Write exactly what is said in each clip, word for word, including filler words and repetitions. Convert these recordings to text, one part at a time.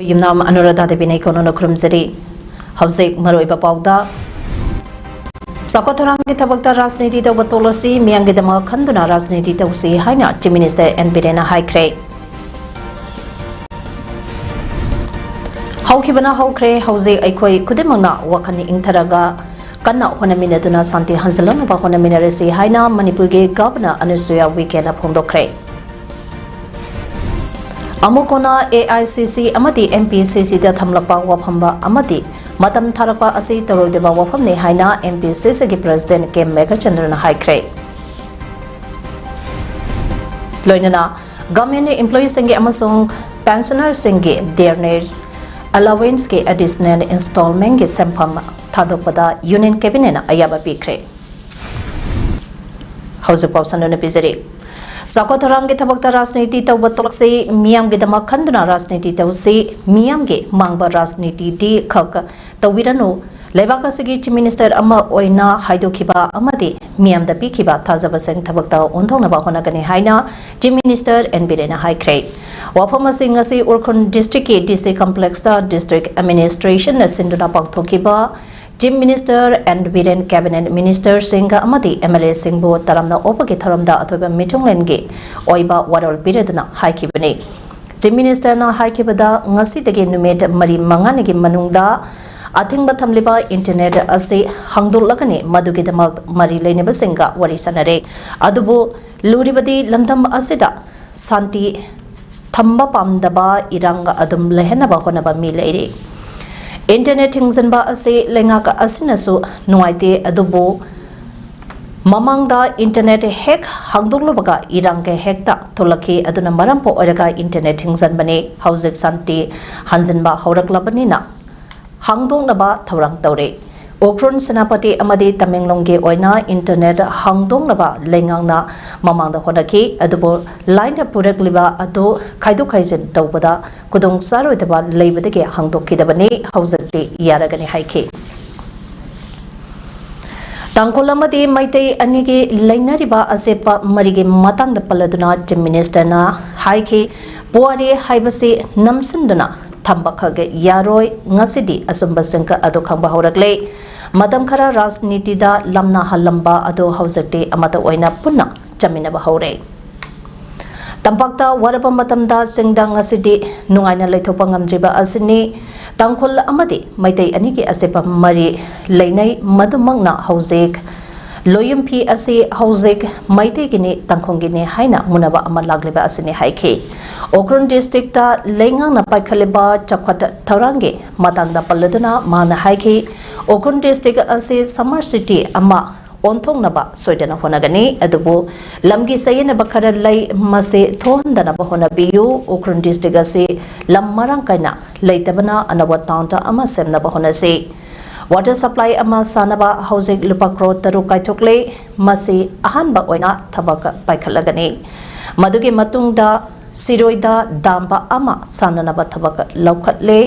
ꯌꯨꯝꯅꯥꯝ ꯑꯅꯨꯔꯥꯙꯥ ꯗꯦꯕꯤꯅ ꯀꯣꯟꯅꯅ ꯈꯨꯔꯨꯝꯖꯔꯤ꯫ ꯍꯧꯖꯤꯛ ꯃꯔꯨꯑꯣꯏꯕ ꯄꯥꯎꯗ, ꯆꯥꯎꯈꯠ ꯊꯧꯔꯥꯡꯒꯤ ꯊꯕꯛꯇ ꯔꯥꯖꯅꯤꯇꯤ ꯇꯧꯕ ꯇꯣꯛꯂꯁꯤ, ꯃꯤꯌꯥꯝꯒꯤꯗꯃꯛ ꯈꯟꯗꯨꯅ ꯔꯥꯖꯅꯤꯇꯤ ꯇꯧꯁꯤ ꯍꯥꯏꯅ Chief Minister ꯑꯦꯟ ꯕꯤꯔꯦꯟꯅ ꯍꯥꯏꯈ꯭ꯔꯦ꯫ ꯍꯧꯈꯤꯕꯅ ꯍꯧꯈ꯭ꯔꯦ, ꯍꯧꯖꯤꯛ ꯑꯩꯈꯣꯏ ꯈꯨꯗꯤꯡꯃꯛꯅ ꯋꯥꯈꯜ ꯏꯪꯊꯔꯒ ꯀꯟꯅ ꯍꯣꯠꯅꯃꯤꯟꯅꯗꯨꯅ ꯁꯥꯟꯇꯤ ꯍꯟꯖꯤꯜꯂꯛꯅꯕ ꯍꯣꯠꯅꯃꯤꯟꯅꯔꯁꯤ ꯍꯥꯏꯅ ꯃꯅꯤꯄꯨꯔꯒꯤ Governor ꯑꯅꯨꯁꯨꯌꯥ ꯎꯏꯀꯦꯟꯅ ꯐꯣꯡꯗꯣꯛꯈ꯭ꯔꯦ꯫ ꯑꯃꯨꯛ ꯍꯟꯅ ꯑꯦ ꯑꯥꯏ ꯁꯤ ꯁꯤ ꯑꯃꯗꯤ ꯑꯦꯝ ꯄꯤ ꯁꯤ ꯁꯤꯗ ꯊꯝꯂꯛꯄ ꯋꯥꯐꯝ ꯑꯃꯗꯤ ꯃꯇꯝ ꯊꯥꯔꯛꯄ ꯑꯁꯤ ꯇꯧꯔꯣꯏꯗꯕ ꯋꯥꯐꯝꯅꯤ ꯍꯥꯏꯅ ꯑꯦꯝ ꯄꯤ ꯁꯤ ꯁꯤꯒꯤ President ꯀꯦ ꯃꯦꯘꯆꯟꯗ꯭ꯔꯅ ꯍꯥꯏꯈ꯭ꯔꯦ꯫ ꯂꯣꯏꯅꯅ Government employeeꯁꯤꯡꯒꯤ ꯑꯃꯁꯨꯡ pensionerꯁꯤꯡꯒꯤ dearness allowanceꯀꯤ additional installmentꯀꯤ ꯁꯦꯟꯐꯝ ꯊꯥꯗꯣꯛꯄꯗ Union Cabinetꯅ ꯑꯌꯥꯕ ꯄꯤꯈ꯭ꯔꯦ꯫ ꯍꯧꯖꯤꯛ ꯄꯥꯎ ꯁꯟꯗꯣꯛꯅ ꯄꯤꯖꯔꯤ꯫ ꯆꯥꯎꯈꯠ ꯊꯧꯔꯥꯡꯒꯤ ꯊꯕꯛꯇ ꯔꯥꯖꯅꯤꯇꯤ ꯇꯧꯕ ꯇꯣꯛꯁꯤ, ꯃꯤꯌꯥꯝꯒꯤꯗꯃꯛ ꯈꯟꯗꯨꯅ ꯔꯥꯖꯅꯤꯇꯤ ꯇꯧꯁꯤ, ꯃꯤꯌꯥꯝꯒꯤ ꯃꯥꯡꯕ ꯔꯥꯖꯅꯤꯇꯤꯗꯤ ꯈꯛ ꯇꯧꯕꯤꯔꯅꯨ꯫ ꯂꯩꯕꯥꯛ ꯑꯁꯤꯒꯤ Chief Minister ꯑꯃ ꯑꯣꯏꯅ ꯍꯥꯏꯗꯣꯛꯈꯤꯕ ꯑꯃꯗꯤ ꯃꯤꯌꯥꯝꯗ ꯄꯤꯈꯤꯕ ꯊꯥꯖꯕꯁꯤꯡ ꯊꯕꯛꯇ ꯑꯣꯟꯊꯣꯛꯅꯕ ꯍꯣꯠꯅꯒꯅꯤ ꯍꯥꯏꯅ Chief Minister ꯑꯦꯟ ꯕꯤꯔꯦꯟꯅ ꯍꯥꯏꯈ꯭ꯔꯦ꯫ ꯋꯥꯐꯝ ꯑꯁꯤ ꯉꯁꯤ ꯎꯈ꯭ꯔꯨꯜ districtꯀꯤ D C complexꯇ district administrationꯅ ꯁꯤꯟꯗꯨꯅ ꯄꯥꯡꯊꯣꯛꯈꯤꯕ Chief Minister N Biren, Cabinet ministerꯁꯤꯡꯒ ꯑꯃꯗꯤ M L Aꯁꯤꯡꯕꯨ ꯇꯔꯥꯝꯅ ꯑꯣꯛꯄꯒꯤ ꯊꯧꯔꯝꯗ ꯑꯊꯣꯏꯕ ꯃꯤꯊꯨꯡꯂꯦꯟꯒꯤ ꯑꯣꯏꯕ ꯋꯥꯔꯣꯜ ꯄꯤꯔꯗꯨꯅ ꯍꯥꯏꯈꯤꯕꯅꯤ꯫ Chief Ministerꯅ ꯍꯥꯏꯈꯤꯕꯗ, ꯉꯁꯤꯗꯒꯤ ꯅꯨꯃꯤꯠ ꯃꯔꯤ ꯃꯉꯥꯅꯤꯒꯤ ꯃꯅꯨꯡꯗ ꯑꯊꯤꯡꯕ ꯊꯝꯂꯤꯕ internet ꯑꯁꯤ ꯍꯥꯡꯗꯣꯛꯂꯒꯅꯤ꯫ ꯃꯗꯨꯒꯤꯗꯃꯛ ꯃꯔꯤ ꯂꯩꯅꯕꯁꯤꯡꯒ ꯋꯥꯔꯤ ꯁꯥꯟꯅꯔꯦ꯫ ꯑꯗꯨꯕꯨ ꯂꯨꯔꯤꯕꯗꯤ ꯂꯝꯗꯝ ꯑꯁꯤꯗ ꯁꯥꯟꯇꯤ ꯊꯝꯕ ꯄꯥꯝꯗꯕ ꯏꯔꯥꯡ ꯑꯗꯨꯝ ꯂꯩꯍꯟꯅꯕ ꯍꯣꯠꯅꯕ ꯃꯤ ꯂꯩꯔꯤ꯫ Internet ꯊꯤꯡꯖꯤꯟꯕ ꯑꯁꯤ ꯂꯩꯉꯥꯛ ꯑꯁꯤꯅꯁꯨ ꯅꯨꯡꯉꯥꯏꯇꯦ, ꯑꯗꯨꯕꯨ ꯃꯃꯥꯡꯗ ꯏꯟꯇꯔꯅꯦꯠ ꯍꯦꯛ ꯍꯥꯡꯗꯣꯛꯂꯨꯕꯒ ꯏꯔꯥꯡꯒ ꯍꯦꯛꯇ ꯊꯣꯛꯂꯛꯈꯤ꯫ ꯑꯗꯨꯅ ꯃꯔꯝ ꯑꯣꯏꯔꯒ ꯏꯟꯇꯔꯅꯦꯠ ꯊꯤꯡꯖꯤꯟꯕꯅꯤ꯫ ꯍꯧꯖꯤꯛ ꯁꯥꯟꯇꯤ ꯍꯟꯖꯤꯟꯕ ꯍꯧꯔꯛꯂꯕꯅꯤꯅ ꯍꯥꯡꯗꯣꯛꯅꯕ ꯊꯧꯔꯥꯡ ꯇꯧꯔꯤ꯫ ꯎꯈ꯭ꯔꯨꯜ, ꯁꯦꯅꯥꯄꯇꯤ ꯑꯃꯗꯤ ꯇꯃꯦꯡꯂꯣꯡꯒꯤ ꯑꯣꯏꯅ ꯏꯟꯇꯔꯅꯦꯠ ꯍꯥꯡꯗꯣꯛꯅꯕ ꯂꯩꯉꯥꯛꯅ ꯃꯃꯥꯡꯗ ꯍꯣꯠꯅꯈꯤ꯫ ꯑꯗꯨꯕꯨ ꯂꯥꯏꯅ ꯄꯨꯔꯛꯂꯤꯕ ꯑꯗꯨ ꯈꯥꯏꯗꯣꯛ ꯈꯥꯏꯖꯤꯟ ꯇꯧꯕꯗ ꯈꯨꯗꯣꯡ ꯆꯥꯔꯣꯏꯗꯕ ꯂꯩꯕꯗꯒꯤ ꯍꯥꯡꯗꯣꯛꯈꯤꯗꯕꯅꯤ꯫ ꯍꯧꯖꯤꯛꯇꯤ ꯌꯥꯔꯒꯅꯤ ꯍꯥꯏꯈꯤ꯫ ꯇꯥꯡꯈꯨꯜ ꯑꯃꯗꯤ ꯃꯩꯇꯩ ꯑꯅꯤꯒꯤ ꯂꯩꯅꯔꯤꯕ ꯑꯆꯦꯠꯄ ꯃꯔꯤꯒꯤ ꯃꯇꯥꯡꯗ ꯄꯜꯂꯗꯨꯅ Chief Ministerꯅ ꯍꯥꯏꯈꯤ, ꯄꯨꯋꯥꯔꯤ ꯍꯥꯏꯕꯁꯤ ꯅꯝꯁꯤꯟꯗꯨꯅ ꯊꯝꯕꯈꯛ ꯌꯥꯔꯣꯏ꯫ ꯉꯁꯤꯗꯤ ꯑꯆꯨꯝꯕꯁꯤꯡ ꯑꯗꯨ ꯈꯪꯕ ꯍꯧꯔꯛꯂꯦ꯫ ꯃꯇꯝ ꯈꯔ ꯔꯥꯖꯅꯤꯇꯤꯗ ꯂꯝꯅ ꯍꯜꯂꯝꯕ ꯑꯗꯨ ꯍꯧꯖꯤꯛꯇꯤ ꯑꯃꯠꯇ ꯑꯣꯏꯅ ꯄꯨꯟꯅ ꯆꯠꯃꯤꯟꯅꯕ ꯍꯧꯔꯦ꯫ ꯇꯝꯄꯥꯛꯇ ꯋꯥꯔꯕ ꯃꯇꯝꯗ ꯆꯤꯡꯗ ꯉꯁꯤꯗꯤ ꯅꯨꯡꯉꯥꯏꯅ ꯂꯩꯊꯣꯛꯄ ꯉꯝꯗ꯭ꯔꯤꯕ ꯑꯁꯤꯅꯤ꯫ ꯇꯥꯡꯈꯨꯜ ꯑꯃꯗꯤ ꯃꯩꯇꯩ ꯑꯅꯤꯒꯤ ꯑꯆꯦꯠꯄ ꯃꯔꯤ ꯂꯩꯅꯩ꯫ ꯃꯗꯨꯃꯛꯅ ꯍꯧꯖꯤꯛ ꯂꯣꯌꯨꯝꯐꯤ ꯑꯁꯤ ꯍꯧꯖꯤꯛ ꯃꯩꯇꯩꯒꯤꯅꯤ, ꯇꯥꯡꯈꯨꯜꯒꯤꯅꯤ ꯍꯥꯏꯅ ꯃꯨꯟꯅꯕ ꯑꯃ ꯂꯥꯛꯂꯤꯕ ꯑꯁꯤꯅꯤ ꯍꯥꯏꯈꯤ꯫ ꯎꯈ꯭ꯔꯨꯜ districtꯇ ꯂꯩꯉꯥꯛꯅ ꯄꯥꯏꯈꯠꯂꯤꯕ ꯆꯥꯎꯈꯠ ꯊꯧꯔꯥꯡꯒꯤ ꯃꯇꯥꯡꯗ ꯄꯜꯂꯗꯨꯅ ꯃꯥꯅ ꯍꯥꯏꯈꯤ, ꯎꯈ꯭ꯔꯨꯜ district ꯑꯁꯤ smart city ꯑꯃ ꯑꯣꯟꯊꯣꯛꯅꯕ ꯁꯣꯏꯗꯅ ꯍꯣꯠꯅꯒꯅꯤ꯫ ꯑꯗꯨꯕꯨ ꯂꯝꯒꯤ ꯆꯌꯦꯠꯅꯕ ꯈꯔ ꯂꯩ, ꯃꯁꯤ ꯊꯣꯛꯍꯟꯗꯅꯕ ꯍꯣꯠꯅꯕꯤꯌꯨ꯫ ꯎꯈ꯭ꯔꯨꯜ district ꯑꯁꯤ ꯂꯝ ꯃꯔꯥꯡ ꯀꯥꯏꯅ ꯂꯩꯇꯕꯅ ꯑꯅꯧꯕ town ꯑꯃ ꯁꯦꯝꯅꯕ ꯍꯣꯠꯅꯁꯤ꯫ Water supply ꯑꯃ ꯁꯥꯅꯕ ꯍꯧꯖꯤꯛ ꯂꯨꯄꯥ ꯀ꯭ꯔꯣꯔ ꯇꯔꯨꯛ ꯀꯥꯏꯊꯣꯛꯂꯦ꯫ ꯃꯁꯤ ꯑꯍꯥꯟꯕ ꯑꯣꯏꯅ ꯊꯕꯛ ꯄꯥꯏꯈꯠꯂꯒꯅꯤ꯫ ꯃꯗꯨꯒꯤ ꯃꯇꯨꯡꯗ ꯁꯤꯔꯣꯏꯗ dam ꯑꯃ ꯁꯥꯅꯅꯕ ꯊꯕꯛ ꯂꯧꯈꯠꯂꯦ꯫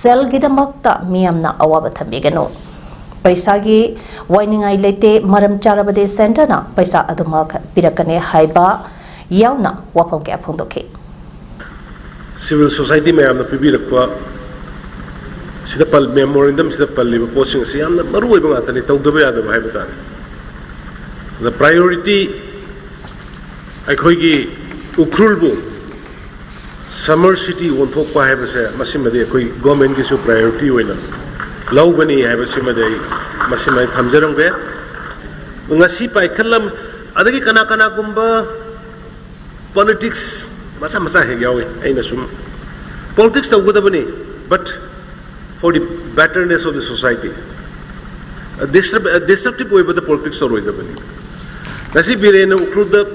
ꯁꯦꯜꯒꯤꯗꯃꯛꯇ ꯃꯤꯌꯥꯝꯅ ꯑꯋꯥꯕ ꯊꯝꯕꯤꯒꯅꯨ꯫ ꯄꯩꯁꯥꯒꯤ ꯋꯥꯏꯅꯤꯡꯉꯥꯏ ꯂꯩꯇꯦ, ꯃꯔꯝ ꯆꯥꯔꯕꯗꯤ centreꯅ ꯄꯩꯁꯥ ꯑꯗꯨꯃꯛ ꯄꯤꯔꯛꯀꯅꯤ ꯍꯥꯏꯕ ꯌꯥꯎꯅ ꯋꯥꯐꯝ ꯀꯌꯥ ꯐꯣꯡꯗꯣꯛꯈꯤ꯫ Civil society ꯃꯌꯥꯝꯅ ꯄꯤꯕꯤꯔꯛꯄ ꯁꯤꯗ ꯄꯜ-, memorandumꯁꯤꯗ ꯄꯜꯂꯤꯕ ꯄꯣꯠꯁꯤꯡ ꯑꯁꯤ ꯌꯥꯝꯅ ꯃꯔꯨ ꯑꯣꯏꯕ ꯉꯥꯛꯇꯅꯤ, ꯇꯧꯗꯕ ꯌꯥꯗꯕ ꯍꯥꯏꯕ ꯇꯥꯔꯦ꯫ ꯑꯗ priority ꯑꯩꯈꯣꯏꯒꯤ ꯎꯈ꯭ꯔꯨꯜꯕꯨ smart city ꯑꯣꯟꯊꯣꯛꯄ ꯍꯥꯏꯕꯁꯦ, ꯃꯁꯤꯃꯗꯤ ꯑꯩꯈꯣꯏ governmentꯀꯤꯁꯨ priority ꯑꯣꯏꯅ ꯂꯧꯒꯅꯤ ꯍꯥꯏꯕꯁꯤꯃꯗꯤ ꯑꯩ ꯃꯁꯤꯃ ꯑꯩ ꯊꯝꯖꯔꯝꯒꯦ꯫ ꯉꯁꯤ ꯄꯥꯏꯈꯠꯂꯝ-, ꯑꯗꯒꯤ ꯀꯅꯥ ꯀꯅꯥꯒꯨꯝꯕ politics ꯃꯆꯥ ꯃꯆꯥ ꯍꯦꯛ ꯌꯥꯎꯏ꯫ ꯑꯩꯅ ꯁꯨꯝ politics ꯇꯧꯒꯗꯕꯅꯤ, but for the betterness of the society꯫ ꯗꯤꯁꯇ꯭ꯔꯛꯇꯤꯞ ꯑꯣꯏꯕꯗ ꯄꯣꯂꯤꯇꯤꯛꯁ ꯇꯧꯔꯣꯏꯗꯕꯅꯤ꯫ ꯉꯁꯤ ꯕꯤꯔꯦꯟꯅ ꯎꯈ꯭ꯔꯨꯜꯗ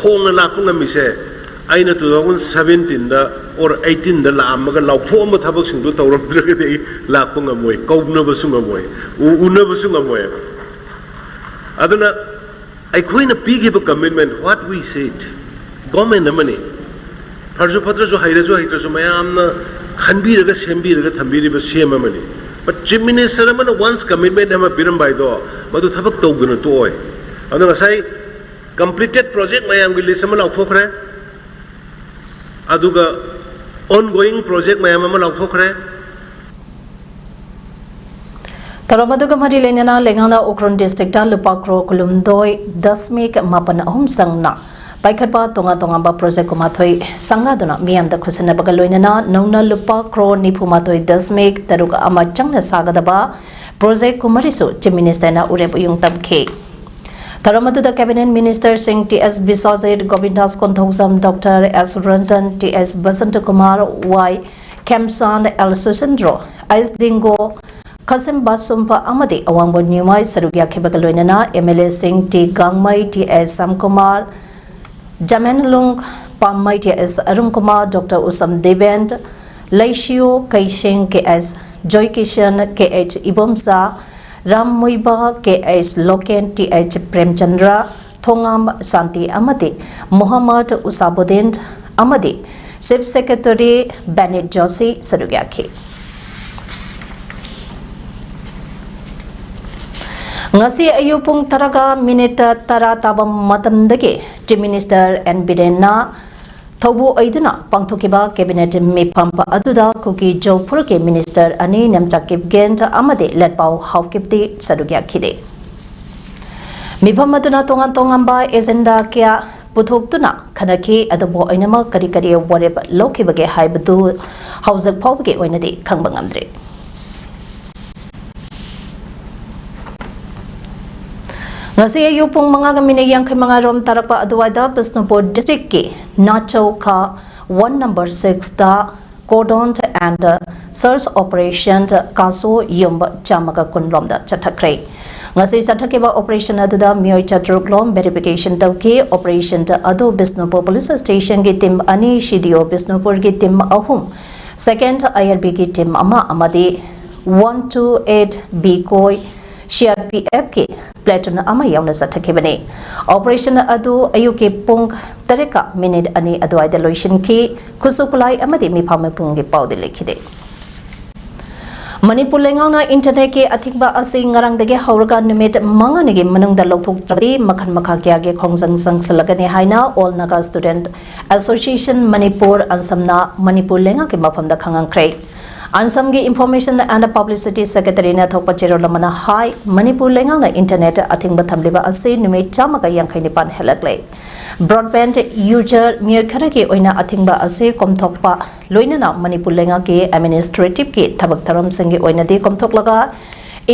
ꯐꯣꯡꯅ ꯂꯥꯛꯄ ꯉꯝꯃꯤꯁꯦ, ꯑꯩꯅ ꯇꯨ ꯊꯥꯎꯖꯟ ꯁꯚꯦꯟꯇꯤꯟꯗ ꯑꯣꯔ ꯑꯩꯠꯇꯤꯟꯗ ꯂꯥꯛꯑꯝꯃꯒ ꯂꯥꯎꯊꯣꯛꯑꯝꯕ ꯊꯕꯛꯁꯤꯡꯗꯣ ꯇꯧꯔꯝꯗ꯭ꯔꯒꯗꯤ ꯑꯩ ꯂꯥꯛꯄ ꯉꯝꯃꯣꯏ, ꯀꯧꯅꯕꯁꯨ ꯉꯝꯃꯣꯏ, ꯎ- ꯎꯅꯕꯁꯨ ꯉꯝꯃꯣꯏ꯫ ꯑꯗꯨꯅ ꯑꯩꯈꯣꯏꯅ ꯄꯤꯈꯤꯕ commitment, what we said, government ꯑꯃꯅꯤ, ꯐꯔꯁꯨ ꯐꯠꯇ꯭ꯔꯁꯨ, ꯍꯩꯔꯁꯨ ꯍꯩꯇ꯭ꯔꯁꯨ, ꯃꯌꯥꯝꯅ ꯈꯟꯕꯤꯔꯒ ꯁꯦꯝꯕꯤꯔꯒ ꯊꯝꯕꯤꯔꯤꯕ ꯁꯤ ꯑꯦꯝ ꯑꯃꯅꯤ꯫ But chief minister ꯑꯃꯅ once commitment ꯑꯃ ꯄꯤꯔꯝꯕ ꯍꯥꯏꯗꯣ, ꯃꯗꯨ ꯊꯕꯛ ꯇꯧꯗꯅ ꯇꯣꯛꯑꯣꯏ꯫ ꯑꯗꯣ ꯉꯁꯥꯏ completed project ꯃꯌꯥꯝꯒꯤ list ꯑꯃ ꯂꯥꯎꯊꯣꯛꯈ꯭ꯔꯦ, ꯑꯗꯨꯒ ongoing project ꯃꯌꯥꯝ ꯑꯃ ꯂꯥꯎꯊꯣꯛꯈ꯭ꯔꯦ꯫ ꯊꯧꯔꯝ ꯑꯗꯨꯒ ꯃꯔꯤ ꯂꯩꯅꯅ ꯂꯩꯉꯥꯛꯅ ꯎꯈ꯭ꯔꯨꯜ district ꯇ ꯂꯨꯄꯥ ꯀ꯭ꯔꯣꯔ ꯀꯨꯟꯍꯨꯝꯗꯣꯏ ꯗꯁꯃꯤꯛ ꯃꯥꯄꯟ ꯑꯍꯨꯝ ꯆꯪꯅ ꯄꯥꯏꯈꯠꯄ ꯇꯣꯉꯥꯟ ꯇꯣꯉꯥꯟꯕ project ꯀꯨꯟꯃꯥꯊꯣꯏ ꯁꯪꯒꯥꯗꯨꯅ ꯃꯤꯌꯥꯝꯗ ꯈꯨꯠꯁꯤꯟꯅꯕꯒ ꯂꯣꯏꯅꯅ ꯅꯧꯅ ꯂꯨꯄꯥ ꯀ꯭ꯔꯣꯔ ꯅꯤꯐꯨꯃꯥꯊꯣꯏ ꯗꯁꯃꯤꯛ ꯇꯔꯨꯛ ꯑꯃ ꯆꯪꯅ ꯁꯥꯒꯗꯕ project ꯀꯨꯟꯃꯔꯤꯁꯨ Chief Minister ꯅ ꯎꯔꯦꯞ ꯎꯌꯨꯡ ꯇꯝꯈꯤ꯫ ꯊꯧꯔꯝ ꯑꯗꯨꯗ cabinet minister ꯁꯤꯡ ꯇꯤ ꯑꯦꯁ ꯕꯤꯁ꯭ꯋꯖꯤꯠ, ꯒꯣꯕꯤꯟꯗꯥꯁ ꯀꯣꯟꯊꯧꯖꯝ, ꯗꯣꯛꯇꯔ ꯑꯦꯁ ꯔꯟꯖꯟ, ꯇꯤ ꯑꯦꯁ ꯕꯁꯟꯇꯀꯨꯃꯥꯔ, ꯋꯥꯏ ꯈꯦꯝꯆꯥꯟ, ꯑꯦꯜ ꯁꯨꯁꯤꯟꯗ꯭ꯔꯣ, ꯑꯩꯁ ꯗꯤꯡꯒꯣ, ꯈꯥꯁꯤꯝ ꯕꯥꯁꯨꯝꯄ ꯑꯃꯗꯤ ꯑꯋꯥꯡꯕ ꯅ꯭ꯌꯨꯃꯥꯏ ꯁꯔꯨꯛ ꯌꯥꯈꯤꯕꯒ ꯂꯣꯏꯅꯅ ꯑꯦꯝ ꯑꯦꯜ ꯑꯦ ꯁꯤꯡ ꯇꯤ ꯒꯥꯡꯃꯩ, ꯇꯤ ꯑꯦꯁ ꯁ꯭ꯌꯥꯝꯀꯨꯃꯥꯔ, ꯖꯃꯦꯟꯂꯨꯡ ꯄꯥꯝꯃꯩ, ꯇꯤ ꯑꯦꯁ ꯑꯔꯨꯟꯀꯨꯃꯥꯔ, ꯗꯣꯛꯇꯔ ꯎꯁꯝ ꯗꯦꯕꯦꯟ, ꯂꯩꯁꯤꯌꯨ ꯀꯩꯁꯦꯡ, ꯀꯦ ꯑꯦꯁ ꯖꯣꯏꯀꯤꯁꯟ, ꯀꯦ ꯑꯩꯆ ꯏꯕꯣꯝꯆꯥ, ꯔꯥꯝ ꯃꯨꯏꯕ, ꯀꯦ H local, T H Premchandra, ꯊꯣꯉꯥꯝ ꯁꯥꯟꯇꯤ ꯑꯃꯗꯤ ꯃꯨꯍꯝꯃꯗ ꯎꯁꯥꯕꯨꯗꯤꯟ ꯑꯃꯗꯤ Chief Secretary ꯕꯦꯅꯤꯠ ꯖꯣꯁꯤ ꯁꯔꯨꯛ ꯌꯥꯈꯤ꯫ ꯉꯁꯤ ꯑꯌꯨꯛ ꯄꯨꯡ ꯇꯔꯥꯒ ꯃꯤꯅꯤꯠ ꯇꯔꯥ ꯇꯥꯕ ꯃꯇꯝꯗꯒꯤ Chief Minister ꯑꯦꯟ ꯕꯤꯔꯦꯟꯅ ꯊꯧꯕꯨ ꯑꯣꯏꯗꯨꯅ ꯄꯥꯡꯊꯣꯛꯈꯤꯕ cabinet ꯃꯤꯐꯝ ꯑꯗꯨꯗ ꯀꯨꯀꯤ ꯖꯣ ꯐꯨꯔꯨꯞꯀꯤ minister ꯑꯅꯤ ꯅꯦꯝꯆꯥ ꯀꯤꯞꯒꯦꯟ ꯑꯃꯗꯤ ꯂꯦꯠꯄꯥꯎ ꯍꯥꯎꯀꯤꯞꯇꯤ ꯁꯔꯨꯛ ꯌꯥꯈꯤꯗꯦ꯫ ꯃꯤꯐꯝ ꯑꯗꯨꯅ ꯇꯣꯉꯥꯟ ꯇꯣꯉꯥꯟꯕ agenda ꯀꯌꯥ ꯄꯨꯊꯣꯛꯇꯨꯅ ꯈꯟꯅꯈꯤ, ꯑꯗꯨꯕꯨ ꯑꯣꯏꯅꯃꯛ ꯀꯔꯤ ꯀꯔꯤ ꯋꯥꯔꯦꯞ ꯂꯧꯈꯤꯕꯒꯦ ꯍꯥꯏꯕꯗꯨ ꯍꯧꯖꯤꯛ ꯐꯥꯎꯕꯒꯤ ꯑꯣꯏꯅꯗꯤ ꯈꯪꯕ ꯉꯝꯗ꯭ꯔꯤ꯫ ꯉꯁꯤ ꯑꯌꯨꯛ ꯄꯨꯡ ꯃꯉꯥꯒ ꯃꯤꯅꯤꯠ ꯌꯥꯡꯈꯩ ꯃꯉꯥ ꯔꯣꯝ ꯇꯥꯔꯛꯄ ꯑꯗꯨꯋꯥꯏꯗ ꯕꯤꯁꯅꯨꯄꯨꯔ district ꯀꯤ ꯅꯥꯆꯧꯈꯥ one number six ꯇ cordon and search operation ꯀꯥꯁꯨ ꯌꯨꯝ ꯆꯥꯝꯃꯒ ꯀꯨꯟ ꯂꯣꯝꯗ ꯆꯠꯊꯈ꯭ꯔꯦ꯫ ꯉꯁꯤ ꯆꯠꯊꯈꯤꯕ operation ꯑꯗꯨꯗ ꯃꯤꯑꯣꯏ ꯆꯥꯇ꯭ꯔꯨꯛ ꯂꯣꯝ verification ꯇꯧꯈꯤ꯫ Operation ꯑꯗꯨ ꯕꯤꯁꯅꯨꯄꯨꯔ police station ꯒꯤ team ꯑꯅꯤ, C D O ꯕꯤꯁꯅꯨꯄꯨꯔꯒꯤ team ꯑꯍꯨꯝ, second I R B ꯒꯤ team ꯑꯃ ꯑꯃꯗꯤ one two eight B ꯀꯣꯏ C R P F ꯀꯤ platoon ꯑꯃ ꯌꯥꯎꯅ ꯆꯠꯊꯈꯤꯕꯅꯤ꯫ Operation ꯑꯗꯨ ꯑꯌꯨꯛꯀꯤ ꯄꯨꯡ ꯇꯔꯦꯠꯀ minute ꯑꯅꯤ ꯑꯗꯨꯋꯥꯏꯗ ꯂꯣꯏꯁꯤꯟꯈꯤ꯫ ꯈꯨꯠꯁꯨ ꯈꯨꯠꯂꯥꯏ ꯑꯃꯗꯤ ꯃꯤꯐꯥ ꯃꯄꯨꯡꯒꯤ ꯄꯥꯎꯗꯤ ꯂꯩꯈꯤꯗꯦ꯫ ꯃꯅꯤꯄꯨꯔ ꯂꯩꯉꯥꯛꯅ internetꯀꯤ ꯑꯊꯤꯡꯕ ꯑꯁꯤ ꯉꯔꯥꯡꯗꯒꯤ ꯍꯧꯔꯒ ꯅꯨꯃꯤꯠ ꯃꯉꯥꯅꯤꯒꯤ ꯃꯅꯨꯡꯗ ꯂꯧꯊꯣꯛꯇ꯭ꯔꯕꯗꯤ ꯃꯈꯜ ꯃꯈꯥ ꯀꯌꯥꯒꯤ ꯈꯣꯡꯖꯪ ꯆꯪꯁꯤꯜꯂꯒꯅꯤ ꯍꯥꯏꯅ All Naga Student Association Manipur, ꯑꯟꯁꯝꯅ Manipur ꯂꯩꯉꯥꯛꯀꯤ ꯃꯐꯝꯗ ꯈꯪꯍꯟꯈ꯭ꯔꯦ꯫ ꯑꯟꯁꯝꯒꯤ Information and Publicity Secretaryꯅ ꯊꯣꯛꯄ ꯆꯦꯔꯣꯜ ꯑꯃꯅ ꯍꯥꯏ, ꯃꯅꯤꯄꯨꯔ ꯂꯩꯉꯥꯛꯅ internet ꯑꯊꯤꯡꯕ ꯊꯝꯂꯤꯕ ꯑꯁꯤ ꯅꯨꯃꯤꯠ ꯆꯥꯝꯃꯒ ꯌꯥꯡꯈꯩ ꯅꯤꯄꯥꯟ ꯍꯦꯜꯂꯛꯂꯦ꯫ Broadband user ꯃꯤꯑꯣꯏ ꯈꯔꯒꯤ ꯑꯣꯏꯅ ꯑꯊꯤꯡꯕ ꯑꯁꯤ ꯀꯣꯝꯊꯣꯛꯄ, ꯂꯣꯏꯅꯅ ꯃꯅꯤꯄꯨꯔ ꯂꯩꯉꯥꯛꯀꯤ administrativeꯀꯤ ꯊꯕꯛ ꯊꯧꯔꯝꯁꯤꯡꯒꯤ ꯑꯣꯏꯅꯗꯤ ꯀꯣꯝꯊꯣꯛꯂꯒ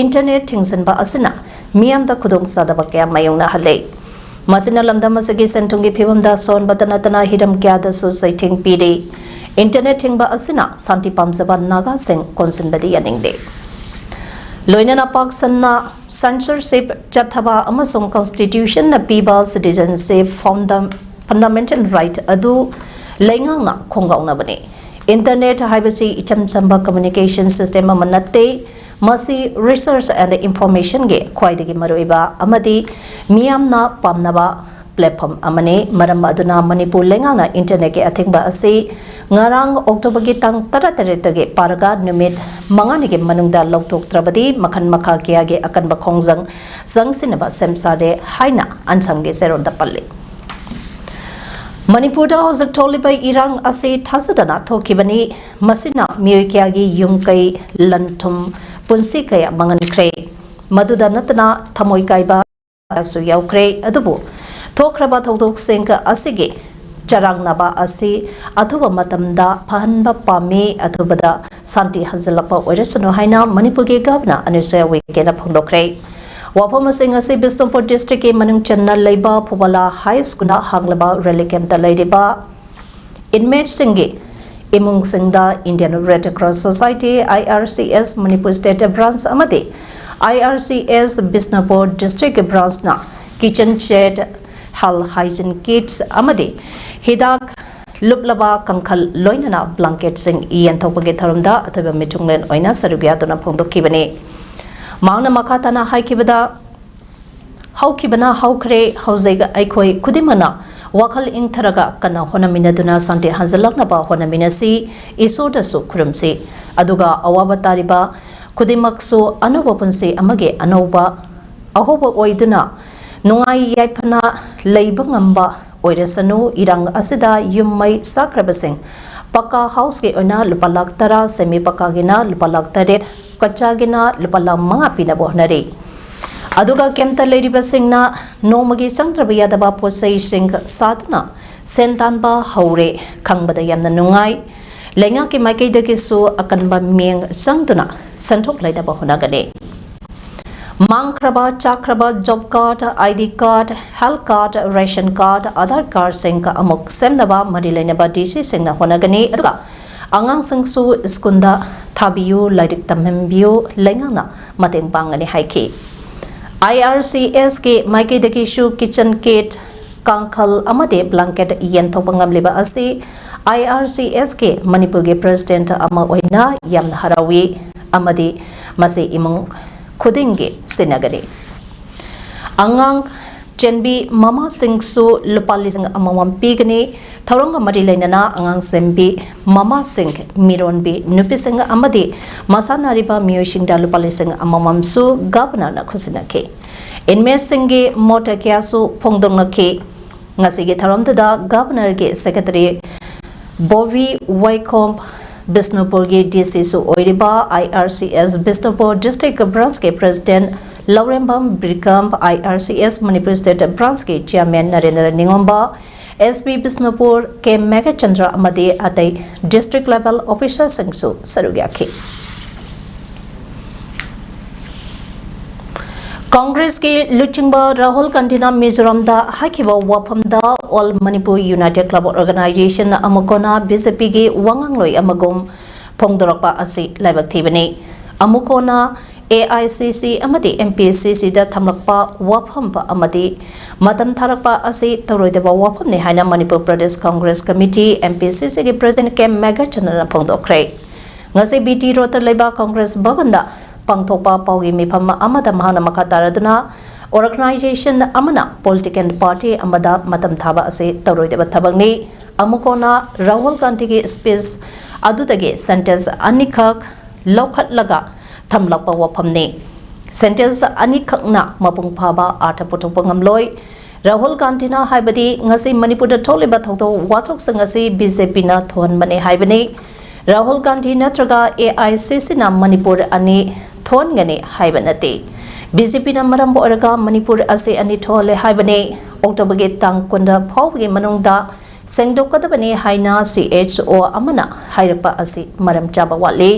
internet ꯊꯤꯡꯖꯤꯟꯕ ꯑꯁꯤꯅ ꯃꯤꯌꯥꯝꯗ ꯈꯨꯗꯣꯡꯆꯥꯗꯕ ꯀꯌꯥ ꯃꯥꯌꯣꯛꯅꯍꯜꯂꯦ꯫ ꯃꯁꯤꯅ ꯂꯝꯗꯝ ꯑꯁꯤꯒꯤ ꯁꯦꯟ-ꯊꯨꯝꯒꯤ ꯐꯤꯕꯝꯗ ꯁꯣꯟꯕꯇ ꯅꯠꯇꯅ ꯍꯤꯔꯝ ꯀꯌꯥꯗꯁꯨ ꯆꯩꯊꯦꯡ ꯄꯤꯔꯤ꯫ Internet ꯊꯤꯡꯕ ꯑꯁꯤꯅ ꯁꯥꯟꯇꯤ ꯄꯥꯝꯖꯕ ꯅꯥꯒꯥꯁꯤꯡ ꯀꯣꯟꯁꯤꯟꯕꯗꯤ ꯌꯥꯅꯤꯡꯗꯦ꯫ ꯂꯣꯏꯅꯅ ꯄꯥꯛ ꯁꯟꯅ censorship ꯆꯠꯊꯕ ꯑꯃꯁꯨꯡ constitutionꯅ ꯄꯤꯕ citizenship fundam-, fundamental right ꯑꯗꯨ ꯂꯩꯉꯥꯛꯅ ꯈꯣꯡꯒꯥꯎꯅꯕꯅꯤ꯫ Internet ꯍꯥꯏꯕꯁꯤ ꯏꯆꯝ ꯆꯝꯕ communication system ꯑꯃ ꯅꯠꯇꯦ, ꯃꯁꯤ research and informationꯒꯤ ꯈ꯭ꯋꯥꯏꯗꯒꯤ ꯃꯔꯨꯑꯣꯏꯕ ꯑꯃꯗꯤ ꯃꯤꯌꯥꯝꯅ ꯄꯥꯝꯅꯕ platform ꯑꯃꯅꯤ꯫ ꯃꯔꯝ ꯑꯗꯨꯅ ꯃꯅꯤꯄꯨꯔ ꯂꯩꯉꯥꯛꯅ internetꯀꯤ ꯑꯊꯤꯡꯕ ꯑꯁꯤ ꯉꯔꯥꯡ Octoberꯒꯤ ꯇꯥꯡ ꯇꯔꯥꯇꯔꯦꯠꯇꯒꯤ ꯄꯥꯔꯒ ꯅꯨꯃꯤꯠ ꯃꯉꯥꯅꯤꯒꯤ ꯃꯅꯨꯡꯗ ꯂꯧꯊꯣꯛꯇ꯭ꯔꯕꯗꯤ ꯃꯈꯜ ꯃꯈꯥ ꯀꯌꯥꯒꯤ ꯑꯀꯟꯕ ꯈꯣꯡꯖꯪ ꯆꯪꯁꯤꯟꯅꯕ ꯁꯦꯝ ꯁꯥꯔꯦ ꯍꯥꯏꯅ ꯑꯟꯁꯝꯒꯤ ꯆꯦꯔꯣꯜꯗ ꯄꯜꯂꯤ꯫ ꯃꯅꯤꯄꯨꯔꯗ ꯍꯧꯖꯤꯛ ꯊꯣꯛꯂꯤꯕ ꯏꯔꯥꯡ ꯑꯁꯤ ꯊꯥꯖꯗꯅ ꯊꯣꯛꯈꯤꯕꯅꯤ꯫ ꯃꯁꯤꯅ ꯃꯤꯑꯣꯏ ꯀꯌꯥꯒꯤ ꯌꯨꯝ ꯀꯩ, ꯂꯟ ꯊꯨꯝ, ꯄꯨꯟꯁꯤ ꯀꯌꯥ ꯃꯥꯡꯍꯟꯈ꯭ꯔꯦ꯫ ꯃꯗꯨꯗ ꯅꯠꯇꯅ ꯊꯃꯣꯏ ꯀꯥꯏꯕ ꯀꯌꯥꯁꯨ ꯌꯥꯎꯈ꯭ꯔꯦ꯫ ꯑꯗꯨꯕꯨ ꯊꯣꯛꯈ꯭ꯔꯕ ꯊꯧꯗꯣꯛꯁꯤꯡ ꯑꯁꯤꯒꯤ ꯆꯔꯥꯡꯅꯕ ꯑꯁꯤ ꯑꯊꯨꯕ ꯃꯇꯝꯗ ꯐꯍꯟꯕ ꯄꯥꯝꯃꯤ꯫ ꯑꯊꯨꯕꯗ ꯁꯥꯟꯇꯤ ꯍꯟꯖꯤꯜꯂꯛꯄ ꯑꯣꯏꯔꯁꯅꯨ ꯍꯥꯏꯅ ꯃꯅꯤꯄꯨꯔꯒꯤ Governor ꯑꯅꯁꯨꯌꯥ ꯎꯏꯀꯦꯅ ꯐꯣꯡꯗꯣꯛꯈ꯭ꯔꯦ꯫ ꯋꯥꯐꯝ ꯑꯁꯤ ꯉꯁꯤ ꯕꯤꯁꯅꯨꯄꯨꯔ districtꯀꯤ ꯃꯅꯨꯡ ꯆꯟꯅ ꯂꯩꯕ ꯐꯨꯕꯂꯥ High Schoolꯗ ꯍꯥꯡꯂꯕ relief campꯇ ꯂꯩꯔꯤꯕ inmateꯁꯤꯡꯒꯤ ꯏꯃꯨꯡꯁꯤꯡꯗ Indian Red Cross Society, I R C S Manipur State Branch ꯑꯃꯗꯤ I R C S Bishnupur District Branchꯅ kitchen set, health hygiene kits ꯑꯃꯗꯤ ꯍꯤꯗꯥꯛ ꯂꯨꯞꯂꯕ ꯀꯥꯡꯈꯜ ꯂꯣꯏꯅꯅ blanketꯁꯤꯡ ꯌꯦꯟꯊꯣꯛꯄꯒꯤ ꯊꯧꯔꯝꯗ ꯑꯊꯣꯏꯕ ꯃꯤꯊꯨꯡꯂꯦꯟ ꯑꯣꯏꯅ ꯁꯔꯨꯛ ꯌꯥꯗꯨꯅ ꯐꯣꯡꯗꯣꯛꯈꯤꯕꯅꯤ꯫ ꯃꯍꯥꯛꯅ ꯃꯈꯥ ꯇꯥꯅ ꯍꯥꯏꯈꯤꯕꯗ, ꯍꯧꯈꯤꯕꯅ ꯍꯧꯈ꯭ꯔꯦ, ꯍꯧꯖꯤꯛ ꯑꯩꯈꯣꯏ ꯈꯨꯗꯤꯡꯃꯛꯅ ꯋꯥꯈꯜ ꯏꯪꯊꯔꯒ ꯀꯟꯅ ꯍꯣꯠꯅꯃꯤꯟꯅꯗꯨꯅ ꯁꯥꯟꯇꯤ ꯍꯟꯖꯤꯜꯂꯛꯅꯕ ꯍꯣꯠꯅꯃꯤꯟꯅꯁꯤ, ꯏꯁꯣꯔꯗꯁꯨ ꯈꯨꯔꯨꯝꯁꯤ꯫ ꯑꯗꯨꯒ ꯑꯋꯥꯕ ꯇꯥꯔꯤꯕ ꯈꯨꯗꯤꯡꯃꯛꯁꯨ ꯑꯅꯧꯕ ꯄꯨꯟꯁꯤ ꯑꯃꯒꯤ ꯑꯅꯧꯕ ꯑꯍꯧꯕ ꯑꯣꯏꯗꯨꯅ ꯅꯨꯡꯉꯥꯏ ꯌꯥꯏꯐꯅ ꯂꯩꯕ ꯉꯝꯕ ꯑꯣꯏꯔꯁꯅꯨ꯫ ꯏꯔꯥꯡ ꯑꯁꯤꯗ ꯌꯨꯝ ꯃꯩ ꯆꯥꯛꯈ꯭ꯔꯕꯁꯤꯡ ꯄꯀꯥ ꯍꯥꯎꯁꯀꯤ ꯑꯣꯏꯅ ꯂꯨꯄꯥ ꯂꯥꯈ ꯇꯔꯥ, ꯁꯦꯃꯤ ꯄꯀꯥꯒꯤꯅ ꯂꯨꯄꯥ ꯂꯥꯈ ꯇꯔꯦꯠ, ꯀꯆꯥꯒꯤꯅ ꯂꯨꯄꯥ ꯂꯥꯈ ꯃꯉꯥ ꯄꯤꯅꯕ ꯍꯣꯠꯅꯔꯤ꯫ ꯑꯗꯨꯒ ꯀꯦꯝꯞꯇ ꯂꯩꯔꯤꯕꯁꯤꯡꯅ ꯅꯣꯡꯃꯒꯤ ꯆꯪꯗ꯭ꯔꯕ ꯌꯥꯗꯕ ꯄꯣꯠꯆꯩꯁꯤꯡ ꯁꯥꯗꯨꯅ ꯁꯦꯟ ꯇꯥꯟꯕ ꯍꯧꯔꯦ꯫ ꯈꯪꯕꯗ ꯌꯥꯝꯅ ꯅꯨꯡꯉꯥꯏ꯫ ꯂꯩꯉꯥꯛꯀꯤ ꯃꯥꯏꯀꯩꯗꯒꯤꯁꯨ ꯑꯀꯟꯕ ꯃꯤꯠꯌꯦꯡ ꯆꯪꯗꯨꯅ ꯁꯦꯟꯊꯣꯛ ꯂꯩꯅꯕ ꯍꯣꯠꯅꯒꯅꯤ꯫ ꯃꯥꯡꯈ꯭ꯔꯕ, ꯆꯥꯛꯈ꯭ꯔꯕ job card, I D card, health card, ration card, Aadhaar cardꯁꯤꯡ ꯑꯃꯨꯛ ꯁꯦꯝꯅꯕ ꯃꯔꯤ ꯂꯩꯅꯕ D Cꯁꯤꯡꯅ ꯍꯣꯠꯅꯒꯅꯤ꯫ ꯑꯗꯨꯒ ꯑꯉꯥꯡꯁꯤꯡꯁꯨ ꯁ꯭ꯀꯨꯜꯗ ꯊꯥꯕꯤꯌꯨ, ꯂꯥꯏꯔꯤꯛ ꯇꯝꯍꯟꯕꯤꯌꯨ, ꯂꯩꯉꯥꯛꯅ ꯃꯇꯦꯡ ꯄꯥꯡꯒꯅꯤ ꯍꯥꯏꯈꯤ꯫ I R C Sꯀꯤ ꯃꯥꯏꯀꯩꯗꯒꯤꯁꯨ kitchen kit, ꯀꯥꯡꯈꯜ ꯑꯃꯗꯤ blanket ꯌꯦꯟꯊꯣꯛꯄ ꯉꯝꯂꯤꯕ ꯑꯁꯤ I R C Sꯀꯤ ꯃꯅꯤꯄꯨꯔꯒꯤ president ꯑꯃ ꯑꯣꯏꯅ ꯌꯥꯝꯅ ꯍꯔꯥꯎꯏ ꯑꯃꯗꯤ ꯃꯁꯤ ꯏꯃꯨꯡ ꯈꯨꯗꯤꯡꯒꯤ ꯁꯤꯟꯅꯒꯅꯤ꯫ ꯑꯉꯥꯡ ꯆꯦꯟꯕꯤ ꯃꯃꯥꯁꯤꯡꯁꯨ ꯂꯨꯄꯥ ꯂꯤꯁꯤꯡ ꯑꯃꯃꯝ ꯄꯤꯒꯅꯤ꯫ ꯊꯧꯔꯝꯒ ꯃꯔꯤ ꯂꯩꯅꯅ ꯑꯉꯥꯡ ꯆꯦꯟꯕꯤ ꯃꯃꯥꯁꯤꯡ, ꯃꯤꯔꯣꯟꯕꯤ ꯅꯨꯄꯤꯁꯤꯡ ꯑꯃꯗꯤ ꯃꯁꯥ ꯅꯥꯔꯤꯕ ꯃꯤꯑꯣꯏꯁꯤꯡꯗ ꯂꯨꯄꯥ ꯂꯤꯁꯤꯡ ꯑꯃꯃꯝꯁꯨ governorꯅ ꯈꯨꯠꯁꯤꯟꯅꯈꯤ꯫ Inmateꯁꯤꯡꯒꯤ ꯃꯣꯠ ꯀꯌꯥꯁꯨ ꯐꯣꯡꯗꯣꯛꯅꯈꯤ꯫ ꯉꯁꯤꯒꯤ ꯊꯧꯔꯝꯗꯨꯗ governorꯒꯤ secretary ꯕꯣꯕꯤ ꯋꯥꯏꯈꯣꯝ, ꯕꯤꯁꯅꯨꯄꯨꯔꯒꯤ D Cꯁꯨ ꯑꯣꯏꯔꯤꯕ I R C S Bishnupur district branchꯀꯤ president Laurembam ꯕꯤꯔꯀꯝ, I R C S Manipur state branchꯀꯤ chairman Narendra ꯅꯤꯉꯣꯝꯕ, S P Bishnupur ꯀꯦ ꯃꯦꯘꯆꯟꯗ꯭ꯔ ꯑꯃꯗꯤ ꯑꯇꯩ district level officerꯁꯤꯡꯁꯨ ꯁꯔꯨꯛ ꯌꯥꯈꯤ꯫ ꯀꯣꯡꯒ꯭ꯔꯦꯁꯀꯤ ꯂꯨꯆꯤꯡꯕ ꯔꯥꯍꯨꯜ ꯒꯥꯟꯙꯤꯅ ꯃꯤꯖꯣꯔꯥꯝꯗ ꯍꯥꯏꯈꯤꯕ ꯋꯥꯐꯝꯗ All Manipur United Club Organization ꯑꯃꯨꯛ ꯀꯣꯟꯅ BJPꯒꯤ ꯋꯥꯉꯥꯡꯂꯣꯏ ꯑꯃꯒꯨꯝ ꯐꯣꯡꯗꯣꯔꯛꯄ ꯑꯁꯤ ꯂꯥꯏꯕꯛ ꯊꯤꯕꯅꯤ꯫ ꯑꯃꯨꯛ ꯀꯣꯟꯅ AICC ꯑꯃꯗꯤ MPCCꯗ ꯊꯝꯂꯛꯄ ꯋꯥꯐꯝ ꯑꯃꯗꯤ ꯃꯇꯝ ꯊꯥꯔꯛꯄ ꯑꯁꯤ ꯇꯧꯔꯣꯏꯗꯕ ꯋꯥꯐꯝꯅꯤ ꯍꯥꯏꯅ ꯃꯅꯤꯄꯨꯔ ꯄ꯭ꯔꯗꯦꯁ ꯀꯣꯡꯒ꯭ꯔꯦꯁ ꯀꯃꯤꯇꯤ, MPCCꯒꯤ ꯄ꯭ꯔꯁꯤꯗꯦꯟꯠ ꯀꯦ ꯃꯦꯘꯆꯟꯗ꯭ꯔꯅ ꯐꯣꯡꯗꯣꯛꯈ꯭ꯔꯦ꯫ ꯉꯁꯤ BT Roadꯇ ꯂꯩꯕ ꯀꯣꯡꯒ꯭ꯔꯦꯁ ꯚꯕꯟꯗ ꯄꯥꯡꯊꯣꯛꯄ ꯄꯥꯎꯒꯤ ꯃꯤꯐꯝ ꯑꯃꯗ ꯃꯍꯥꯛꯅ ꯃꯈꯥ ꯇꯥꯔꯗꯨꯅ, organization ꯑꯃꯅ political party ꯑꯃꯗ ꯃꯇꯝ ꯊꯥꯕ ꯑꯁꯤ ꯇꯧꯔꯣꯏꯗꯕ ꯊꯕꯛꯅꯤ꯫ ꯑꯃꯨꯛ ꯀꯣꯟꯅ ꯔꯥꯍꯨꯜ ꯒꯥꯟꯙꯤꯒꯤ speech ꯑꯗꯨꯗꯒꯤ sentence ꯑꯅꯤꯈꯛ ꯂꯧꯈꯠꯂꯒ ꯊꯝꯂꯛꯄ ꯋꯥꯐꯝꯅꯤ꯫ Sentence ꯑꯅꯤꯈꯛꯅ ꯃꯄꯨꯡ ꯐꯥꯕ ꯑꯥꯔꯊ ꯄꯨꯊꯣꯛꯄ ꯉꯝꯂꯣꯏ꯫ ꯔꯥꯍꯨꯜ ꯒꯥꯟꯙꯤꯅ ꯍꯥꯏꯕꯗꯤ ꯉꯁꯤ ꯃꯅꯤꯄꯨꯔꯗ ꯊꯣꯛꯂꯤꯕ ꯊꯧꯗꯣꯛ ꯋꯥꯊꯣꯛꯁꯤꯡ ꯑꯁꯤ BJPꯅ ꯊꯣꯛꯍꯟꯕꯅꯤ ꯍꯥꯏꯕꯅꯤ꯫ ꯔꯥꯍꯨꯜ ꯒꯥꯟꯙꯤ ꯅꯠꯇ꯭ꯔꯒ AICCꯅ ꯃꯅꯤꯄꯨꯔ ꯑꯅꯤ ꯊꯣꯛꯍꯟꯒꯅꯤ ꯍꯥꯏꯕ ꯅꯠꯇꯦ꯫ BJPꯅ ꯃꯔꯝ ꯑꯣꯏꯔꯒ ꯃꯅꯤꯄꯨꯔ ꯑꯁꯤ ꯑꯅꯤ ꯊꯣꯛꯍꯜꯂꯦ ꯍꯥꯏꯕꯅꯤ꯫ Octoberꯒꯤ ꯇꯥꯡ ꯀꯨꯟ ꯐꯥꯎꯕꯒꯤ ꯃꯅꯨꯡꯗ ꯁꯦꯡꯗꯣꯛꯀꯗꯕꯅꯤ ꯍꯥꯏꯅ CHO ꯑꯃꯅ ꯍꯥꯏꯔꯛꯄ ꯑꯁꯤ ꯃꯔꯝ ꯆꯥꯕ ꯋꯥꯠꯂꯤ꯫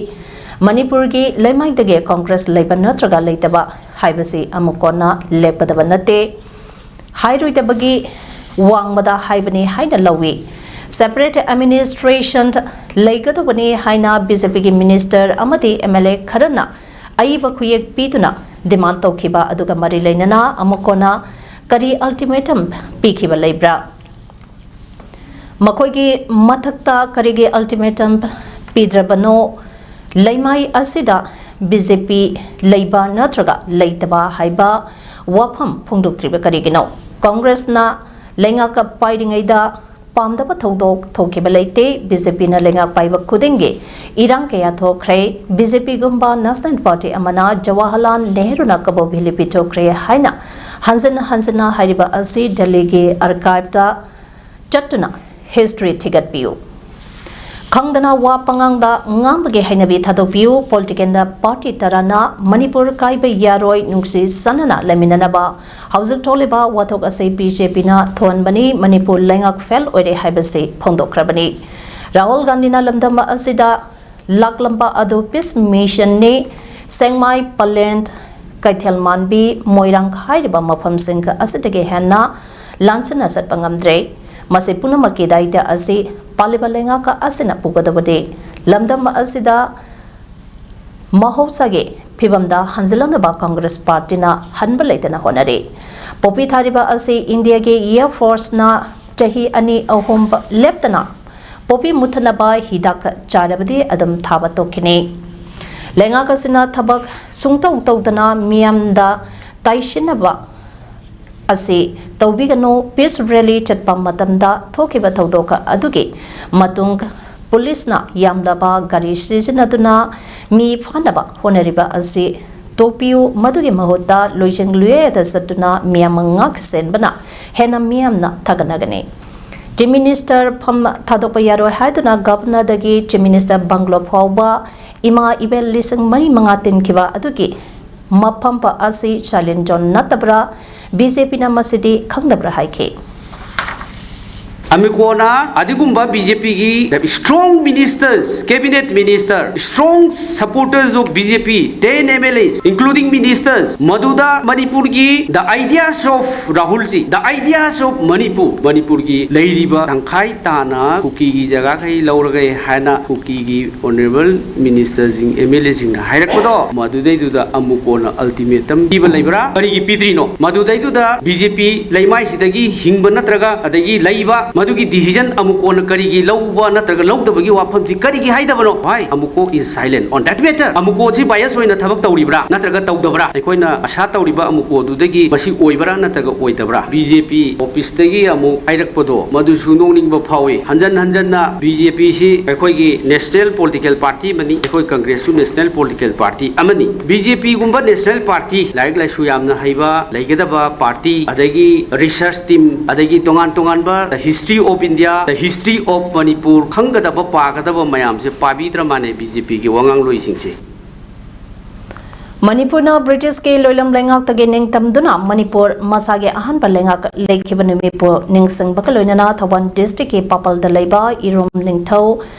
ꯃꯅꯤꯄꯨꯔꯒꯤ ꯂꯩꯃꯥꯏꯗꯒꯤ ꯀꯣꯡꯒ꯭ꯔꯦꯁ ꯂꯩꯕ ꯅꯠꯇ꯭ꯔꯒ ꯂꯩꯇꯕ ꯍꯥꯏꯕꯁꯤ ꯑꯃꯨꯛ ꯀꯣꯟꯅ ꯂꯦꯞꯀꯗꯕ ꯅꯠꯇꯦ꯫ ꯍꯥꯏꯔꯣꯏꯗꯕꯒꯤ ꯋꯥꯡꯃꯗ ꯍꯥꯏꯕꯅꯤ ꯍꯥꯏꯅ ꯂꯧꯏ꯫ Separate administration ꯂꯩꯒꯗꯕꯅꯤ ꯍꯥꯏꯅ BJPꯒꯤ minister ꯑꯃꯗꯤ MLA ꯈꯔꯅ ꯑꯏꯕ ꯈꯨꯌꯦꯛ ꯄꯤꯗꯨꯅ demand ꯇꯧꯈꯤꯕ ꯑꯗꯨꯒ ꯃꯔꯤ ꯂꯩꯅꯅ ꯑꯃꯨꯛ ꯀꯣꯟꯅ ꯀꯔꯤ ultimatum ꯄꯤꯈꯤꯕ ꯂꯩꯕ꯭ꯔꯥ? ꯃꯈꯣꯏꯒꯤ ꯃꯊꯛꯇ ꯀꯔꯤꯒꯤ ultimatum ꯄꯤꯗ꯭ꯔꯕꯅꯣ? ꯂꯩꯃꯥꯏ ꯑꯁꯤꯗ BJP ꯂꯩꯕ ꯅꯠꯇ꯭ꯔꯒ ꯂꯩꯇꯕ ꯍꯥꯏꯕ ꯋꯥꯐꯝ ꯐꯣꯡꯗꯣꯛꯇ꯭ꯔꯤꯕ ꯀꯔꯤꯒꯤꯅꯣ? ꯀꯣꯡꯒ꯭ꯔꯦꯁꯅ ꯂꯩꯉꯥꯛ ꯄꯥꯏꯔꯤꯉꯩꯗ ꯄꯥꯝꯗꯕ ꯊꯧꯗꯣꯛ ꯊꯣꯛꯈꯤꯕ ꯂꯩꯇꯦ꯫ BJPꯅ ꯂꯩꯉꯥꯛ ꯄꯥꯏꯕ ꯈꯨꯗꯤꯡꯒꯤ ꯏꯔꯥꯡ ꯀꯌꯥ ꯊꯣꯛꯈ꯭ꯔꯦ꯫ BJPꯒꯨꯝꯕ national party ꯑꯃꯅ ꯖꯋꯥꯍꯔꯂꯥꯜ ꯅꯦꯍꯔꯨꯅ ꯀꯕꯣ ꯚꯦꯂꯤ ꯄꯤꯊꯣꯛꯈ꯭ꯔꯦ ꯍꯥꯏꯅ ꯍꯟꯖꯤꯟ ꯍꯟꯖꯤꯟꯅ ꯍꯥꯏꯔꯤꯕ ꯑꯁꯤ ꯗꯦꯜꯂꯤꯒꯤ archiveꯇ ꯆꯠꯇꯨꯅ history ꯊꯤꯒꯠꯄꯤꯌꯨ꯫ ꯈꯪꯗꯅ ꯋꯥ ꯄꯉꯥꯡꯗ ꯉꯥꯡꯕꯒꯤ ꯍꯩꯅꯕꯤ ꯊꯥꯗꯣꯛꯄꯤꯌꯨ꯫ Political party ꯇꯔꯥꯅ ꯃꯅꯤꯄꯨꯔ ꯀꯥꯏꯕ ꯌꯥꯔꯣꯏ, ꯅꯨꯡꯁꯤ ꯆꯥꯟꯅꯅ ꯂꯩꯃꯤꯟꯅꯅꯕ꯫ ꯍꯧꯖꯤꯛ ꯊꯣꯛꯂꯤꯕ ꯋꯥꯊꯣꯛ ꯑꯁꯤ BJPꯅ ꯊꯣꯛꯍꯟꯕꯅꯤ꯫ ꯃꯅꯤꯄꯨꯔ ꯂꯩꯉꯥꯛ fail ꯑꯣꯏꯔꯦ ꯍꯥꯏꯕꯁꯤ ꯐꯣꯡꯗꯣꯛꯈ꯭ꯔꯕꯅꯤ꯫ ꯔꯥꯍꯨꯜ ꯒꯥꯟꯙꯤꯅ ꯂꯝꯗꯝ ꯑꯁꯤꯗ ꯂꯥꯛꯂꯝꯕ ꯑꯗꯨ peace missionꯅꯤ꯫ ꯁꯦꯡꯃꯥꯏ, ꯄꯂꯦꯟ, ꯀꯩꯊꯦꯜ ꯃꯥꯟꯕꯤ, ꯃꯣꯏꯔꯥꯡ ꯍꯥꯏꯔꯤꯕ ꯃꯐꯝꯁꯤꯡ ꯑꯁꯤꯗꯒꯤ ꯍꯦꯟꯅ ꯂꯥꯟꯁꯤꯟꯅ ꯆꯠꯄ ꯉꯝꯗ꯭ꯔꯦ꯫ ꯃꯁꯤ ꯄꯨꯝꯅꯃꯛꯀꯤ ꯗꯥꯏꯇ ꯑꯁꯤ ꯄꯥꯜꯂꯤꯕ ꯂꯩꯉꯥꯛ ꯑꯁꯤꯅ ꯄꯨꯒꯗꯕꯅꯤ꯫ ꯂꯝꯗꯝ ꯑꯁꯤꯗ ꯃꯍꯧꯁꯥꯒꯤ ꯐꯤꯕꯝꯗ ꯍꯟꯖꯤꯜꯂꯛꯅꯕ ꯀꯪꯒ꯭ꯔꯦꯁ ꯄꯥꯔꯇꯤꯅ ꯍꯟꯕ ꯂꯩꯇꯅ ꯍꯣꯠꯅꯔꯤ꯫ ꯄꯣꯄꯤ ꯊꯥꯔꯤꯕ ꯑꯁꯤ ꯏꯟꯗꯤꯌꯥꯒꯤ ꯏꯌꯥꯔ ꯐꯣꯔꯁꯅ ꯆꯍꯤ ꯑꯅꯤ ꯑꯍꯨꯝ ꯂꯦꯞꯇꯅ ꯄꯣꯄꯤ ꯃꯨꯊꯠꯅꯕ ꯍꯤꯗꯥꯛ ꯆꯥꯔꯕꯗꯤ ꯑꯗꯨꯝ ꯊꯥꯕ ꯇꯣꯛꯈꯤꯅꯤ꯫ ꯂꯩꯉꯥꯛ ꯑꯁꯤꯅ ꯊꯕꯛ ꯁꯨꯡꯇꯧ ꯇꯧꯗꯅ ꯃꯤꯌꯥꯝꯗ ꯇꯥꯏꯁꯤꯟꯅꯕ ꯑꯁꯤ ꯇꯧꯕꯤꯒꯅꯨ꯫ ꯄꯤꯁ ꯔꯦꯂꯤ ꯆꯠꯄ ꯃꯇꯝꯗ ꯊꯣꯛꯈꯤꯕ ꯊꯧꯗꯣꯛ ꯑꯗꯨꯒꯤ ꯃꯇꯨꯡ ꯄꯨꯂꯤꯁꯅ ꯌꯥꯝꯂꯕ ꯒꯥꯔꯤ ꯁꯤꯖꯤꯟꯅꯗꯨꯅ ꯃꯤ ꯐꯥꯅꯕ ꯍꯣꯠꯅꯔꯤꯕ ꯑꯁꯤ ꯇꯣꯛꯄꯤꯌꯨ꯫ ꯃꯗꯨꯒꯤ ꯃꯍꯨꯠꯇ ꯂꯣꯏꯖꯤꯡ ꯂꯨꯌꯦꯗ ꯆꯠꯇꯨꯅ ꯃꯤꯌꯥꯝ ꯉꯥꯛ ꯁꯦꯟꯕꯅ ꯍꯦꯟꯅ ꯃꯤꯌꯥꯝꯅ ꯊꯥꯒꯠꯅꯒꯅꯤ꯫ ꯆꯤꯐ ꯃꯤꯅꯤꯁꯇꯔ ꯐꯝ ꯊꯥꯗꯣꯛꯄ ꯌꯥꯔꯣꯏ ꯍꯥꯏꯗꯨꯅ ꯒꯚꯔꯅꯔꯗꯒꯤ ꯆꯤꯐ ꯃꯤꯅꯤꯁꯇꯔ ꯕꯪꯒ꯭ꯂꯣ ꯐꯥꯎꯕ ꯏꯃꯥ ꯏꯕꯦꯜ ꯂꯤꯁꯤꯡ ꯃꯔꯤ ꯃꯉꯥ ꯇꯤꯟꯈꯤꯕ ꯑꯗꯨꯒꯤ ꯃꯐꯝ ꯑꯁꯤ ꯁꯥꯏꯂꯦꯟ ꯖꯣꯟ ꯅꯠꯇꯕ꯭ꯔꯥ? ꯕꯤ ꯖꯦ ꯄꯤꯅ ꯃꯁꯤꯗꯤ ꯈꯪꯗꯕ꯭ꯔꯥ ꯍꯥꯏꯈꯤ꯫ ꯑꯃꯤꯀꯣꯅ ꯑꯗꯨꯒꯨꯝꯕ ꯕꯤ ꯖꯦ ꯄꯤꯒꯤ strong ministers, cabinet minister, strong supporters of B J P, ten M L As, including ministers, ꯃꯗꯨꯗ ꯃꯅꯤꯄꯨꯔꯒꯤ the ideas of ꯔꯥꯍꯨꯜꯖꯤ, the ideas of Manipur, ꯃꯅꯤꯄꯨꯔꯒꯤ ꯂꯩꯔꯤꯕ ꯇꯪꯈꯥꯏ ꯇꯥꯅ ꯀꯨꯀꯤꯒꯤ ꯖꯒꯥꯈꯩ ꯂꯧꯔꯒꯦ ꯍꯥꯏꯅ ꯀꯨꯀꯤꯒꯤ honourable ministerꯁꯤꯡ, M L Aꯁꯤꯡꯅ ꯍꯥꯏꯔꯛꯄꯗꯣ, ꯃꯗꯨꯗꯩꯗꯨꯗ ꯑꯃꯨꯀꯣꯅ ultimatum ꯄꯤꯕ ꯂꯩꯕ꯭ꯔꯥ? ꯀꯔꯤꯒꯤ ꯄꯤꯗ꯭ꯔꯤꯅꯣ? ꯃꯗꯨꯗꯩꯗꯨꯗ B J P ꯂꯩꯃꯥꯏꯁꯤꯗꯒꯤ ꯍꯤꯡꯕ ꯅꯠꯇ꯭ꯔꯒ ꯑꯗꯒꯤ ꯂꯩꯕ, ꯃꯗꯨꯒꯤ decision ꯑꯃꯨꯀꯣꯅ ꯀꯔꯤꯒꯤ ꯂꯧꯕ ꯅꯠꯇ꯭ꯔꯒ ꯂꯧꯗꯕꯒꯤ ꯋꯥꯐꯝꯁꯤ ꯀꯔꯤꯒꯤ ꯍꯥꯏꯗꯕꯅꯣ? Why ꯑꯃꯨꯀꯣ is silent on that matter? ꯑꯃꯨꯀꯣꯁꯤ bias ꯑꯣꯏꯅ ꯊꯕꯛ ꯇꯧꯔꯤꯕ꯭ꯔꯥ ꯅꯠꯇ꯭ꯔꯒ ꯇꯧꯗꯕ꯭ꯔꯥ? ꯑꯩꯈꯣꯏꯅ ꯑꯁꯥ ꯇꯧꯔꯤꯕ ꯑꯃꯨꯀꯣꯗꯨꯗꯒꯤ ꯃꯁꯤ ꯑꯣꯏꯕ꯭ꯔꯥ ꯅꯠꯇ꯭ꯔꯒ ꯑꯣꯏꯗꯕ꯭ꯔꯥ? B J P officeꯇꯒꯤ ꯑꯃꯨꯛ ꯍꯥꯏꯔꯛꯄꯗꯣ, ꯃꯗꯨꯁꯨ ꯅꯣꯛꯅꯤꯡꯕ ꯐꯥꯎꯏ꯫ ꯍꯟꯖꯟ ꯍꯟꯖꯟꯅ B J Pꯁꯤ ꯑꯩꯈꯣꯏꯒꯤ national political party ꯑꯃꯅꯤ, ꯑꯩꯈꯣꯏ ꯀꯪꯒ꯭ꯔꯦꯁꯁꯨ national political party ꯑꯃꯅꯤ꯫ B J Pꯒꯨꯝꯕ national party, ꯂꯥꯏꯔꯤꯛ ꯂꯥꯏꯁꯨ ꯌꯥꯝꯅ ꯍꯩꯕ, ꯂꯩꯒꯗꯕ party, ꯑꯗꯒꯤ research team, ꯑꯗꯒꯤ ꯇꯣꯉꯥꯟ ꯇꯣꯉꯥꯟꯕ the history of India, the history of Manipur ꯈꯪꯒꯗꯕ, ꯄꯥꯒꯗꯕ ꯃꯌꯥꯝꯁꯦ ꯄꯥꯕꯤꯗ꯭ꯔ ꯃꯥꯅꯦ B J Pꯒꯤ ꯋꯥꯉꯥꯡꯂꯣꯏꯁꯤꯡꯁꯦ꯫ ꯃꯅꯤꯄꯨꯔꯅ ꯕ꯭ꯔꯤꯇꯤꯁꯀꯤ ꯂꯣꯏꯂꯝ ꯂꯩꯉꯥꯛꯇꯒꯤ ꯅꯤꯡꯇꯝꯗꯨꯅ ꯃꯅꯤꯄꯨꯔ ꯃꯁꯥꯒꯤ ꯑꯍꯥꯟꯕ ꯂꯩꯉꯥꯛ ꯂꯩꯈꯤꯕ ꯅꯨꯃꯤꯠꯄꯨ ꯅꯤꯡꯁꯤꯡꯕꯒ ꯂꯣꯏꯅꯅ ꯊꯧꯕꯥꯜ districtꯀꯤ ꯄꯥꯄꯜꯗ ꯂꯩꯕ ꯏꯔꯨꯝ ꯅꯤꯡꯊꯧ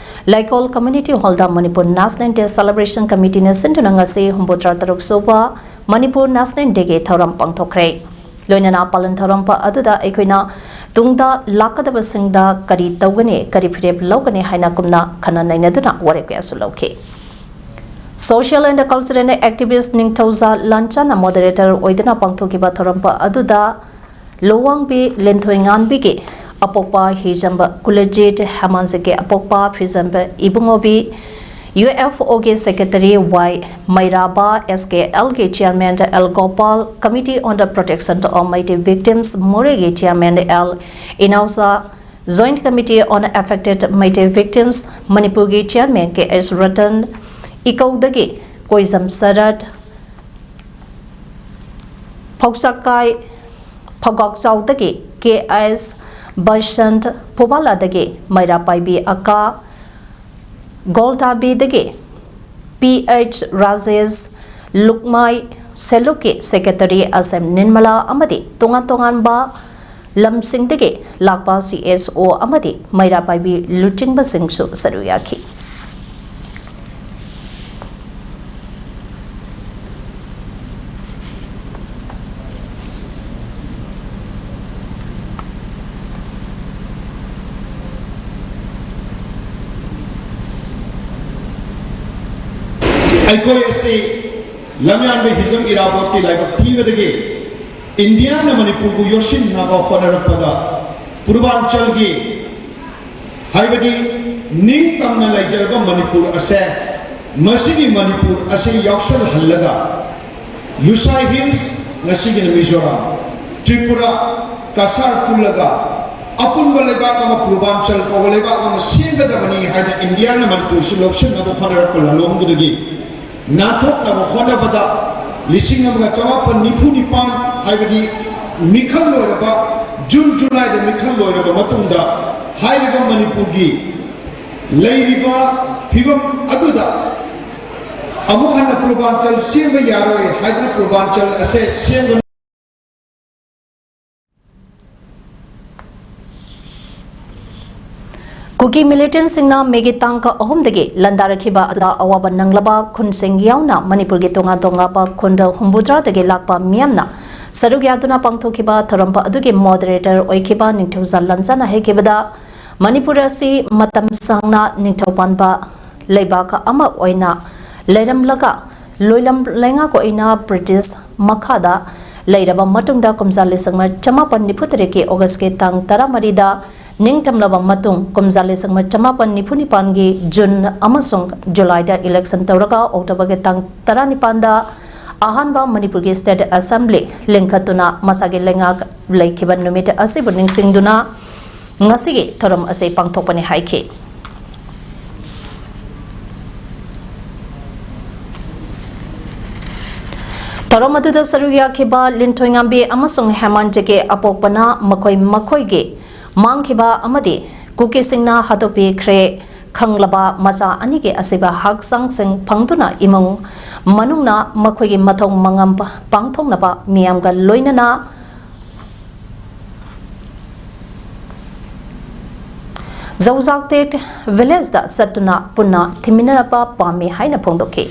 ꯂꯩꯀꯣꯜ community hallꯗ Manipur National Day Celebration Committeeꯅ ꯁꯤꯟꯗꯨꯅ ꯉꯁꯤ ꯍꯨꯝꯐꯨꯇꯔꯥ ꯇꯔꯨꯛ ꯁꯨꯕ ꯃꯅꯤꯄꯨꯔ ꯅꯦꯁꯅꯦꯜ ꯗꯦꯒꯤ ꯊꯧꯔꯝ ꯄꯥꯡꯊꯣꯛꯈ꯭ꯔꯦ꯫ ꯂꯣꯏꯅꯅ ꯄꯥꯂꯟ ꯊꯧꯔꯝ ꯑꯗꯨꯗ ꯑꯩꯈꯣꯏꯅ ꯇꯨꯡꯗ ꯂꯥꯛꯀꯗꯕꯁꯤꯡꯗ ꯀꯔꯤ ꯇꯧꯒꯅꯤ, ꯀꯔꯤ ꯐꯤꯔꯦꯞ ꯂꯧꯒꯅꯤ ꯍꯥꯏꯅ ꯀꯨꯝꯅ ꯈꯟꯅ ꯅꯩꯅꯗꯨꯅ ꯋꯥꯔꯦꯞ ꯀꯌꯥꯁꯨ ꯂꯧꯈꯤ꯫ Social and Cultural Activist ꯅꯤꯡꯊꯧꯖꯥ ꯂꯥꯟꯆꯥꯅ moderator ꯑꯣꯏꯗꯨꯅ ꯄꯥꯡꯊꯣꯛꯈꯤꯕ ꯊꯧꯔꯝ ꯑꯗꯨꯗ ꯂꯨꯋꯥꯡꯕꯤ ꯂꯦꯟꯊꯣꯏꯉꯥꯟꯕꯤꯒꯤ ꯑꯄꯣꯛꯄ ꯍꯤꯖꯝꯕ ꯀꯨꯂꯖꯤꯠ, ꯍꯦꯃꯥꯟꯖꯤꯠꯀꯤ ꯑꯄꯣꯛꯄ ꯐꯤꯖꯝꯕ ꯏꯕꯨꯡꯉꯣꯕꯤ, UFOꯒꯤ secretary Y ꯃꯩꯔꯥꯕ, SKLꯒꯤ chairman L Gopal, Committee on the Protection of Meitei Victims ꯃꯣꯔꯦꯒꯤ chairman L Inaocha, Joint Committee on Affected Meitei Victims ꯃꯅꯤꯄꯨꯔꯒꯤ chairman K H ꯔꯇꯟ, ꯏꯀꯧꯗꯒꯤ ꯀꯣꯏꯖꯝ ꯁꯔꯠ, ꯐꯧꯆꯥꯛꯀꯥꯏ ꯐꯧꯒꯥꯛꯆꯥꯎꯗꯒꯤ K S Basant, ꯐꯨꯕꯥꯂꯥꯗꯒꯤ ꯃꯩꯔꯥ ꯄꯥꯏꯕꯤ ꯑꯀꯥ, ꯒꯣꯜꯇꯥꯕꯤꯗꯒꯤ P H Rajesh, ꯂꯨꯛꯃꯥꯏ ꯁꯦꯂꯨꯛꯀꯤ secretary ꯑꯁꯦꯝ Nirmala ꯑꯃꯗꯤ ꯇꯣꯉꯥꯟ ꯇꯣꯉꯥꯟꯕ ꯂꯝꯁꯤꯡꯗꯒꯤ ꯂꯥꯛꯄ CSO ꯑꯃꯗꯤ ꯃꯩꯔꯥ ꯄꯥꯏꯕꯤ ꯂꯨꯆꯤꯡꯕꯁꯤꯡꯁꯨ ꯁꯔꯨꯛ ꯌꯥꯈꯤ꯫ ꯑꯩꯈꯣꯏ ꯑꯁꯤ ꯂꯝꯌꯥꯟꯕ ꯍꯤꯖꯝ ꯏꯔꯥꯕꯣꯠꯀꯤ ꯂꯥꯏꯕꯛ ꯊꯤꯕꯗꯒꯤ ꯏꯟꯗꯤꯌꯥꯅ ꯃꯅꯤꯄꯨꯔꯕꯨ ꯌꯣꯠꯁꯤꯟꯅꯕ ꯍꯣꯠꯅꯔꯛꯄꯗ ꯄꯨꯔꯕꯥꯟꯆꯜꯒꯤ, ꯍꯥꯏꯕꯗꯤ ꯅꯤꯡꯇꯝꯅ ꯂꯩꯖꯔꯕ ꯃꯅꯤꯄꯨꯔ ꯑꯁꯦ, ꯃꯁꯤꯒꯤ ꯃꯅꯤꯄꯨꯔ ꯑꯁꯤ ꯌꯥꯎꯁꯜꯍꯜꯂꯒ ꯂꯨꯁꯥꯏ ꯍꯤꯜꯁ, ꯉꯁꯤꯒꯤꯅ ꯃꯤꯖꯣꯔꯥꯝ, ꯇ꯭ꯔꯤꯄꯨꯔꯥ, ꯀꯁꯥꯔ ꯄꯨꯜꯂꯒ ꯑꯄꯨꯟꯕ ꯂꯩꯕꯥꯛ ꯑꯃ, ꯄꯨꯔꯕꯥꯟꯆꯜ ꯀꯧꯕ ꯂꯩꯕꯥꯛ ꯑꯃ ꯁꯦꯝꯒꯗꯕꯅꯤ ꯍꯥꯏꯅ ꯏꯟꯗꯤꯌꯥꯅ ꯃꯅꯤꯄꯨꯔꯁꯤ ꯂꯧꯁꯤꯟꯅꯕ ꯍꯣꯠꯅꯔꯛꯄ ꯂꯥꯂꯣꯡꯗꯨꯗꯒꯤ ꯅꯥꯟꯊꯣꯛꯅꯕ ꯍꯣꯠꯅꯕꯗ ꯂꯤꯁꯤꯡ ꯑꯃꯒ ꯆꯃꯥꯄꯟ ꯅꯤꯐꯨ ꯅꯤꯄꯥꯟ, ꯍꯥꯏꯕꯗꯤ ꯃꯤꯈꯜ ꯂꯣꯏꯔꯕ, ꯖꯨꯟ ꯖꯨꯂꯥꯏꯗ ꯃꯤꯈꯜ ꯂꯣꯏꯔꯕ ꯃꯇꯨꯡꯗ ꯍꯥꯏꯔꯤꯕ ꯃꯅꯤꯄꯨꯔꯒꯤ ꯂꯩꯔꯤꯕ ꯐꯤꯕꯝ ꯑꯗꯨꯗ ꯑꯃꯨꯛ ꯍꯟꯅ ꯄꯨꯔꯕꯥꯟꯆꯜ ꯁꯦꯝꯕ ꯌꯥꯔꯣꯏ ꯍꯥꯏꯗꯨꯅ ꯄꯨꯔꯕꯥꯟꯆꯜ ꯑꯁꯦ ꯁꯦꯝꯒꯅꯤ꯫ ꯀꯨꯀꯤ ꯃꯤꯂꯤꯇꯦꯟꯁꯤꯡꯅ ꯃꯦꯒꯤ ꯇꯥꯡ ꯑꯍꯨꯝꯗꯒꯤ ꯂꯥꯟꯗꯥꯔꯛꯈꯤꯕ ꯑꯗꯨꯗ ꯑꯋꯥꯕ ꯅꯪꯂꯕ ꯈꯨꯟꯁꯤꯡ ꯌꯥꯎꯅ ꯃꯅꯤꯄꯨꯔꯒꯤ ꯇꯣꯉꯥꯟ ꯇꯣꯉꯥꯟꯕ ꯈꯨꯟ ꯍꯨꯝꯐꯨꯇꯔꯥꯗꯒꯤ ꯂꯥꯛꯄ ꯃꯤꯌꯥꯝꯅ ꯁꯔꯨꯛ ꯌꯥꯗꯨꯅ ꯄꯥꯡꯊꯣꯛꯈꯤꯕ ꯊꯧꯔꯝ ꯑꯗꯨꯒꯤ ꯃꯣꯗꯔꯦꯇꯔ ꯑꯣꯏꯈꯤꯕ ꯅꯤꯡꯊꯧꯖꯥ ꯂꯟꯖꯥꯅ ꯍꯥꯏꯈꯤꯕꯗ, ꯃꯅꯤꯄꯨꯔ ꯑꯁꯤ ꯃꯇꯝ ꯁꯥꯡꯅ ꯅꯤꯡꯊꯧ ꯄꯥꯟꯕ ꯂꯩꯕꯥꯛ ꯑꯃ ꯑꯣꯏꯅ ꯂꯩꯔꯝꯂꯒ, ꯂꯣꯏꯂꯝ ꯂꯩꯉꯥꯛ ꯑꯣꯏꯅ ꯕ꯭ꯔꯤꯇꯤꯁ ꯃꯈꯥꯗ ꯂꯩꯔꯕ ꯃꯇꯨꯡꯗ, ꯀꯨꯝꯖꯥ ꯂꯤꯁꯤꯡ ꯑꯃ ꯆꯃꯥꯄꯟ ꯅꯤꯐꯨ ꯇꯔꯦꯠꯀꯤ ꯑꯣꯒꯁꯀꯤ ꯇꯥꯡ ꯇꯔꯥꯃꯔꯤꯗ ꯅꯤꯡꯇꯝꯂꯕ ꯃꯇꯨꯡ, ꯀꯨꯝꯖꯥ ꯂꯤꯁꯤꯡ ꯑꯃ ꯆꯃꯥꯄꯟ ꯅꯤꯐꯨ ꯅꯤꯄꯥꯟꯒꯤ ꯖꯨꯟ ꯑꯃꯁꯨꯡ ꯖꯨꯂꯥꯏꯗ ꯏꯂꯦꯛꯁꯟ ꯇꯧꯔꯒ, ꯑꯣꯛꯇꯣꯕꯔꯒꯤ ꯇꯥꯡ ꯇꯔꯥꯅꯤꯄꯥꯟꯗ ꯑꯍꯥꯟꯕ ꯃꯅꯤꯄꯨꯔꯒꯤ ꯁ꯭ꯇꯦꯠ ꯑꯦꯁꯦꯝꯕ꯭ꯂꯤ ꯂꯤꯡꯈꯠꯇꯨꯅ ꯃꯁꯥꯒꯤ ꯂꯩꯉꯥꯛ ꯂꯩꯈꯤꯕ ꯅꯨꯃꯤꯠ ꯑꯁꯤꯕꯨ ꯅꯤꯡꯁꯤꯡꯗꯨꯅ ꯉꯁꯤꯒꯤ ꯊꯧꯔꯝ ꯑꯁꯤ ꯄꯥꯡꯊꯣꯛꯄꯅꯤ ꯍꯥꯏꯈꯤ꯫ ꯊꯧꯔꯝ ꯑꯗꯨꯗ ꯁꯔꯨꯛ ꯌꯥꯈꯤꯕ ꯂꯤꯟꯊꯣꯏꯉꯥꯝꯕꯤ ꯑꯃꯁꯨꯡ ꯍꯦꯃꯟꯇꯒꯤ ꯑꯄꯣꯛꯄꯅ ꯃꯈꯣꯏ ꯃꯈꯣꯏꯒꯤ ꯃꯥꯡꯈꯤꯕ ꯑꯃꯗꯤ ꯀꯨꯀꯤꯁꯤꯡꯅ ꯍꯥꯠꯇꯣꯛꯄꯤꯈ꯭ꯔꯦ ꯈꯪꯂꯕ ꯃꯆꯥ ꯑꯅꯤꯒꯤ ꯑꯁꯤꯕ ꯍꯛꯆꯥꯡꯁꯤꯡ ꯐꯪꯗꯨꯅ ꯏꯃꯨꯡ ꯃꯅꯨꯡꯅ ꯃꯈꯣꯏꯒꯤ ꯃꯊꯧ ꯃꯉꯝ ꯄꯥꯡꯊꯣꯛꯅꯕ ꯃꯤꯌꯥꯝꯒ ꯂꯣꯏꯅꯅ ꯖꯧꯖꯥꯛꯇꯦꯠ ꯚꯤꯂꯦꯖꯗ ꯆꯠꯇꯨꯅ ꯄꯨꯟꯅ ꯊꯤꯃꯤꯟꯅꯕ ꯄꯥꯝꯃꯤ ꯍꯥꯏꯅ ꯐꯣꯡꯗꯣꯛꯈꯤ꯫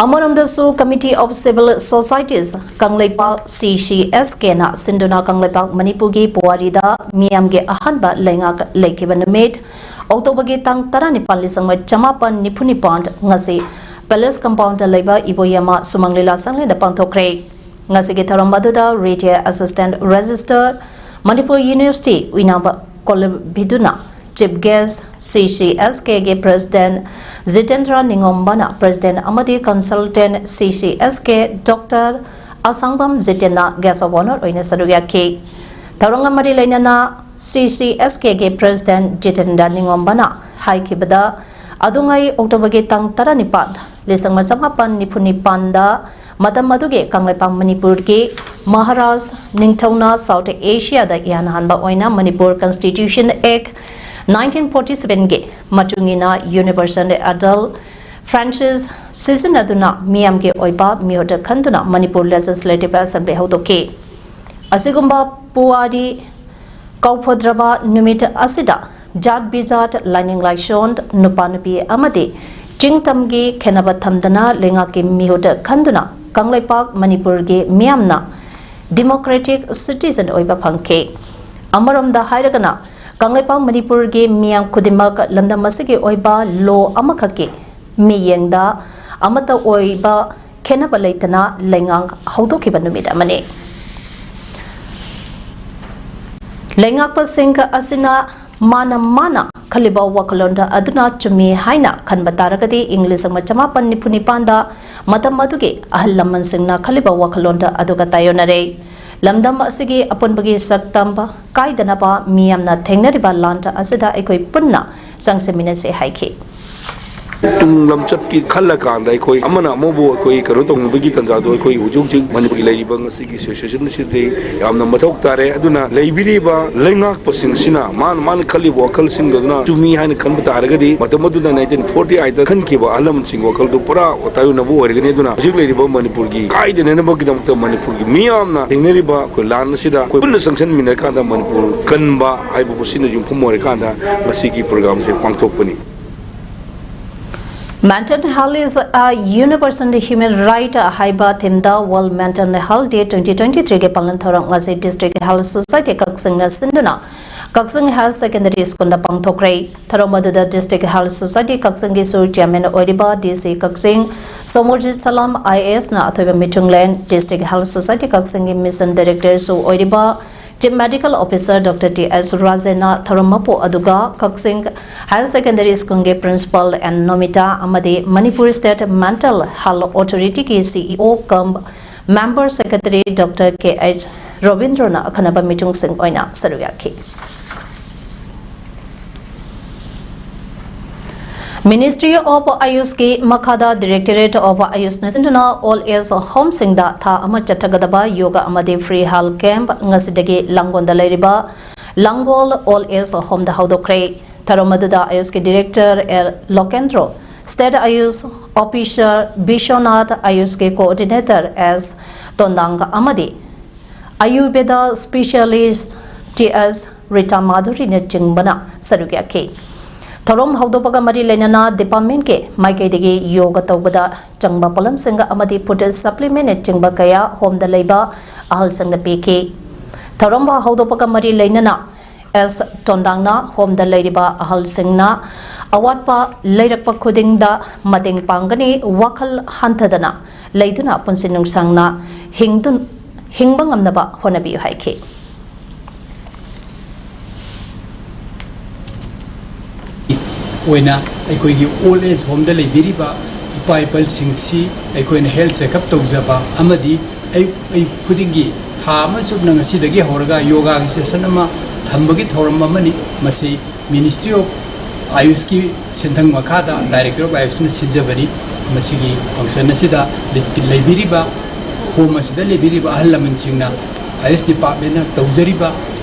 ꯑꯃꯔꯣꯝꯗꯁꯨ, Committee of Civil Societies Kangleipak, C C S K ꯅ ꯁꯤꯟꯗꯨꯅ ꯀꯪꯂꯩꯄꯥꯛ ꯃꯅꯤꯄꯨꯔꯒꯤ ꯄꯨꯋꯥꯔꯤꯗ ꯃꯤꯌꯥꯝꯒꯤ ꯑꯍꯥꯟꯕ ꯂꯩꯉꯥꯛ ꯂꯩꯈꯤꯕ ꯅꯨꯃꯤꯠ, ꯑꯣꯛꯇꯣꯕꯔꯒꯤ ꯇꯥꯡ ꯇꯔꯥꯅꯤꯄꯥꯟ, ꯂꯤꯁꯤꯡ ꯑꯃ ꯆꯃꯥꯄꯟ ꯅꯤꯐꯨ ꯅꯤꯄꯥꯟ, ꯉꯁꯤ ꯄꯦꯂꯦꯁ ꯀꯝꯄꯥꯎꯟꯗ ꯂꯩꯕ ꯏꯕꯣꯌꯥꯃ ꯁꯨꯃꯥꯡ ꯂꯤꯂꯥ ꯁꯪꯂꯦꯟꯗ ꯄꯥꯡꯊꯣꯛꯈ꯭ꯔꯦ꯫ ꯉꯁꯤꯒꯤ ꯊꯧꯔꯝ ꯑꯗꯨꯗ Retired Assistant Registrar, Manipur University, ꯎꯏꯅꯥꯝꯕ ꯀꯣꯂꯕꯤꯗꯨꯅ Chief Guest, C C S K ꯒꯤ President ꯖꯤꯇꯦꯟꯗ꯭ꯔ ꯅꯤꯉꯣꯝꯕꯅ President ꯑꯃꯗꯤ Consultant C C S K Doctor ꯑꯁꯥꯡꯕꯝ ꯖꯤꯇꯦꯟꯅ Guest of Honour ꯑꯣꯏꯅ ꯁꯔꯨꯛ ꯌꯥꯈꯤ꯫ ꯊꯧꯔꯝꯒ ꯃꯔꯤ ꯂꯩꯅꯅ C C S K ꯒꯤ President ꯖꯤꯇꯦꯟꯗ꯭ꯔ ꯅꯤꯉꯣꯝꯕꯅ ꯍꯥꯏꯈꯤꯕꯗ, ꯑꯗꯨꯉꯩ ꯑꯣꯛꯇꯣꯕꯔꯒꯤ ꯇꯥꯡ ꯇꯔꯥꯅꯤꯄꯥꯟ, ꯂꯤꯁꯤꯡ ꯑꯃ ꯆꯃꯥꯄꯟ ꯅꯤꯐꯨ ꯅꯤꯄꯥꯟꯗ ꯃꯇꯝ ꯑꯗꯨꯒꯤ ꯀꯪꯂꯩꯄꯥꯛ ꯃꯅꯤꯄꯨꯔꯒꯤ ꯃꯍꯥꯔꯥꯖ ꯅꯤꯡꯊꯧꯅ South Asia ꯗ ꯏꯍꯥꯟ ꯍꯥꯟꯕ ꯑꯣꯏꯅ Manipur Constitution Act nineteen forty seven ꯒꯤ ꯃꯇꯨꯡ ꯏꯟꯅ universal adult franchise ꯁꯤꯖꯤꯟꯅꯗꯨꯅ ꯃꯤꯌꯥꯝꯒꯤ ꯑꯣꯏꯕ ꯃꯤꯍꯨꯠ ꯈꯟꯗꯨꯅ ꯃꯅꯤꯄꯨꯔ Legislative Assembly ꯍꯧꯗꯣꯛꯈꯤ꯫ ꯑꯁꯤꯒꯨꯝꯕ ꯄꯨꯋꯥꯔꯤ ꯀꯥꯎꯐꯗ꯭ꯔꯕ ꯅꯨꯃꯤꯠ ꯑꯁꯤꯗ ꯖꯥꯠ ꯕꯤꯖꯥꯠ, ꯂꯥꯏꯅꯤꯡ ꯂꯥꯏꯁꯣꯟ, ꯅꯨꯄꯥ ꯅꯨꯄꯤ ꯑꯃꯗꯤ ꯆꯤꯡꯇꯝꯒꯤ ꯈꯦꯟꯅꯕ ꯊꯝꯗꯅ ꯂꯩꯉꯥꯛꯀꯤ ꯃꯤꯍꯨꯠ ꯈꯟꯗꯨꯅ ꯀꯪꯂꯩꯄꯥꯛ ꯃꯅꯤꯄꯨꯔꯒꯤ ꯃꯤꯌꯥꯝꯅ democratic citizen ꯑꯣꯏꯕ ꯐꯪꯈꯤ꯫ ꯑꯃꯔꯣꯝꯗ ꯍꯥꯏꯔꯒꯅ ꯀꯪꯂꯩꯄꯥꯛ ꯃꯅꯤꯄꯨꯔꯒꯤ ꯃꯤꯌꯥꯝ ꯈꯨꯗꯤꯡꯃꯛ ꯂꯝꯗꯝ ꯑꯁꯤꯒꯤ ꯑꯣꯏꯕ law ꯑꯃꯈꯛꯀꯤ ꯃꯤꯠꯌꯦꯡꯗ ꯑꯃꯠꯇ ꯑꯣꯏꯕ ꯈꯦꯟꯅꯕ ꯂꯩꯇꯅ ꯂꯩꯉꯥꯛ ꯍꯧꯗꯣꯛꯈꯤꯕ ꯅꯨꯃꯤꯠ ꯑꯃꯅꯤ꯫ ꯂꯩꯉꯥꯛꯄꯁꯤꯡ ꯑꯁꯤꯅ ꯃꯥꯅ ꯃꯥꯅ ꯈꯜꯂꯤꯕ ꯋꯥꯈꯜꯂꯣꯟ ꯑꯗꯨꯅ ꯆꯨꯝꯃꯤ ꯍꯥꯏꯅ ꯈꯟꯕ ꯇꯥꯔꯒꯗꯤ ꯏꯪ ꯂꯤꯁꯤꯡ ꯑꯃ ꯆꯃꯥꯄꯟ ꯅꯤꯐꯨ ꯅꯤꯄꯥꯟꯗ ꯃꯇꯝ ꯑꯗꯨꯒꯤ ꯑꯍꯜ ꯂꯃꯟꯁꯤꯡꯅ ꯈꯜꯂꯤꯕ ꯋꯥꯈꯜꯂꯣꯟ ꯑꯗꯨꯒ ꯇꯥꯏꯌꯣꯟꯅꯔꯦ꯫ ꯂꯝꯗꯝ ꯑꯁꯤꯒꯤ ꯑꯄꯨꯟꯕꯒꯤ ꯁꯛꯇꯝ ꯀꯥꯏꯗꯅꯕ ꯃꯤꯌꯥꯝꯅ ꯊꯦꯡꯅꯔꯤꯕ ꯂꯥꯟ ꯑꯁꯤꯗ ꯑꯩꯈꯣꯏ ꯄꯨꯟꯅ ꯆꯪꯁꯤꯟꯃꯤꯟꯅꯁꯤ ꯍꯥꯏꯈꯤ꯫ ꯇꯨꯡ ꯂꯝꯆꯠꯀꯤ ꯈꯜꯂꯀꯥꯟꯗ ꯑꯩꯈꯣꯏ ꯑꯃꯅ ꯑꯃꯕꯨ ꯑꯩꯈꯣꯏ ꯀꯩꯅꯣ ꯇꯧꯅꯕꯒꯤ ꯇꯥꯟꯖꯥꯗꯣ ꯑꯩꯈꯣꯏ ꯍꯧꯖꯤꯛ ꯍꯧꯖꯤꯛ ꯃꯅꯤꯄꯨꯔꯒꯤ ꯂꯩꯔꯤꯕ ꯉꯁꯤꯒꯤ situation ꯑꯁꯤꯗꯤ ꯌꯥꯝꯅ ꯃꯊꯧ ꯇꯥꯔꯦ꯫ ꯑꯗꯨꯅ ꯂꯩꯕꯤꯔꯤꯕ ꯂꯩꯉꯥꯛꯄꯁꯤꯡꯁꯤꯅ ꯃꯥꯅ ꯃꯥꯅ ꯈꯜꯂꯤꯕ ꯋꯥꯈꯜꯁꯤꯡꯗꯨꯅ ꯆꯨꯝꯃꯤ ꯍꯥꯏꯅ ꯈꯟꯕ ꯇꯥꯔꯒꯗꯤ ꯃꯇꯝ ꯑꯗꯨꯗ nineteen forty eight ꯈꯟꯈꯤꯕ ꯑꯍꯜ ꯂꯃꯟꯁꯤꯡꯒꯤ ꯋꯥꯈꯜꯗꯨ ꯄꯨꯔꯥ ꯇꯥꯏꯌꯣꯟꯅꯕ ꯑꯣꯏꯔꯒꯅꯤ꯫ ꯑꯗꯨꯅ ꯍꯧꯖꯤꯛ ꯂꯩꯔꯤꯕ ꯃꯅꯤꯄꯨꯔꯒꯤ ꯀꯥꯏꯗꯅꯅꯕꯒꯤꯗꯃꯛꯇ ꯃꯅꯤꯄꯨꯔꯒꯤ ꯃꯤꯌꯥꯝꯅ ꯊꯦꯡꯅꯔꯤꯕ ꯑꯩꯈꯣꯏ ꯂꯥꯟ ꯑꯁꯤꯗ ꯑꯩꯈꯣꯏ ꯄꯨꯟꯅ ꯆꯪꯁꯤꯟꯃꯤꯟꯅꯔꯀꯥꯟꯗ ꯃꯅꯤꯄꯨꯔ ꯀꯟꯕ ꯍꯥꯏꯕ ꯃꯁꯤꯅ ꯌꯨꯝꯐꯝ ꯑꯣꯏꯔꯀꯥꯟꯗ ꯉꯁꯤꯒꯤ programꯁꯦ ꯄꯥꯡꯊꯣꯛꯄꯅꯤ꯫ Mental health is a universal human right ꯍꯥꯏꯕ themeꯗ World Mental Health Day twenty twenty-threeꯒꯤ ꯄꯥꯂꯟ ꯊꯧꯔꯝ ꯉꯁꯤ District Health Society ꯀꯛꯆꯤꯡꯅ ꯁꯤꯟꯗꯨꯅ ꯀꯛꯆꯤꯡ Higher Secondary Schoolꯗ ꯄꯥꯡꯊꯣꯛꯈ꯭ꯔꯦ꯫ ꯊꯧꯔꯝ ꯑꯗꯨꯗ District Health Society ꯀꯛꯆꯤꯡꯒꯤ ꯁꯨ Chairman ꯑꯣꯏꯔꯤꯕ DC ꯀꯛꯆꯤꯡ ꯁꯣꯃꯣꯔꯖꯤꯠ ꯁꯂꯥꯝ IASꯅ ꯑꯊꯣꯏꯕ ꯃꯤꯊꯨꯡꯂꯦꯟ, District Health Society ꯀꯛꯆꯤꯡꯒꯤ Mission Directorꯁꯨ ꯑꯣꯏꯔꯤꯕ Chief Medical Officer Doctor T S ꯔꯥꯖꯦꯟꯅ ꯊꯧꯔꯝ ꯃꯄꯨ ꯑꯗꯨꯒ ꯀꯛꯆꯤꯡ Higher Secondary Schoolꯒꯤ Principal N ꯅꯣꯃꯤꯇꯥ ꯑꯃꯗꯤ Manipur State Mental Health Authorityꯒꯤ CEO cum Member Secretary Doctor K H ꯔꯣꯕꯤꯟꯗ꯭ꯔꯣꯅ ꯑꯈꯟꯅꯕ ꯃꯤꯊꯨꯡꯁꯤꯡ ꯑꯣꯏꯅ ꯁꯔꯨꯛ ꯌꯥꯈꯤ꯫ Ministry of Ayushꯀꯤ ꯃꯈꯥꯗ Directorate of Ayushꯅ ꯁꯤꯟꯗꯨꯅ Old Age Homeꯁꯤꯡꯗ ꯊꯥ ꯑꯃ ꯆꯠꯊꯒꯗꯕ yoga ꯑꯃꯗꯤ free health camp ꯉꯁꯤꯗꯒꯤ ꯂꯥꯡꯒꯣꯜꯗ ꯂꯩꯔꯤꯕ ꯂꯥꯡꯒꯣꯜ Old Age Homeꯗ ꯍꯧꯗꯣꯛꯈ꯭ꯔꯦ꯫ ꯊꯧꯔꯝ ꯑꯗꯨꯗ Ayushꯀꯤ Director L ꯂꯣꯀꯦꯟꯗ꯭ꯔꯣ, State Ayush Officer Vishwanath, Ayushꯀꯤ Coordinator S ꯇꯣꯟꯗꯥꯡ ꯑꯃꯗꯤ Ayurveda Specialist T ꯑꯦꯁ ꯔꯤꯇꯥ ꯃꯥꯙꯨꯔꯤꯅꯆꯤꯡꯕꯅ ꯁꯔꯨꯛ ꯌꯥꯈꯤ꯫ ꯊꯧꯔꯝ ꯍꯧꯗꯣꯛꯄꯒ ꯃꯔꯤ ꯂꯩꯅꯅ departmentꯀꯤ ꯃꯥꯏꯀꯩꯗꯒꯤ ꯌꯣꯒ ꯇꯧꯕꯗ ꯆꯪꯕ ꯄꯣꯠꯂꯝꯁꯤꯡ ꯑꯃꯗꯤ food supplementꯅꯆꯤꯡꯕ ꯀꯌꯥ home ꯗ ꯂꯩꯕ ꯑꯍꯜꯁꯤꯡꯗ ꯄꯤꯈꯤ꯫ ꯊꯧꯔꯝ ꯍꯧꯗꯣꯛꯄꯒ ꯃꯔꯤ ꯂꯩꯅꯅ ꯑꯦꯁ ꯇꯣꯟꯗꯥꯡꯅ home ꯗ ꯂꯩꯔꯤꯕ ꯑꯍꯜꯁꯤꯡꯅ ꯑꯋꯥꯠꯄ ꯂꯩꯔꯛꯄ ꯈꯨꯗꯤꯡꯗ ꯃꯇꯦꯡ ꯄꯥꯡꯒꯅꯤ, ꯋꯥꯈꯜ ꯍꯟꯊꯗꯅ ꯂꯩꯗꯨꯅ ꯄꯨꯟꯁꯤ ꯅꯨꯡꯁꯥꯡꯅ ꯍꯤꯡꯗꯨ-, ꯍꯤꯡꯕ ꯉꯝꯅꯕ ꯍꯣꯠꯅꯕꯤꯌꯨ ꯍꯥꯏꯈꯤ꯫ ꯑꯣꯏꯅ ꯑꯩꯈꯣꯏꯒꯤ old age homeꯗ ꯂꯩꯕꯤꯔꯤꯕ ꯏꯄꯥ ꯏꯄꯜꯁꯤꯡꯁꯤ ꯑꯩꯈꯣꯏꯅ health checkup ꯇꯧꯖꯕ ꯑꯃꯗꯤ ꯑꯌꯨꯛ ꯑꯌꯨꯛ ꯈꯨꯗꯤꯡꯒꯤ ꯊꯥ ꯑꯃ ꯆꯨꯞꯅ ꯉꯁꯤꯗꯒꯤ ꯍꯧꯔꯒ ꯌꯣꯒꯥꯒꯤ session ꯑꯃ ꯊꯝꯕꯒꯤ ꯊꯧꯔꯝ ꯑꯃꯅꯤ꯫ ꯃꯁꯤ Ministry of AYUSꯀꯤ ꯁꯦꯟꯊꯪ ꯃꯈꯥꯗ Director of AYUSꯅ ꯁꯤꯟꯖꯕꯅꯤ꯫ ꯃꯁꯤꯒꯤ function ꯑꯁꯤꯗ ꯂꯩ-, ꯂꯩꯕꯤꯔꯤꯕ home ꯑꯁꯤꯗ ꯂꯩꯕꯤꯔꯤꯕ ꯑꯍꯜ ꯂꯃꯟꯁꯤꯡꯅ AYUS departmentꯅ ꯇꯧꯖꯔꯤꯕ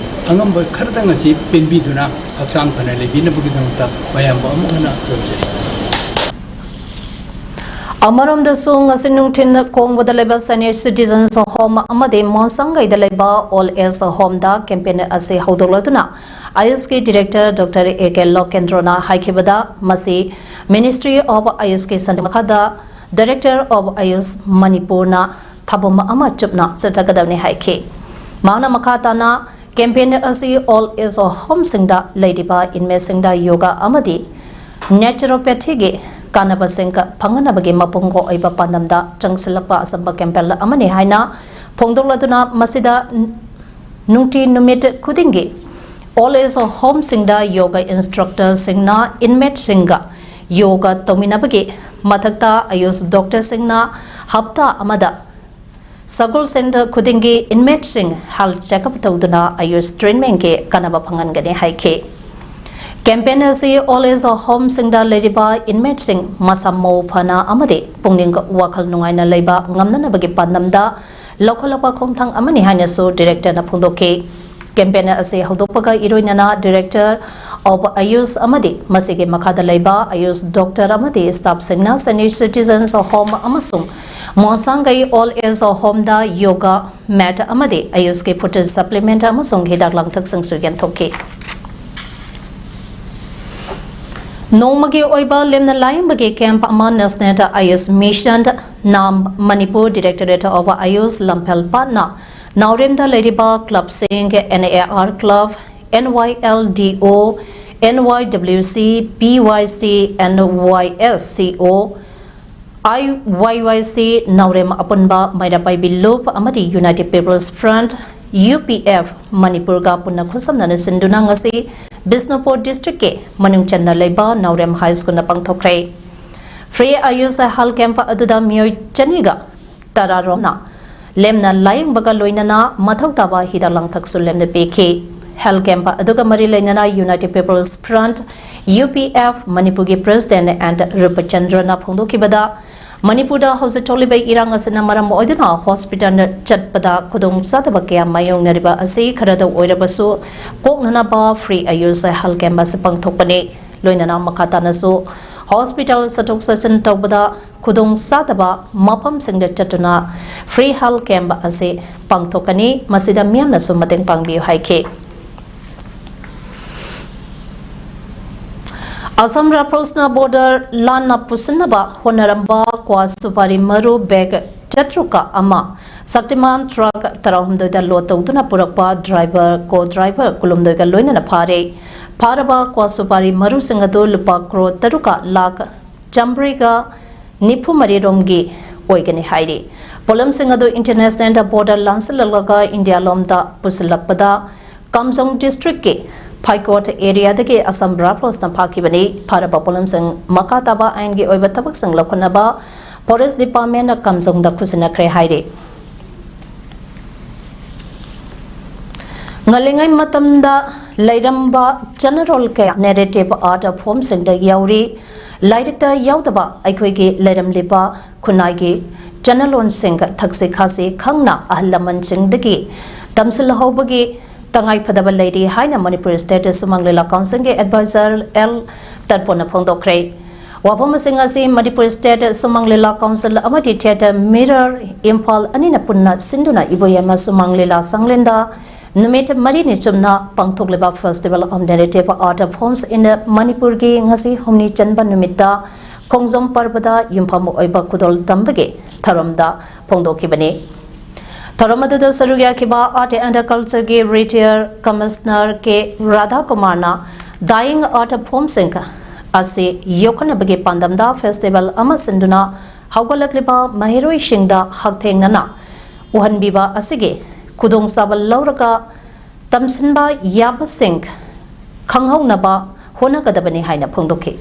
ꯑꯉꯝꯕ ꯈꯔꯗꯪ ꯑꯁꯤ ꯄꯦꯟꯕꯤꯗꯨꯅ ꯍꯛꯆꯥꯡ ꯐꯅ ꯂꯩꯕꯤꯅꯕꯒꯤꯗꯃꯛꯇ ꯃꯌꯥꯝꯕꯨ ꯑꯃꯨꯛ ꯍꯟꯅ ꯈꯨꯔꯨꯝꯖꯔꯤ꯫ ꯑꯃꯔꯣꯝꯗꯁꯨ ꯉꯁꯤ ꯅꯨꯡꯊꯤꯜ ꯀꯣꯡꯕꯗ ꯂꯩꯕ Senior Citizens Home ꯑꯃꯗꯤ ꯃꯣꯟꯁꯪꯒꯩꯗ ꯂꯩꯕ Old Age Homeꯗ campaign ꯑꯁꯤ ꯍꯧꯗꯣꯛꯂꯗꯨꯅ AYUSꯀꯤ Director Doctor A K ꯂꯣꯀꯦꯟꯗ꯭ꯔꯣꯅ ꯍꯥꯏꯈꯤꯕꯗ, ꯃꯁꯤ Ministry of AYUSꯀꯤ ꯁꯟ ꯃꯈꯥꯗ Director of AYUS ꯃꯅꯤꯄꯨꯔꯅ ꯊꯥꯕꯨꯝ ꯑꯃ ꯆꯨꯞꯅ ꯆꯠꯊꯒꯗꯕꯅꯤ ꯍꯥꯏꯈꯤ꯫ ꯃꯍꯥꯛꯅ ꯃꯈꯥ ꯇꯥꯅ campaign ꯑꯁꯤ Old Age Homeꯁꯤꯡꯗ ꯂꯩꯔꯤꯕ inmateꯁꯤꯡꯗ ꯌꯣꯒꯥ ꯑꯃꯗꯤ naturopathyꯒꯤ ꯀꯥꯟꯅꯕꯁꯤꯡ ꯐꯪꯍꯟꯅꯕꯒꯤ ꯃꯄꯨꯡ ꯑꯣꯏꯕ ꯄꯥꯟꯗꯝꯗ ꯆꯪꯁꯤꯜꯂꯛꯄ ꯑꯆꯝꯕ campaign ꯑꯃꯅꯤ ꯍꯥꯏꯅ ꯐꯣꯡꯗꯣꯛꯂꯗꯨꯅ, ꯃꯁꯤꯗ ꯅꯨꯡꯇꯤ ꯅꯨꯃꯤꯠ ꯈꯨꯗꯤꯡꯒꯤ Old Age Homeꯁꯤꯡꯗ ꯌꯣꯒꯥ instructorꯁꯤꯡꯅ inmateꯁꯤꯡꯒ ꯌꯣꯒꯥ ꯇꯧꯃꯤꯟꯅꯕꯒꯤ ꯃꯊꯛꯇ AYUS doctorꯁꯤꯡꯅ ꯍꯞꯇꯥ ꯑꯃꯗ ꯁꯒꯣꯜꯁꯦꯟ ꯈꯨꯗꯤꯡꯒꯤ inmateꯁꯤꯡ health checkup ꯇꯧꯗꯨꯅ AYUS treatmentꯀꯤ ꯀꯥꯟꯅꯕ ꯐꯪꯍꯟꯒꯅꯤ ꯍꯥꯏꯈꯤ꯫ Campaign ꯑꯁꯤ Old Age Homeꯁꯤꯡꯗ ꯂꯩꯔꯤꯕ inmateꯁꯤꯡ ꯃꯁꯥ ꯃꯎ ꯐꯅ ꯑꯃꯗꯤ ꯄꯨꯛꯅꯤꯡ ꯋꯥꯈꯜ ꯅꯨꯡꯉꯥꯏꯅ ꯂꯩꯕ ꯉꯝꯅꯅꯕꯒꯤ ꯄꯥꯟꯗꯝꯗ ꯂꯧꯈꯠꯂꯛꯄ ꯈꯣꯡꯊꯥꯡ ꯑꯃꯅꯤ ꯍꯥꯏꯅꯁꯨ Directorꯅ ꯐꯣꯡꯗꯣꯛꯈꯤ꯫ Campaign ꯑꯁꯤ ꯍꯧꯗꯣꯛꯄꯒ ꯏꯔꯣꯏꯅꯅ Director of Ayush ꯑꯃꯗꯤ ꯃꯁꯤꯒꯤ ꯃꯈꯥꯗ ꯂꯩꯕ Ayush doctor ꯑꯃꯗꯤ staff ꯁꯤꯡꯅ Senior Citizens Home ꯑꯃꯁꯨꯡ ꯃꯣꯟꯁꯥꯡꯒꯩ Old Age Home ꯗ yoga mat ꯑꯃꯗꯤ Ayush ꯀꯤ food supplement ꯑꯃꯁꯨꯡ ꯍꯤꯗꯥꯛ ꯂꯥꯡꯊꯛꯁꯤꯡꯁꯨ ꯌꯦꯟꯊꯣꯛꯈꯤ꯫ ꯅꯣꯡꯃꯒꯤ ꯑꯣꯏꯕ ꯂꯦꯝꯅ ꯂꯥꯌꯦꯡꯕꯒꯤ camp ꯑꯃ National Ayush Mission, NAM, Manipur Directorate of Ayush ꯂꯝꯐꯦꯜꯄꯥꯠꯅ ꯅꯥꯎꯔꯦꯝꯗ ꯂꯩꯔꯤꯕ club ꯁꯤꯡ N A R club, N Y L D O, N Y W C, P Y C, N Y S C O, I Y Y C, ꯅꯥꯎꯔꯦꯝ ꯑꯄꯨꯟꯕ, ꯃꯩꯔꯥ ꯄꯥꯏꯕꯤ ꯂꯨꯞ ꯑꯃꯗꯤ United People's Front, U P F, ꯃꯅꯤꯄꯨꯔꯒ ꯄꯨꯟꯅ ꯈꯨꯠꯁꯝꯅꯅ ꯁꯤꯟꯗꯨꯅ ꯉꯁꯤ Bishnupur district ꯀꯤ ꯃꯅꯨꯡ ꯆꯟꯅ ꯂꯩꯕ ꯅꯥꯎꯔꯦꯝ High School ꯅ ꯄꯥꯡꯊꯣꯛꯈ꯭ꯔꯦ꯫ Free Ayush Health Camp ꯑꯗꯨꯗ ꯃꯤꯑꯣꯏ ꯆꯅꯤꯒ ꯇꯔꯥꯔꯣꯝꯅ ꯂꯦꯝꯅ ꯂꯥꯌꯦꯡꯕꯒ ꯂꯣꯏꯅꯅ ꯃꯊꯧ ꯇꯥꯕ ꯍꯤꯗꯥꯛ ꯂꯥꯡꯊꯛꯁꯨ ꯂꯦꯝꯅ ꯄꯤꯈꯤ꯫ Health camp ꯑꯗꯨꯒ ꯃꯔꯤ ꯂꯩꯅꯅ United People's Front, U P F, ꯃꯅꯤꯄꯨꯔꯒꯤ President N Rupachandraꯅ ꯐꯣꯡꯗꯣꯛꯈꯤꯕꯗ, ꯃꯅꯤꯄꯨꯔꯗ ꯍꯧꯖꯤꯛ ꯊꯣꯛꯂꯤꯕ ꯏꯔꯥꯡ ꯑꯁꯤꯅ ꯃꯔꯝ ꯑꯣꯏꯗꯨꯅ hospital ꯆꯠꯄꯗ ꯈꯨꯗꯣꯡꯆꯥꯗꯕ ꯀꯌꯥ ꯃꯥꯌꯣꯛꯅꯔꯤꯕ ꯑꯁꯤ ꯈꯔꯗ ꯑꯣꯏꯔꯕꯁꯨ ꯀꯣꯛꯅꯅꯕ Free Ayush Health Camp ꯑꯁꯤ ꯄꯥꯡꯊꯣꯛꯄꯅꯤ꯫ ꯂꯣꯏꯅꯅ ꯃꯈꯥ ꯇꯥꯅꯁꯨ hospital ꯆꯠꯊꯣꯛ ꯆꯠꯁꯤꯟ ꯇꯧꯕꯗ ꯈꯨꯗꯣꯡꯆꯥꯗꯕ ꯃꯐꯝꯁꯤꯡꯗ ꯆꯠꯇꯨꯅ Free Health Camp ꯑꯁꯤ ꯄꯥꯡꯊꯣꯛꯀꯅꯤ꯫ ꯃꯁꯤꯗ ꯃꯤꯌꯥꯝꯅꯁꯨ ꯃꯇꯦꯡ ꯄꯥꯡꯕꯤꯌꯨ ꯍꯥꯏꯈꯤ꯫ Assam Riflesꯅ border ꯂꯥꯟꯅ ꯄꯨꯁꯤꯟꯅꯕ ꯍꯣꯠꯅꯔꯝꯕ ꯀ꯭ꯋꯥ ꯁꯨꯄꯥꯔꯤ ꯃꯔꯨ bag ꯆꯥꯇ꯭ꯔꯨꯛꯀ ꯑꯃ, Shaktiman truck ꯇꯔꯥꯍꯨꯝꯗꯣꯏꯗ load ꯇꯧꯗꯨꯅ ꯄꯨꯔꯛꯄ driver, co-driver ꯀꯨꯟꯍꯨꯝꯗꯣꯏꯒ ꯂꯣꯏꯅꯅ ꯐꯥꯔꯦ꯫ ꯐꯥꯔꯕ ꯀ꯭ꯋꯥ ꯁꯨꯄꯥꯔꯤ ꯃꯔꯨꯁꯤꯡ ꯑꯗꯨ ꯂꯨꯄꯥ crore ꯇꯔꯨꯛꯀ ꯂꯥꯈ ꯆꯥꯃꯔꯤꯒ ꯅꯤꯐꯨ ꯃꯔꯤ ꯔꯣꯝꯒꯤ ꯑꯣꯏꯒꯅꯤ ꯍꯥꯏꯔꯤ꯫ ꯄꯣꯠꯂꯝꯁꯤꯡ ꯑꯗꯨ international border ꯂꯥꯟꯁꯤꯜꯂꯛꯂꯒ ꯏꯟꯗꯤꯌꯥ ꯂꯣꯝꯗ ꯄꯨꯁꯤꯜꯂꯛꯄꯗ ꯀꯥꯝꯖꯣꯡ district ꯀꯤ ꯐꯥꯏꯀꯣꯠ area ꯗꯒꯤ Assam Riflesꯅ ꯐꯥꯈꯤꯕꯅꯤ꯫ ꯐꯥꯔꯕ ꯄꯣꯠꯂꯝꯁꯤꯡ ꯃꯈꯥ ꯇꯥꯕ ꯑꯥꯏꯟꯒꯤ ꯑꯣꯏꯕ ꯊꯕꯛꯁꯤꯡ ꯂꯧꯈꯠꯅꯕ Forest Departmentꯅ ꯀꯥꯝꯖꯣꯡꯗ ꯈꯨꯠꯁꯤꯟꯅꯈ꯭ꯔꯦ ꯍꯥꯏꯔꯤ꯫ ꯉꯜꯂꯤꯉꯩ ꯃꯇꯝꯗ ꯂꯩꯔꯝꯕ ꯆꯠꯅꯔꯣꯜ ꯀꯌꯥ narrative art formꯁꯤꯡꯗ ꯌꯥꯎꯔꯤ꯫ ꯂꯥꯏꯔꯤꯛꯇ ꯌꯥꯎꯗꯕ ꯑꯩꯈꯣꯏꯒꯤ ꯂꯩꯔꯝꯂꯤꯕ ꯈꯨꯟꯅꯥꯏꯒꯤ ꯆꯠꯅꯂꯣꯟꯁꯤꯡ, ꯊꯛꯁꯤ ꯈꯥꯁꯤ ꯈꯪꯅ ꯑꯍꯜ ꯂꯃꯟꯁꯤꯡꯗꯒꯤ ꯇꯝꯁꯤꯜꯍꯧꯕꯒꯤ ꯇꯉꯥꯏꯐꯗꯕ ꯂꯩꯔꯤ ꯍꯥꯏꯅ ꯃꯅꯤꯄꯨꯔ ꯁ꯭ꯇꯦꯠ ꯁꯨꯃꯥꯡ ꯂꯤꯂꯥ ꯀꯥꯎꯟꯁꯤꯜꯒꯤ ꯑꯦꯗꯚꯥꯏꯖꯔ ꯑꯦꯜ ꯇꯠꯄꯣꯅ ꯐꯣꯡꯗꯣꯛꯈ꯭ꯔꯦ꯫ ꯋꯥꯐꯝꯁꯤꯡ ꯑꯁꯤ ꯃꯅꯤꯄꯨꯔ ꯁ꯭ꯇꯦꯠ ꯁꯨꯃꯥꯡ ꯂꯤꯂꯥ ꯀꯥꯎꯟꯁꯤꯜ ꯑꯃꯗꯤ ꯊꯤꯌꯦꯇꯔ ꯃꯤꯔꯔ ꯏꯝꯐꯥꯜ ꯑꯅꯤꯅ ꯄꯨꯟꯅ ꯁꯤꯟꯗꯨꯅ ꯏꯕꯣꯌꯥꯏꯃ ꯁꯨꯃꯥꯡ ꯂꯤꯂꯥ ꯁꯪꯂꯦꯟꯗ ꯅꯨꯃꯤꯠ ꯃꯔꯤꯅꯤ ꯆꯨꯞꯅ ꯄꯥꯡꯊꯣꯛꯂꯤꯕ Festival of Narrative Art Forms in Manipurꯒꯤ ꯉꯁꯤ ꯍꯨꯝꯅꯤ ꯆꯟꯕ ꯅꯨꯃꯤꯠꯇ ꯈꯣꯡꯖꯣꯝ ꯄꯔꯕꯗ ꯌꯨꯝꯐꯝ ꯑꯣꯏꯕ ꯈꯨꯗꯣꯜ ꯇꯝꯕꯒꯤ ꯊꯧꯔꯝꯗ ꯐꯣꯡꯗꯣꯛꯈꯤꯕꯅꯤ꯫ ꯊꯧꯔꯝ ꯑꯗꯨꯗ ꯁꯔꯨꯛ ꯌꯥꯈꯤꯕ Art and Cultureꯒꯤ Retired Commissioner K ꯔꯥꯙꯥꯀꯨꯃꯥꯔꯅ Dying Art Formꯁꯤꯡ ꯑꯁꯤ ꯌꯣꯛꯈꯠꯅꯕꯒꯤ ꯄꯥꯟꯗꯝꯗ festival ꯑꯃ ꯁꯤꯟꯗꯨꯅ ꯍꯧꯒꯠꯂꯛꯂꯤꯕ ꯃꯍꯩꯔꯣꯏꯁꯤꯡꯗ ꯍꯛꯊꯦꯡꯅꯅ ꯎꯍꯟꯕꯤꯕ ꯑꯁꯤꯒꯤ ꯈꯨꯗꯣꯡꯆꯥꯕ ꯂꯧꯔꯒ ꯇꯝꯁꯤꯟꯕ ꯌꯥꯕꯁꯤꯡ ꯈꯪꯍꯧꯅꯕ ꯍꯣꯠꯅꯒꯗꯕꯅꯤ ꯍꯥꯏꯅ ꯐꯣꯡꯗꯣꯛꯈꯤ꯫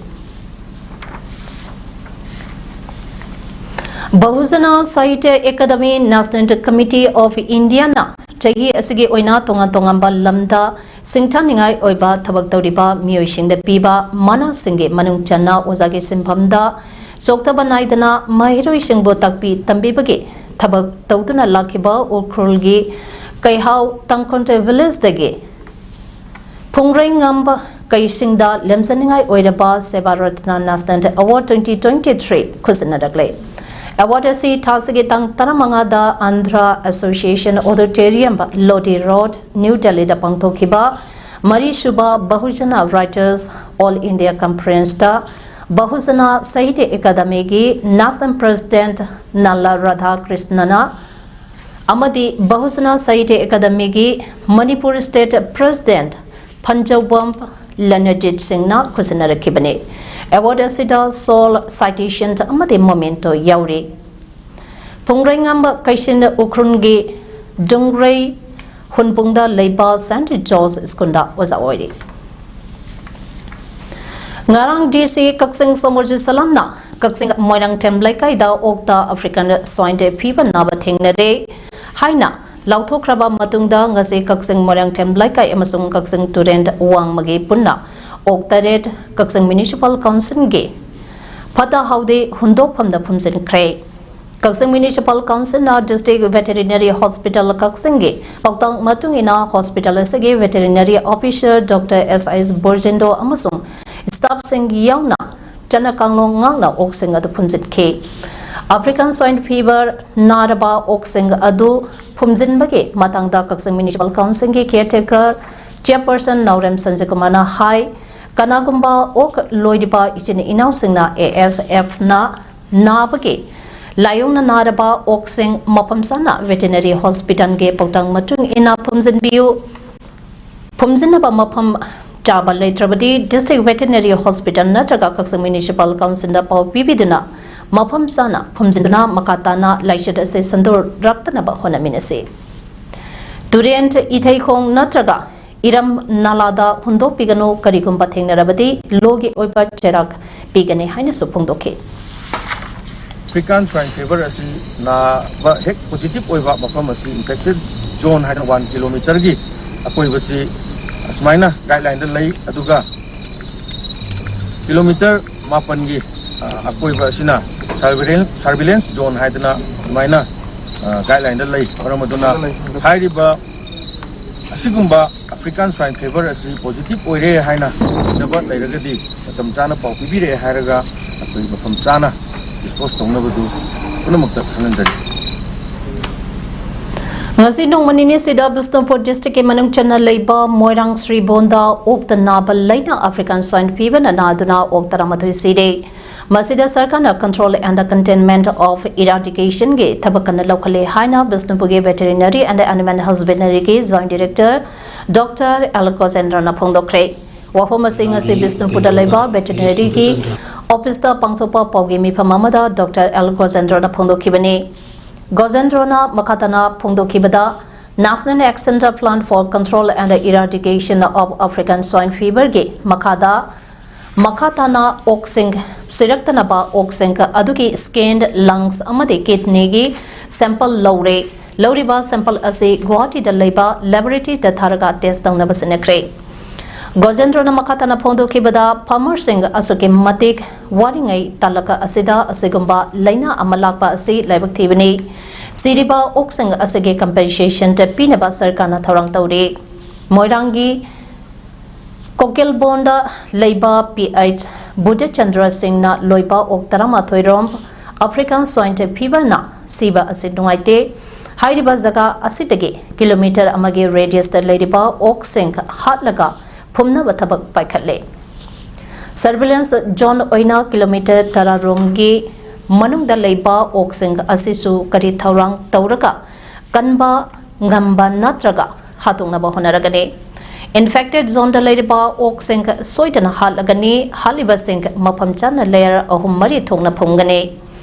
ꯕꯍꯨꯖꯅ ꯁꯥꯍꯤꯇ꯭ꯌ ꯑꯦꯀꯥꯗꯃꯤ National Committee of Indiaꯅ ꯆꯍꯤ ꯑꯁꯤꯒꯤ ꯑꯣꯏꯅ ꯇꯣꯉꯥꯟ ꯇꯣꯉꯥꯟꯕ ꯂꯝꯗ ꯁꯤꯡꯊꯥꯅꯤꯡꯉꯥꯏ ꯑꯣꯏꯕ ꯊꯕꯛ ꯇꯧꯔꯤꯕ ꯃꯤꯑꯣꯏꯁꯤꯡꯗ ꯄꯤꯕ ꯃꯅꯥꯁꯤꯡꯒꯤ ꯃꯅꯨꯡ ꯆꯟꯅ ꯑꯣꯖꯥꯒꯤ ꯁꯤꯟꯐꯝꯗ ꯆꯣꯛꯊꯕ ꯅꯥꯏꯗꯅ ꯃꯍꯩꯔꯣꯏꯁꯤꯡꯕꯨ ꯇꯥꯛꯄꯤ ꯇꯝꯕꯤꯕꯒꯤ ꯊꯕꯛ ꯇꯧꯗꯨꯅ ꯂꯥꯛꯈꯤꯕ ꯎꯈ꯭ꯔꯨꯜꯒꯤ ꯀꯩꯍꯥꯎ ꯇꯥꯡꯈꯨꯜ ꯚꯤꯂꯦꯖꯇꯒꯤ ꯐꯨꯡꯔꯩꯉꯝꯕ ꯀꯩꯁꯤꯡꯗ ꯂꯦꯝꯖꯅꯤꯡꯉꯥꯏ ꯑꯣꯏꯔꯕ ꯁꯦꯕꯥ Ratna National Award twenty twenty-three ꯈꯨꯖꯟꯅꯔꯛꯂꯦ꯫ Award ꯑꯁꯤ ꯊꯥꯁꯤꯒꯤ ꯇꯥꯡ ꯇꯔꯥꯃꯉꯥꯗ Andhra association auditorium, Lodhi road, new ꯗꯦꯜꯂꯤꯗ ꯄꯥꯡꯊꯣꯛꯈꯤꯕ ꯃꯔꯤꯁꯨꯕ ꯕꯍꯨꯖꯅ Writers All India Conferenceꯇ ꯕꯍꯨꯖꯅ ꯁꯥꯍꯤꯇ꯭ꯌ ꯑꯦꯀꯥꯗꯃꯤꯒꯤ National President ꯅꯥꯂꯥ ꯔꯥꯙꯥꯀ꯭ꯔꯤꯁꯅꯅ ꯑꯃꯗꯤ ꯕꯍꯨꯖꯅ ꯁꯥꯍꯤꯇ꯭ꯌ ꯑꯦꯀꯥꯗꯃꯤꯒꯤ ꯃꯅꯤꯄꯨꯔ State President ꯐꯟꯖꯧꯕꯝ ꯂꯅꯖꯤꯠ ꯁꯤꯡꯅ ꯈꯨꯠꯁꯤꯟꯅꯔꯛꯈꯤꯕꯅꯤ꯫ Award ꯑꯁꯤꯗ shawl, citation ꯑꯃꯗꯤ memento ꯌꯥꯎꯔꯤ꯫ ꯐꯨꯡꯔꯩꯉꯝꯕ ꯀꯩꯁꯤꯟ ꯎꯈ꯭ꯔꯨꯜꯒꯤ ꯗꯨꯡꯒ꯭ꯔꯩ ꯍꯨꯟꯄꯨꯡꯗ ꯂꯩꯕ Saint George Schoolꯗ ꯑꯣꯖꯥ ꯑꯣꯏꯔꯤ꯫ ꯉꯔꯥꯡ DC ꯀꯛꯆꯤꯡ ꯁꯣꯃꯣꯔꯖꯤꯠ ꯁꯂꯥꯝꯅ ꯀꯛꯆꯤꯡ ꯃꯣꯏꯔꯥꯡꯊꯦꯝ ꯂꯩꯀꯥꯏꯗ ꯑꯣꯛꯇ African Swine Fever ꯅꯥꯕ ꯊꯦꯡꯅꯔꯦ ꯍꯥꯏꯅ ꯂꯥꯎꯊꯣꯛꯈ꯭ꯔꯕ ꯃꯇꯨꯡꯗ ꯉꯁꯤ ꯀꯛꯆꯤꯡ ꯃꯣꯏꯔꯥꯡꯊꯦꯝ ꯂꯩꯀꯥꯏ ꯑꯃꯁꯨꯡ ꯀꯛꯆꯤꯡ ꯇꯨꯔꯦꯟ ꯋꯥꯡꯃꯒꯤ ꯄꯨꯟꯅ ꯑꯣꯛ ꯇꯔꯦꯠ ꯀꯛꯆꯤꯡ Municipal Councilꯒꯤ ꯐꯠꯇ ꯍꯥꯎꯗꯤ ꯍꯨꯟꯗꯣꯛꯐꯝꯗ ꯐꯨꯝꯖꯤꯟꯈ꯭ꯔꯦ꯫ ꯀꯛꯆꯤꯡ Municipal Councilꯅ District Veterinary Hospital ꯀꯛꯆꯤꯡꯒꯤ ꯄꯥꯎꯇꯥꯛ ꯃꯇꯨꯡ ꯏꯟꯅ hospital ꯑꯁꯤꯒꯤ veterinary officer Doctor S I S ꯕꯣꯔꯖꯦꯟꯗꯣ ꯑꯃꯁꯨꯡ staffꯁꯤꯡ ꯌꯥꯎꯅ ꯆꯠꯅ ꯀꯥꯡꯂꯣꯟ ꯉꯥꯛꯅ ꯑꯣꯛꯁꯤꯡ ꯑꯗꯨ ꯐꯨꯝꯖꯤꯟꯈꯤ꯫ African Swine Fever ꯅꯥꯔꯕ ꯑꯣꯛꯁꯤꯡ ꯑꯗꯨ ꯐꯨꯝꯖꯤꯟꯕꯒꯤ ꯃꯇꯥꯡꯗ ꯀꯛꯆꯤꯡ Municipal Councilꯒꯤ caretaker chairperson ꯅꯥꯎꯔꯦꯝ ꯁꯟꯖꯤꯀꯨꯃꯥꯔꯅ ꯍꯥꯏ, ꯀꯅꯥꯒꯨꯝꯕ ꯑꯣꯛ ꯂꯣꯏꯔꯤꯕ ꯏꯆꯤꯟ ꯏꯅꯥꯎꯁꯤꯡꯅ A S Fꯅ ꯅꯥꯕꯒꯤ ꯂꯥꯏꯑꯣꯡꯅ ꯅꯥꯔꯕ ꯑꯣꯛꯁꯤꯡ ꯃꯐꯝ ꯆꯥꯅ veterinary hospitalꯒꯤ ꯄꯥꯎꯇꯥꯛ ꯃꯇꯨꯡ ꯏꯟꯅ ꯐꯨꯝꯖꯤꯟꯕꯤꯌꯨ꯫ ꯐꯨꯝꯖꯤꯟꯅꯕ ꯃꯐꯝ ꯆꯥꯕ ꯂꯩꯇ꯭ꯔꯕꯗꯤ District Veterinary Hospital ꯅꯠꯇ꯭ꯔꯒ ꯀꯛꯆꯤꯡ Municipal Councilꯗ ꯄꯥꯎ ꯄꯤꯕꯤꯗꯨꯅ ꯃꯐꯝ ꯆꯥꯅ ꯐꯨꯝꯖꯤꯟꯗꯨꯅ ꯃꯈꯥ ꯇꯥꯅ ꯂꯥꯏꯆꯠ ꯑꯁꯤ ꯁꯟꯗꯣꯔꯛꯇꯅꯕ ꯍꯣꯠꯅꯃꯤꯟꯅꯁꯤ꯫ ꯇꯨꯔꯦꯟ, ꯏꯊꯩꯈꯣꯡ ꯅꯠꯇ꯭ꯔꯒ ꯏꯔꯝ ꯅꯥꯂꯥꯗ ꯍꯨꯟꯗꯣꯛꯄꯤꯒꯅꯨ, ꯀꯔꯤꯒꯨꯝꯕ ꯊꯦꯡꯅꯔꯕꯗꯤ ꯂꯣꯒꯤ ꯑꯣꯏꯕ ꯆꯩꯔꯥꯛ ꯄꯤꯒꯅꯤ ꯍꯥꯏꯅꯁꯨ ꯐꯣꯡꯗꯣꯛꯈꯤ꯫ African Swine Fever ꯑꯁꯤ ꯅꯥꯕ ꯍꯦꯛ positive ꯑꯣꯏꯕ ꯃꯐꯝ ꯑꯁꯤ infected zone ꯍꯥꯏꯅ one kilometerꯒꯤ ꯑꯀꯣꯏꯕꯁꯤ ꯑꯁꯨꯃꯥꯏꯅ guidelineꯗ ꯂꯩ꯫ ꯑꯗꯨꯒ kilometer ꯃꯥꯄꯟꯒꯤ, ꯑ, ꯑꯀꯣꯏꯕ ꯑꯁꯤꯅ surveillance, surveillance zone ꯍꯥꯏꯗꯅ ꯑꯗꯨꯃꯥꯏꯅ, ꯑ, guidelineꯗ ꯂꯩ꯫ ꯃꯔꯝ ꯑꯗꯨꯅ ꯍꯥꯏꯔꯤꯕ ꯑꯁꯤꯒꯨꯝꯕ African Swine Fever ꯑꯁꯤ positive ꯑꯣꯏꯔꯦ ꯍꯥꯏꯅ ꯊꯤꯖꯕ ꯂꯩꯔꯒꯗꯤ ꯃꯇꯝ ꯆꯥꯅ ꯄꯥꯎ ꯄꯤꯕꯤꯔꯛꯑꯦ ꯍꯥꯏꯔꯒ ꯑꯩꯈꯣꯏ ꯃꯐꯝ ꯆꯥꯅ dispose ꯇꯧꯅꯕꯗꯨ ꯄꯨꯝꯅꯃꯛꯇ ꯈꯪꯍꯟꯖꯔꯤ꯫ ꯉꯁꯤ ꯅꯣꯡꯃ ꯅꯤꯅꯤꯁꯤꯗ ꯕꯤꯁꯅꯨꯄꯨꯔ districtꯀꯤ ꯃꯅꯨꯡ ꯆꯟꯅ ꯂꯩꯕ ꯃꯣꯏꯔꯥꯡ ꯁ꯭ꯔꯤꯕꯣꯟꯗ ꯑꯣꯛꯇ ꯅꯥꯕ ꯂꯩꯅ African Swine Feverꯅ ꯅꯥꯗꯨꯅ ꯑꯣꯛ ꯇꯔꯥꯃꯥꯊꯣꯏ ꯁꯤꯔꯦ꯫ ꯃꯁꯤꯗ ꯁꯔꯀꯥꯔꯅ Control and Containment of Eradicationꯒꯤ ꯊꯕꯛ ꯀꯟꯅ ꯂꯧꯈꯠꯂꯤ ꯍꯥꯏꯅ ꯕꯤꯁꯅꯨꯄꯨꯔꯒꯤ Veterinary and Animal Husbandryꯒꯤ Joint Director Doctor L ꯒꯣꯖꯦꯟꯗ꯭ꯔꯅ ꯐꯣꯡꯗꯣꯛꯈ꯭ꯔꯦ꯫ ꯋꯥꯐꯝ ꯑꯁꯤ ꯉꯁꯤ ꯕꯤꯁꯅꯨꯄꯨꯔꯗ ꯂꯩꯕ Veterinaryꯒꯤ officeꯇ ꯄꯥꯡꯊꯣꯛꯄ ꯄꯥꯎꯒꯤ ꯃꯤꯐꯝ ꯑꯃꯗ Doctor L ꯒꯣꯖꯦꯟꯗ꯭ꯔꯅ ꯐꯣꯡꯗꯣꯛꯈꯤꯕꯅꯤ꯫ ꯒꯣꯖꯦꯟꯗ꯭ꯔꯣꯅ ꯃꯈꯥ ꯇꯥꯅ ꯐꯣꯡꯗꯣꯛꯈꯤꯕꯗ, National Action Plan for Control and Eradication of African Swine Feverꯒꯤ ꯃꯈꯥꯗ ꯃꯈꯥ ꯇꯥꯅ ꯑꯣꯛꯁꯤꯡ ꯁꯤꯔꯛꯇꯅꯕ ꯑꯣꯛꯁꯤꯡ ꯑꯗꯨꯒꯤ skin, lungs ꯑꯃꯗꯤ kidneyꯒꯤ sample ꯂꯧꯔꯦ꯫ ꯂꯧꯔꯤꯕ sample ꯑꯁꯤ ꯒꯨꯋꯥꯍꯥꯇꯤꯗ ꯂꯩꯕ laboratoryꯗ ꯊꯥꯔꯒ test ꯇꯧꯅꯕ ꯁꯤꯟꯅꯈ꯭ꯔꯦ꯫ ꯒꯣꯖꯦꯟꯗ꯭ꯔꯣꯅ ꯃꯈꯥ ꯇꯥꯅ ꯐꯣꯡꯗꯣꯛꯈꯤꯕꯗ, ꯐꯥꯔꯃꯔꯁꯤꯡ ꯑꯁꯨꯛꯀꯤ ꯃꯇꯤꯛ ꯋꯥꯔꯤꯉꯩ ꯇꯥꯂꯛ ꯑꯁꯤꯗ ꯑꯁꯤꯒꯨꯝꯕ ꯂꯥꯏꯅꯥ ꯑꯃ ꯂꯥꯛꯄ ꯑꯁꯤ ꯂꯥꯏꯕꯛ ꯊꯤꯕꯅꯤ꯫ ꯁꯤꯔꯤꯕ ꯑꯣꯛꯁꯤꯡ ꯑꯁꯤꯒꯤ ꯀꯝꯄꯦꯟꯁꯦꯁꯟ ꯄꯤꯅꯕ ꯁꯔꯀꯥꯔꯅ ꯊꯧꯔꯥꯡ ꯇꯧꯔꯤ꯫ ꯃꯣꯏꯔꯥꯡꯒꯤ ꯀꯣꯀꯦꯜꯕꯣꯟꯗ ꯂꯩꯕ ꯄꯤ ꯑꯩꯆ ꯕꯨꯙꯆꯟꯗ꯭ꯔ ꯁꯤꯡꯅ ꯂꯣꯏꯕ ꯑꯣꯛ ꯇꯔꯥꯃꯥꯊꯣꯏ ꯔꯣꯝ ꯑꯐ꯭ꯔꯤꯀꯥꯟ ꯁ꯭ꯋꯥꯏꯟ ꯐꯤꯚꯔꯅ ꯁꯤꯕ ꯑꯁꯤ ꯅꯨꯡꯉꯥꯏꯇꯦ꯫ ꯍꯥꯏꯔꯤꯕ ꯖꯒꯥ ꯑꯁꯤꯗꯒꯤ ꯀꯤꯂꯣꯃꯤꯇꯔ ꯑꯃꯒꯤ ꯔꯦꯗꯤꯌꯁꯇ ꯂꯩꯔꯤꯕ ꯑꯣꯛꯁꯤꯡ ꯍꯥꯠꯂꯒ ꯐꯨꯝꯅꯕ ꯊꯕꯛ ꯄꯥꯏꯈꯠꯂꯦ꯫ ꯁꯔꯚꯤꯂꯦꯟꯁ ꯖꯣꯟ ꯑꯣꯏꯅ ꯀꯤꯂꯣꯃꯤꯇꯔ ꯇꯔꯥ ꯔꯣꯝꯒꯤ ꯃꯅꯨꯡꯗ ꯂꯩꯕ ꯑꯣꯛꯁꯤꯡ ꯑꯁꯤꯁꯨ ꯀꯔꯤ ꯊꯧꯔꯥꯡ ꯇꯧꯔꯒ ꯀꯟꯕ ꯉꯝꯕ ꯅꯠꯇ꯭ꯔꯒ ꯍꯥꯠꯇꯣꯛꯅꯕ ꯍꯣꯠꯅꯔꯒꯅꯤ꯫ ꯏꯟꯐꯦꯛꯇꯦꯗ ꯖꯣꯟꯗ ꯂꯩꯔꯤꯕ ꯑꯣꯛꯁꯤꯡ ꯁꯣꯏꯗꯅ ꯍꯥꯠꯂꯒꯅꯤ꯫ ꯍꯥꯠꯂꯤꯕꯁꯤꯡ ꯃꯐꯝ ꯆꯥꯅ ꯂꯦꯌꯔ ꯑꯍꯨꯝ ꯃꯔꯤ ꯊꯣꯛꯅ ꯐꯨꯝꯒꯅꯤ꯫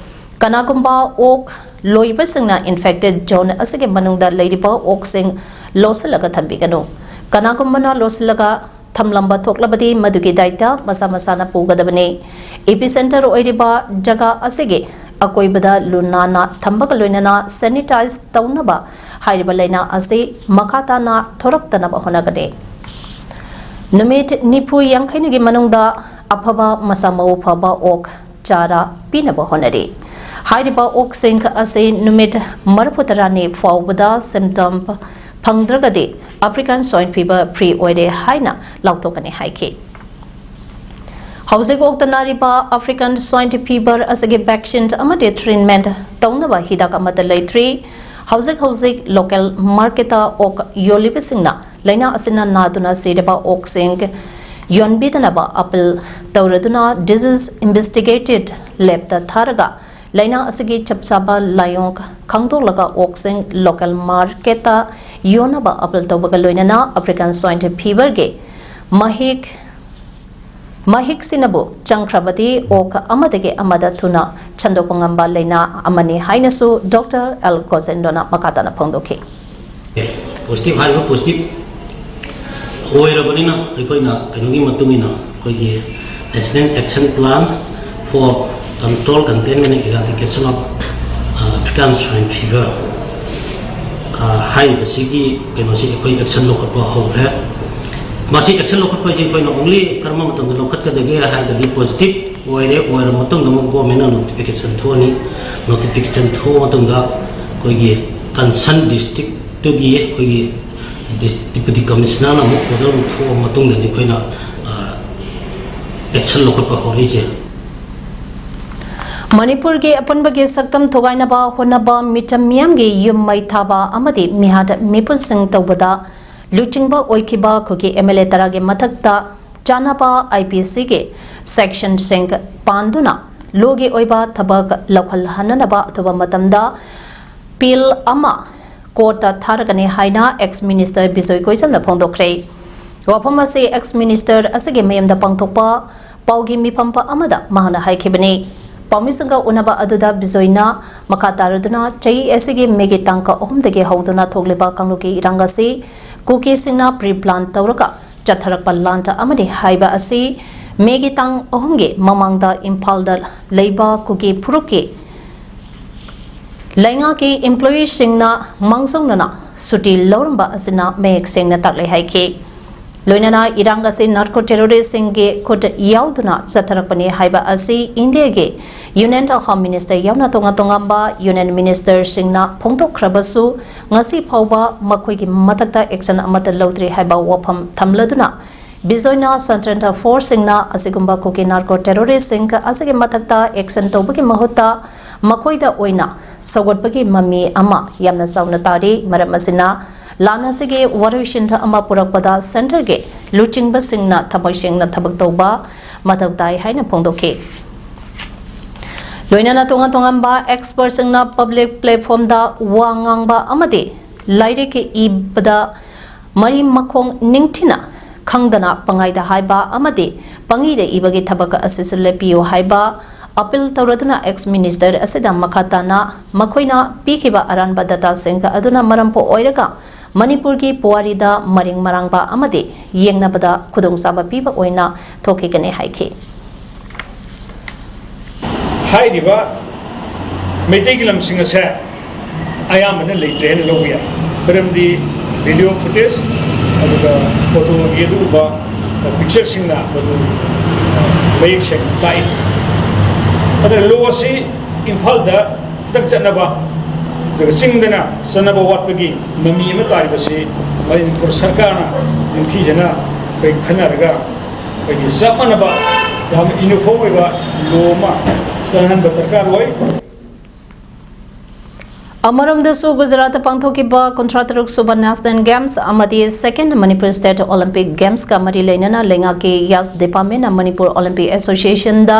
ꯀꯅꯥꯒꯨꯝꯕ ꯑꯣꯛ ꯂꯣꯏꯕꯁꯤꯡꯅ ꯏꯟꯐꯦꯛꯇꯦꯗ ꯖꯣꯟ ꯑꯁꯤꯒꯤ ꯃꯅꯨꯡꯗ ꯂꯩꯔꯤꯕ ꯑꯣꯛꯁꯤꯡ ꯂꯣꯠꯁꯤꯜꯂꯒ ꯊꯝꯕꯤꯒꯅꯨ꯫ ꯀꯅꯥꯒꯨꯝꯕꯅ ꯂꯣꯠꯁꯤꯜꯂꯒ ꯊꯝꯂꯝꯕ ꯊꯣꯛꯂꯕꯗꯤ ꯃꯗꯨꯒꯤ ꯗꯥꯏꯇ ꯃꯁꯥ ꯃꯁꯥꯅ ꯄꯨꯒꯗꯕꯅꯤ꯫ ꯏꯄꯤꯁꯦꯟꯇꯔ ꯑꯣꯏꯔꯤꯕ ꯖꯒꯥ ꯑꯁꯤꯒꯤ ꯑꯀꯣꯏꯕꯗ ꯂꯨ ꯅꯥꯟꯅ ꯊꯝꯕꯒ ꯂꯣꯏꯅꯅ ꯁꯦꯅꯤꯇꯥꯏꯖ ꯇꯧꯅꯕ ꯍꯥꯏꯔꯤꯕ ꯂꯥꯏꯅꯥ ꯑꯁꯤ ꯃꯈꯥ ꯇꯥꯅ ꯊꯣꯔꯛꯇꯅꯕ ꯍꯣꯠꯅꯒꯅꯤ꯫ ꯅꯨꯃꯤꯠ ꯅꯤꯐꯨ ꯌꯥꯡꯈꯩꯅꯤꯒꯤ ꯃꯅꯨꯡꯗ ꯑꯐꯕ ꯃꯁꯥ ꯃꯎ ꯐꯕ ꯑꯣꯛ ꯆꯥꯔꯥ ꯄꯤꯅꯕ ꯍꯣꯠꯅꯔꯤ꯫ ꯍꯥꯏꯔꯤꯕ ꯑꯣꯛꯁꯤꯡ ꯑꯁꯤ ꯅꯨꯃꯤꯠ ꯃꯔꯤꯐꯨ ꯇꯔꯥꯅꯤ ꯐꯥꯎꯕꯗ ꯁꯤꯝꯇꯝ ꯐꯪꯗ꯭ꯔꯒꯗꯤ ꯑꯐ꯭ꯔꯤꯀꯥꯟ ꯁ꯭ꯋꯥꯏꯟ ꯐꯤꯚꯔ ꯐ꯭ꯔꯤ ꯑꯣꯏꯔꯦ ꯍꯥꯏꯅ ꯂꯥꯎꯊꯣꯛꯀꯅꯤ ꯍꯥꯏꯈꯤ꯫ ꯍꯧꯖꯤꯛ ꯑꯣꯛꯇ ꯅꯥꯔꯤꯕ ꯑꯐ꯭ꯔꯤꯀꯥꯟ ꯁ꯭ꯋꯥꯏꯟ ꯐꯤꯚꯔ ꯑꯁꯤꯒꯤ ꯚꯦꯛꯁꯤꯟ ꯑꯃꯗꯤ ꯇ꯭ꯔꯤꯠꯃꯦꯟꯠ ꯇꯧꯅꯕ ꯍꯤꯗꯥꯛ ꯑꯃꯠꯇ ꯂꯩꯇ꯭ꯔꯤ꯫ ꯍꯧꯖꯤꯛ ꯍꯧꯖꯤꯛ ꯂꯣꯀꯦꯜ ꯃꯥꯔꯀꯦꯠꯇ ꯑꯣꯛ ꯌꯣꯜꯂꯤꯕꯁꯤꯡꯅ ꯂꯥꯏꯅꯥ ꯑꯁꯤꯅ ꯅꯥꯗꯨꯅ ꯁꯤꯔꯕ ꯑꯣꯛꯁꯤꯡ ꯌꯣꯟꯕꯤꯗꯅꯕ ꯑꯄꯤꯜ ꯇꯧꯔꯗꯨꯅ ꯗꯤꯖꯤꯖ ꯏꯟꯚꯦꯁꯇꯤꯒꯦꯇꯦꯗ ꯂꯦꯕꯇ ꯊꯥꯔꯒ ꯂꯥꯏꯅꯥ ꯑꯁꯤꯒꯤ ꯆꯞ ꯆꯥꯕ ꯂꯥꯏꯑꯣꯡ ꯈꯪꯗꯣꯛꯂꯒ ꯑꯣꯛꯁꯤꯡ ꯂꯣꯀꯦꯜ ꯃꯥꯔꯀꯦꯠꯇ ꯌꯣꯟꯅꯕ ꯑꯄꯤꯜ ꯇꯧꯕꯒ ꯂꯣꯏꯅꯅ ꯑꯐ꯭ꯔꯤꯀꯥꯟ ꯁ꯭ꯋꯥꯏꯟ ꯐꯤꯚꯔꯒꯤ ꯃꯍꯤꯛ ꯃꯍꯤꯛꯁꯤꯅꯕꯨ ꯆꯪꯈ꯭ꯔꯕꯗꯤ ꯑꯣꯛ ꯑꯃꯗꯒꯤ ꯑꯃꯗ ꯊꯨꯅ ꯁꯟꯗꯣꯛꯄ ꯉꯝꯕ ꯂꯥꯏꯅꯥ ꯑꯃꯅꯤ ꯍꯥꯏꯅꯁꯨ ꯗꯣꯛꯇꯔ ꯑꯦꯜ ꯒꯣꯖꯦꯟꯗꯣꯅ ꯃꯈꯥ ꯇꯥꯅ ꯐꯣꯡꯗꯣꯛꯈꯤ꯫ ꯄꯣꯖꯤꯇꯤꯚ ꯍꯥꯏꯔꯤꯕ ꯄꯣꯖꯤꯇꯤꯚ ꯑꯣꯏꯔꯕꯅꯤꯅ ꯑꯩꯈꯣꯏꯅ ꯀꯩꯅꯣꯒꯤ ꯃꯇꯨꯡ ꯏꯟꯅ ꯑꯩꯈꯣꯏꯒꯤ National Action Plan for Control, Containment and Eradication of African Swine Fever ꯍꯥꯏꯔꯤꯕꯁꯤꯒꯤ ꯀꯩꯅꯣꯁꯤ ꯑꯩꯈꯣꯏ ꯑꯦꯛꯁꯟ ꯂꯧꯈꯠꯄ ꯍꯧꯈ꯭ꯔꯦ꯫ ꯃꯁꯤ ꯑꯦꯛꯁꯟ ꯂꯧꯈꯠꯄꯁꯤ ꯑꯩꯈꯣꯏꯅ ꯑꯣꯡꯂꯤ ꯀꯔꯝꯕ ꯃꯇꯝꯗ ꯂꯧꯈꯠꯀꯗꯒꯦ ꯍꯥꯏꯔꯒꯗꯤ, ꯄꯣꯖꯤꯇꯤꯚ ꯑꯣꯏꯔꯦ, ꯑꯣꯏꯔ ꯃꯇꯨꯡꯗ ꯑꯃꯨꯛ ꯒꯣꯔꯃꯦꯟꯅ ꯅꯣꯇꯤꯐꯤꯀꯦꯁꯟ ꯊꯣꯛꯑꯅꯤ꯫ ꯅꯣꯇꯤꯐꯤꯀꯦꯁꯟ ꯊꯣꯛꯑ ꯃꯇꯨꯡꯗ ꯑꯩꯈꯣꯏꯒꯤ ꯀꯟꯁꯔꯟ ꯗꯤꯁꯇ꯭ꯔꯤꯛꯇꯨꯒꯤ ꯑꯩꯈꯣꯏꯒꯤ ꯗꯤꯁ-, ꯗꯤꯄꯨꯇꯤ ꯀꯃꯤꯁꯅꯔꯅ ꯑꯃꯨꯛ ꯑꯣꯔꯗꯔ ꯑꯃꯨꯛ ꯊꯣꯛꯑ ꯃꯇꯨꯡꯗꯅꯤ ꯑꯩꯈꯣꯏꯅ, ꯑ, ꯑꯦꯛꯁꯟ ꯂꯧꯈꯠꯄ ꯍꯧꯔꯛꯏꯁꯦ꯫ ꯃꯅꯤꯄꯨꯔꯒꯤ ꯑꯄꯨꯟꯕꯒꯤ ꯁꯛꯇꯝ ꯊꯨꯒꯥꯏꯅꯕ ꯍꯣꯠꯅꯕ, ꯃꯤꯆꯝ ꯃꯤꯌꯥꯝꯒꯤ ꯌꯨꯝ ꯃꯩ ꯊꯥꯕ ꯑꯃꯗꯤ ꯃꯤꯍꯥꯠ ꯃꯤꯄꯨꯟꯁꯤꯡ ꯇꯧꯕꯗ ꯂꯨꯆꯤꯡꯕ ꯑꯣꯏꯈꯤꯕ ꯈꯨꯒꯤ ꯑꯦꯝ ꯑꯦꯜ ꯑꯦ ꯇꯔꯥꯒꯤ ꯃꯊꯛꯇ ꯆꯥꯟꯅꯕ ꯑꯥꯏ ꯄꯤ ꯁꯤꯒꯤ ꯁꯦꯛꯁꯟꯁꯤꯡ ꯄꯥꯟꯗꯨꯅ ꯂꯣꯒꯤ ꯑꯣꯏꯕ ꯊꯕꯛ ꯂꯧꯈꯠꯍꯟꯅꯅꯕ ꯑꯊꯨꯕ ꯃꯇꯝꯗ ꯄꯤꯜ ꯑꯃ ꯀꯣꯔꯠꯇ ꯊꯥꯔꯒꯅꯤ ꯍꯥꯏꯅ ꯑꯦꯛꯁ ꯃꯤꯅꯤꯁꯇꯔ ꯕꯤꯖꯣꯏ ꯀꯣꯏꯖꯝꯅ ꯐꯣꯡꯗꯣꯛꯈ꯭ꯔꯦ꯫ ꯋꯥꯐꯝ ꯑꯁꯤ ꯑꯦꯛꯁ ꯃꯤꯅꯤꯁꯇꯔ ꯑꯁꯤꯒꯤ ꯃꯌꯨꯝꯗ ꯄꯥꯡꯊꯣꯛꯄ ꯄꯥꯎꯒꯤ ꯃꯤꯐꯝ ꯑꯃꯗ ꯃꯍꯥꯛꯅ ꯍꯥꯏꯈꯤꯕꯅꯤ꯫ ꯄꯥꯎꯃꯤꯁꯤꯡꯒ ꯎꯅꯕ ꯑꯗꯨꯗ ꯕꯤꯖꯣꯏꯅ ꯃꯈꯥ ꯇꯥꯔꯗꯨꯅ ꯆꯍꯤ ꯑꯁꯤꯒꯤ ꯃꯦꯒꯤ ꯇꯥꯡ ꯑꯍꯨꯝꯗꯒꯤ ꯍꯧꯗꯨꯅ ꯊꯣꯛꯂꯤꯕ ꯀꯥꯡꯂꯨꯞꯀꯤ ꯏꯔꯥꯡ ꯑꯁꯤ ꯀꯨꯀꯤꯁꯤꯡꯅ ꯄ꯭ꯔꯤ ꯄ꯭ꯂꯥꯟ ꯇꯧꯔꯒ ꯆꯠꯊꯔꯛꯄ ꯂꯥꯟ ꯑꯃꯅꯤ ꯍꯥꯏꯕ ꯑꯁꯤ ꯃꯦꯒꯤ ꯇꯥꯡ ꯑꯍꯨꯝꯒꯤ ꯃꯃꯥꯡꯗ ꯏꯝꯐꯥꯜꯗ ꯂꯩꯕ ꯀꯨꯀꯤ ꯐꯨꯔꯨꯞꯀꯤ ꯂꯩꯉꯥꯛꯀꯤ ꯏꯝꯄ꯭ꯂꯣꯌꯤꯁꯤꯡꯅ ꯃꯥꯡꯖꯧꯅꯅ ꯁꯨꯇꯤ ꯂꯧꯔꯝꯕ ꯑꯁꯤꯅ ꯃꯌꯦꯛ ꯁꯦꯡꯅ ꯇꯥꯛꯂꯦ ꯍꯥꯏꯈꯤ꯫ ꯂꯣꯏꯅꯅ ꯏꯔꯥꯡ ꯑꯁꯤ ꯅꯥꯔꯀꯣ ꯇꯦꯔꯣꯔꯤꯁ꯭ꯠꯁꯤꯡꯒꯤ ꯈꯨꯠ ꯌꯥꯎꯗꯨꯅ ꯆꯠꯊꯔꯛꯄꯅꯤ ꯍꯥꯏꯕ ꯑꯁꯤ ꯏꯟꯗꯤꯌꯥꯒꯤ ꯌꯨꯅꯤꯌꯟ ꯍꯣꯝ ꯃꯤꯅꯤꯁꯇꯔ ꯌꯥꯎꯅ ꯇꯣꯉꯥꯟ ꯇꯣꯉꯥꯟꯕ ꯌꯨꯅꯤꯌꯟ ꯃꯤꯅꯤꯁꯇꯔꯁꯤꯡꯅ ꯐꯣꯡꯗꯣꯛꯈ꯭ꯔꯕꯁꯨ, ꯉꯁꯤ ꯐꯥꯎꯕ ꯃꯈꯣꯏꯒꯤ ꯃꯊꯛꯇ ꯑꯦꯛꯁꯟ ꯑꯃꯠꯇ ꯂꯧꯗ꯭ꯔꯤ ꯍꯥꯏꯕ ꯋꯥꯐꯝ ꯊꯝꯂꯗꯨꯅ, ꯕꯤꯖꯣꯏꯅ ꯁꯦꯟꯇ꯭ꯔꯦꯜ ꯐꯣꯔꯁꯁꯤꯡꯅ ꯑꯁꯤꯒꯨꯝꯕ ꯀꯨꯀꯤ ꯅꯥꯔꯀꯣ ꯇꯦꯔꯣꯔꯤꯁ꯭ꯠꯁꯤꯡ ꯑꯁꯤꯒꯤ ꯃꯊꯛꯇ ꯑꯦꯛꯁꯟ ꯇꯧꯕꯒꯤ ꯃꯍꯨꯠꯇ ꯃꯈꯣꯏꯗ ꯑꯣꯏꯅ ꯁꯧꯒꯠꯄꯒꯤ ꯃꯃꯤ ꯑꯃ ꯌꯥꯝꯅ ꯆꯥꯎꯅ ꯇꯥꯔꯤ꯫ ꯃꯔꯝ ꯑꯁꯤꯅ, ꯂꯥꯟ ꯑꯁꯤꯒꯤ ꯋꯥꯔꯣꯏꯁꯤꯟ ꯑꯃ ꯄꯨꯔꯛꯄꯗ ꯁꯦꯟꯇꯔꯒꯤ ꯂꯨꯆꯤꯡꯕꯁꯤꯡꯅ ꯊꯃꯣꯏ ꯁꯦꯡꯅ ꯊꯕꯛ ꯇꯧꯕ ꯃꯊꯧ ꯇꯥꯏ ꯍꯥꯏꯅ ꯐꯣꯡꯗꯣꯛꯈꯤ꯫ ꯂꯣꯏꯅꯅ ꯇꯣꯉꯥꯟ ꯇꯣꯉꯥꯟꯕ ꯑꯦꯛꯁꯄꯔꯠꯁꯤꯡꯅ ꯄꯕ꯭ꯂꯤꯛ ꯄ꯭ꯂꯦꯠꯐꯣꯝꯗ ꯋꯥ ꯉꯥꯡꯕ ꯑꯃꯗꯤ ꯂꯥꯏꯔꯤꯛ ꯏꯕꯗ ꯃꯔꯤ ꯃꯈꯣꯡ ꯅꯤꯡꯊꯤꯅ ꯈꯪꯗꯅ ꯄꯪꯍꯥꯏꯗ ꯍꯥꯏꯕ ꯑꯃꯗꯤ ꯄꯪꯏꯗ ꯏꯕꯒꯤ ꯊꯕꯛ ꯑꯁꯤꯁꯨ ꯂꯦꯞꯄꯤꯌꯨ ꯍꯥꯏꯕ ꯑꯄꯤꯜ ꯇꯧꯔꯗꯨꯅ ꯑꯦꯛꯁ ꯃꯤꯅꯤꯁꯇꯔ ꯑꯁꯤꯗ ꯃꯈꯥ ꯇꯥꯅ ꯃꯈꯣꯏꯅ ꯄꯤꯈꯤꯕ ꯑꯔꯥꯟꯕ ꯗꯇꯥꯁꯤꯡ ꯑꯗꯨꯅ ꯃꯔꯝ ꯑꯣꯏꯔꯒ ꯃꯅꯤꯄꯨꯔꯒꯤ ꯄꯨꯋꯥꯔꯤꯗ ꯃꯔꯤꯡ ꯃꯔꯥꯡꯕ ꯑꯃꯗꯤ ꯌꯦꯡꯅꯕꯗ ꯈꯨꯗꯣꯡꯆꯥꯕ ꯄꯤꯕ ꯑꯣꯏꯅ ꯊꯣꯛꯈꯤꯒꯅꯤ ꯍꯥꯏꯈꯤ꯫ ꯍꯥꯏꯔꯤꯕ ꯃꯩꯇꯩꯒꯤ ꯂꯝꯁꯤꯡ ꯑꯁꯦ ꯑꯌꯥꯝꯕꯅ ꯂꯩꯇ꯭ꯔꯦ ꯍꯥꯏꯅ ꯂꯧꯕ ꯌꯥꯏ꯫ ꯃꯔꯝꯗꯤ ꯚꯤꯗꯤꯑꯣ ꯐꯨꯇꯦꯖ, ꯑꯗꯨꯒ ꯐꯣꯇꯣꯒꯤ ꯑꯗꯨꯒꯨꯝꯕ ꯄꯤꯛꯆꯔꯁꯤꯡꯅ ꯃꯗꯨ ꯃꯌꯦꯛ ꯁꯦꯡꯅ ꯇꯥꯛꯏ꯫ ꯑꯗꯨꯅ ꯂꯣ ꯑꯁꯤ ꯏꯝꯐꯥꯜꯗ ꯈꯛꯇꯪ ꯆꯠꯅꯕ, ꯑꯗꯨꯒ ꯆꯤꯡꯗꯅ ꯆꯠꯅꯕ ꯋꯥꯠꯄꯒꯤ ꯃꯃꯤ ꯑꯃ ꯇꯥꯔꯤꯕꯁꯤ ꯃꯅꯤꯄꯨꯔ ꯁꯔꯀꯥꯔꯅ ꯅꯤꯡꯊꯤꯖꯅ ꯑꯩꯈꯣꯏ ꯈꯟꯅꯔꯒ ꯑꯩꯈꯣꯏꯒꯤ ꯆꯞ ꯃꯥꯟꯅꯕ ꯌꯥꯝꯅ ꯌꯨꯅꯤꯐꯣꯔꯝ ꯑꯣꯏꯕ ꯂꯣ ꯑꯃ ꯆꯠꯅꯍꯟꯕ ꯗꯔꯀꯥꯔ ꯑꯣꯏ꯫ ꯑꯃꯔꯣꯝꯗꯁꯨ ꯒꯨꯖꯔꯥꯠꯇ ꯄꯥꯡꯊꯣꯛꯈꯤꯕ ꯀꯨꯟꯊ꯭ꯔꯥ ꯇꯔꯨꯛ ꯁꯨꯕ National Games ꯑꯃꯗꯤ Second Manipur State Olympic Gamesꯀ ꯃꯔꯤ ꯂꯩꯅꯅ ꯂꯩꯉꯥꯛꯀꯤ ꯌꯥꯁ ꯗꯤꯄꯥꯔꯠꯃꯦꯟꯅ ꯃꯅꯤꯄꯨꯔ Olympic Associationꯗ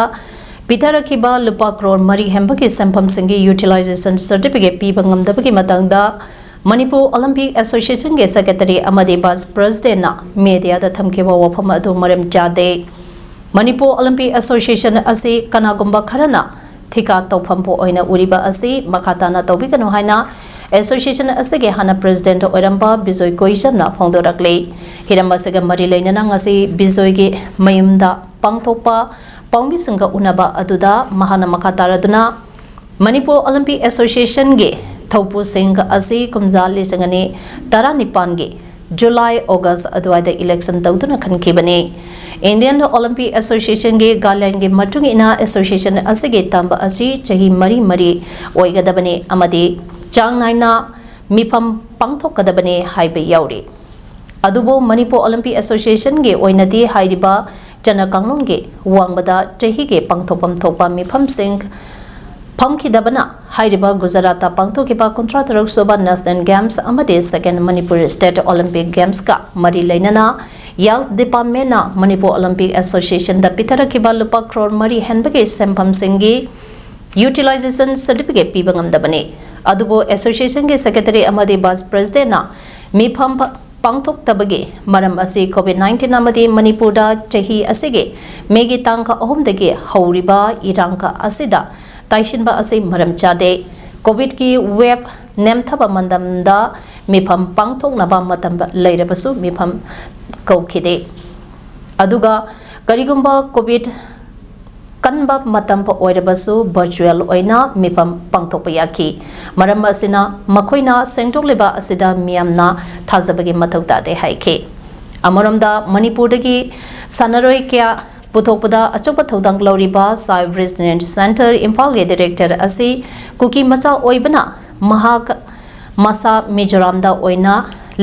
ꯄꯤꯊꯔꯛꯈꯤꯕ ꯂꯨꯄꯥ ꯀ꯭ꯔꯣꯔ ꯃꯔꯤ ꯍꯦꯟꯕꯒꯤ ꯁꯦꯟꯐꯝꯁꯤꯡꯒꯤ utilization certificate ꯄꯤꯕ ꯉꯝꯗꯕꯒꯤ ꯃꯇꯥꯡꯗ ꯃꯅꯤꯄꯨꯔ Olympic Associationꯒꯤ Secretary ꯑꯃꯗꯤ Vice Presidentꯅ mediaꯗ ꯊꯝꯈꯤꯕ ꯋꯥꯐꯝ ꯑꯗꯨ ꯃꯔꯝ ꯆꯥꯗꯦ꯫ ꯃꯅꯤꯄꯨꯔ Olympic Association ꯑꯁꯤ ꯀꯅꯥꯒꯨꯝꯕ ꯈꯔꯅ ꯊꯤꯀꯥ ꯇꯧꯐꯝꯕꯨ ꯑꯣꯏꯅ ꯎꯔꯤꯕ ꯑꯁꯤ ꯃꯈꯥ ꯇꯥꯅ ꯇꯧꯕꯤꯒꯅꯨ ꯍꯥꯏꯅ association ꯑꯁꯤꯒꯤ ꯍꯥꯟꯅ president ꯑꯣꯏꯔꯝꯕ ꯕꯤꯖꯣꯏ ꯀꯣꯏꯁꯟꯅ ꯐꯣꯡꯗꯣꯔꯛꯂꯤ꯫ ꯍꯤꯔꯝ ꯑꯁꯤꯒ ꯃꯔꯤ ꯂꯩꯅꯅ ꯉꯁꯤ ꯕꯤꯖꯣꯏꯒꯤ ꯃꯌꯨꯝꯗ ꯄꯥꯡꯊꯣꯛꯄ ꯄꯥꯎꯃꯤꯁꯤꯡꯒ ꯎꯅꯕ ꯑꯗꯨꯗ ꯃꯍꯥꯛꯅ ꯃꯈꯥ ꯇꯥꯔꯗꯨꯅ ꯃꯅꯤꯄꯨꯔ Olympic Associationꯒꯤ ꯊꯧꯄꯨꯁꯤꯡ ꯑꯁꯤ ꯀꯨꯝꯖꯥ ꯂꯤꯁꯤꯡ ꯑꯅꯤ ꯇꯔꯥꯅꯤꯄꯥꯟꯒꯤ July, August ꯑꯗꯨꯋꯥꯏꯗ election ꯇꯧꯗꯨꯅ ꯈꯟꯈꯤꯕꯅꯤ꯫ Indian Olympic Associationꯒꯤ guideline ꯒꯤ ꯃꯇꯨꯡ ꯏꯟꯅ association ꯑꯁꯤꯒꯤ ꯇꯝꯕ ꯑꯁꯤ ꯆꯍꯤ ꯃꯔꯤ ꯃꯔꯤ ꯑꯣꯏꯒꯗꯕꯅꯤ ꯑꯃꯗꯤ ꯆꯥꯡ ꯅꯥꯏꯅ ꯃꯤꯐꯝ ꯄꯥꯡꯊꯣꯛꯀꯗꯕꯅꯤ ꯍꯥꯏꯕ ꯌꯥꯎꯔꯤ꯫ ꯑꯗꯨꯕꯨ ꯃꯅꯤꯄꯨꯔ Olympic Associationꯒꯤ ꯑꯣꯏꯅꯗꯤ ꯍꯥꯏꯔꯤꯕ ꯆꯠꯅ ꯀꯥꯡꯂꯣꯟꯒꯤ ꯋꯥꯡꯃꯗ ꯆꯍꯤꯒꯤ ꯄꯥꯡꯊꯣꯛꯐꯝ ꯊꯣꯛꯄ ꯃꯤꯐꯝꯁꯤꯡ ꯐꯝꯈꯤꯗꯕꯅ ꯍꯥꯏꯔꯤꯕ ꯒꯨꯖꯔꯥꯠꯇ ꯄꯥꯡꯊꯣꯛꯈꯤꯕ ꯀꯨꯟꯊ꯭ꯔꯥ ꯇꯔꯨꯛ ꯁꯨꯕ National Games ꯑꯃꯗꯤ Second Manipur State Olympic Gamesꯀ ꯃꯔꯤ ꯂꯩꯅꯅ ꯌꯥꯁ ꯗꯤꯄꯥꯔꯠꯃꯦꯟꯅ ꯃꯅꯤꯄꯨꯔ Olympic Associationꯗ ꯄꯤꯊꯔꯛꯈꯤꯕ ꯂꯨꯄꯥ ꯀ꯭ꯔꯣꯔ ꯃꯔꯤ ꯍꯦꯟꯕꯒꯤ ꯁꯦꯟꯐꯝꯁꯤꯡꯒꯤ utilization certificate ꯄꯤꯕ ꯉꯝꯗꯕꯅꯤ꯫ ꯑꯗꯨꯕꯨ associationꯒꯤ secretary ꯑꯃꯗꯤ vice presidentꯅ ꯃꯤꯐꯝ ꯄꯥꯡꯊꯣꯛꯇꯕꯒꯤ ꯃꯔꯝ ꯑꯁꯤ COVID nineteen ꯑꯃꯗꯤ ꯃꯅꯤꯄꯨꯔꯗ ꯆꯍꯤ ꯑꯁꯤꯒꯤ ꯃꯦꯒꯤ ꯇꯥꯡ ꯑꯍꯨꯝꯗꯒꯤ ꯍꯧꯔꯤꯕ ꯏꯔꯥꯡ ꯑꯁꯤꯗ ꯇꯥꯏꯁꯤꯟꯕ ꯑꯁꯤ ꯃꯔꯝ ꯆꯥꯗꯦ꯫ COVIDꯀꯤ wave ꯅꯦꯝꯊꯕ ꯃꯇꯝꯗ ꯃꯤꯐꯝ ꯄꯥꯡꯊꯣꯛꯅꯕ ꯃꯇꯝ ꯂꯩꯔꯕꯁꯨ ꯃꯤꯐꯝ ꯀꯧꯈꯤꯗꯦ꯫ ꯑꯗꯨꯒ ꯀꯔꯤꯒꯨꯝꯕ COVID ꯀꯟꯕ ꯃꯇꯝ ꯑꯣꯏꯔꯕꯁꯨ virtual ꯑꯣꯏꯅ ꯃꯤꯐꯝ ꯄꯥꯡꯊꯣꯛꯄ ꯌꯥꯈꯤ꯫ ꯃꯔꯝ ꯑꯁꯤꯅ ꯃꯈꯣꯏꯅ ꯁꯦꯡꯗꯣꯛꯂꯤꯕ ꯑꯁꯤꯗ ꯃꯤꯌꯥꯝꯅ ꯊꯥꯖꯕꯒꯤ ꯃꯊꯧ ꯇꯥꯗꯦ ꯍꯥꯏꯈꯤ꯫ ꯑꯃꯔꯣꯝꯗ ꯃꯅꯤꯄꯨꯔꯗꯒꯤ ꯁꯥꯟꯅꯔꯣꯏ ꯀꯌꯥ ꯄꯨꯊꯣꯛꯄꯗ ꯑꯆꯧꯕ ꯊꯧꯗꯥꯡ ꯂꯧꯔꯤꯕ ꯁꯥꯏ ꯕ꯭ꯔꯤꯖ ꯅꯦꯟ ꯁꯦꯟꯇꯔ ꯏꯝꯐꯥꯜꯒꯤ ꯗꯤꯔꯦꯛꯇꯔ ꯑꯁꯤ ꯀꯨꯀꯤ ꯃꯆꯥ ꯑꯣꯏꯕꯅ ꯃꯍꯥꯛ ꯃꯁꯥ ꯃꯤꯖꯣꯔꯥꯝꯗ ꯑꯣꯏꯅ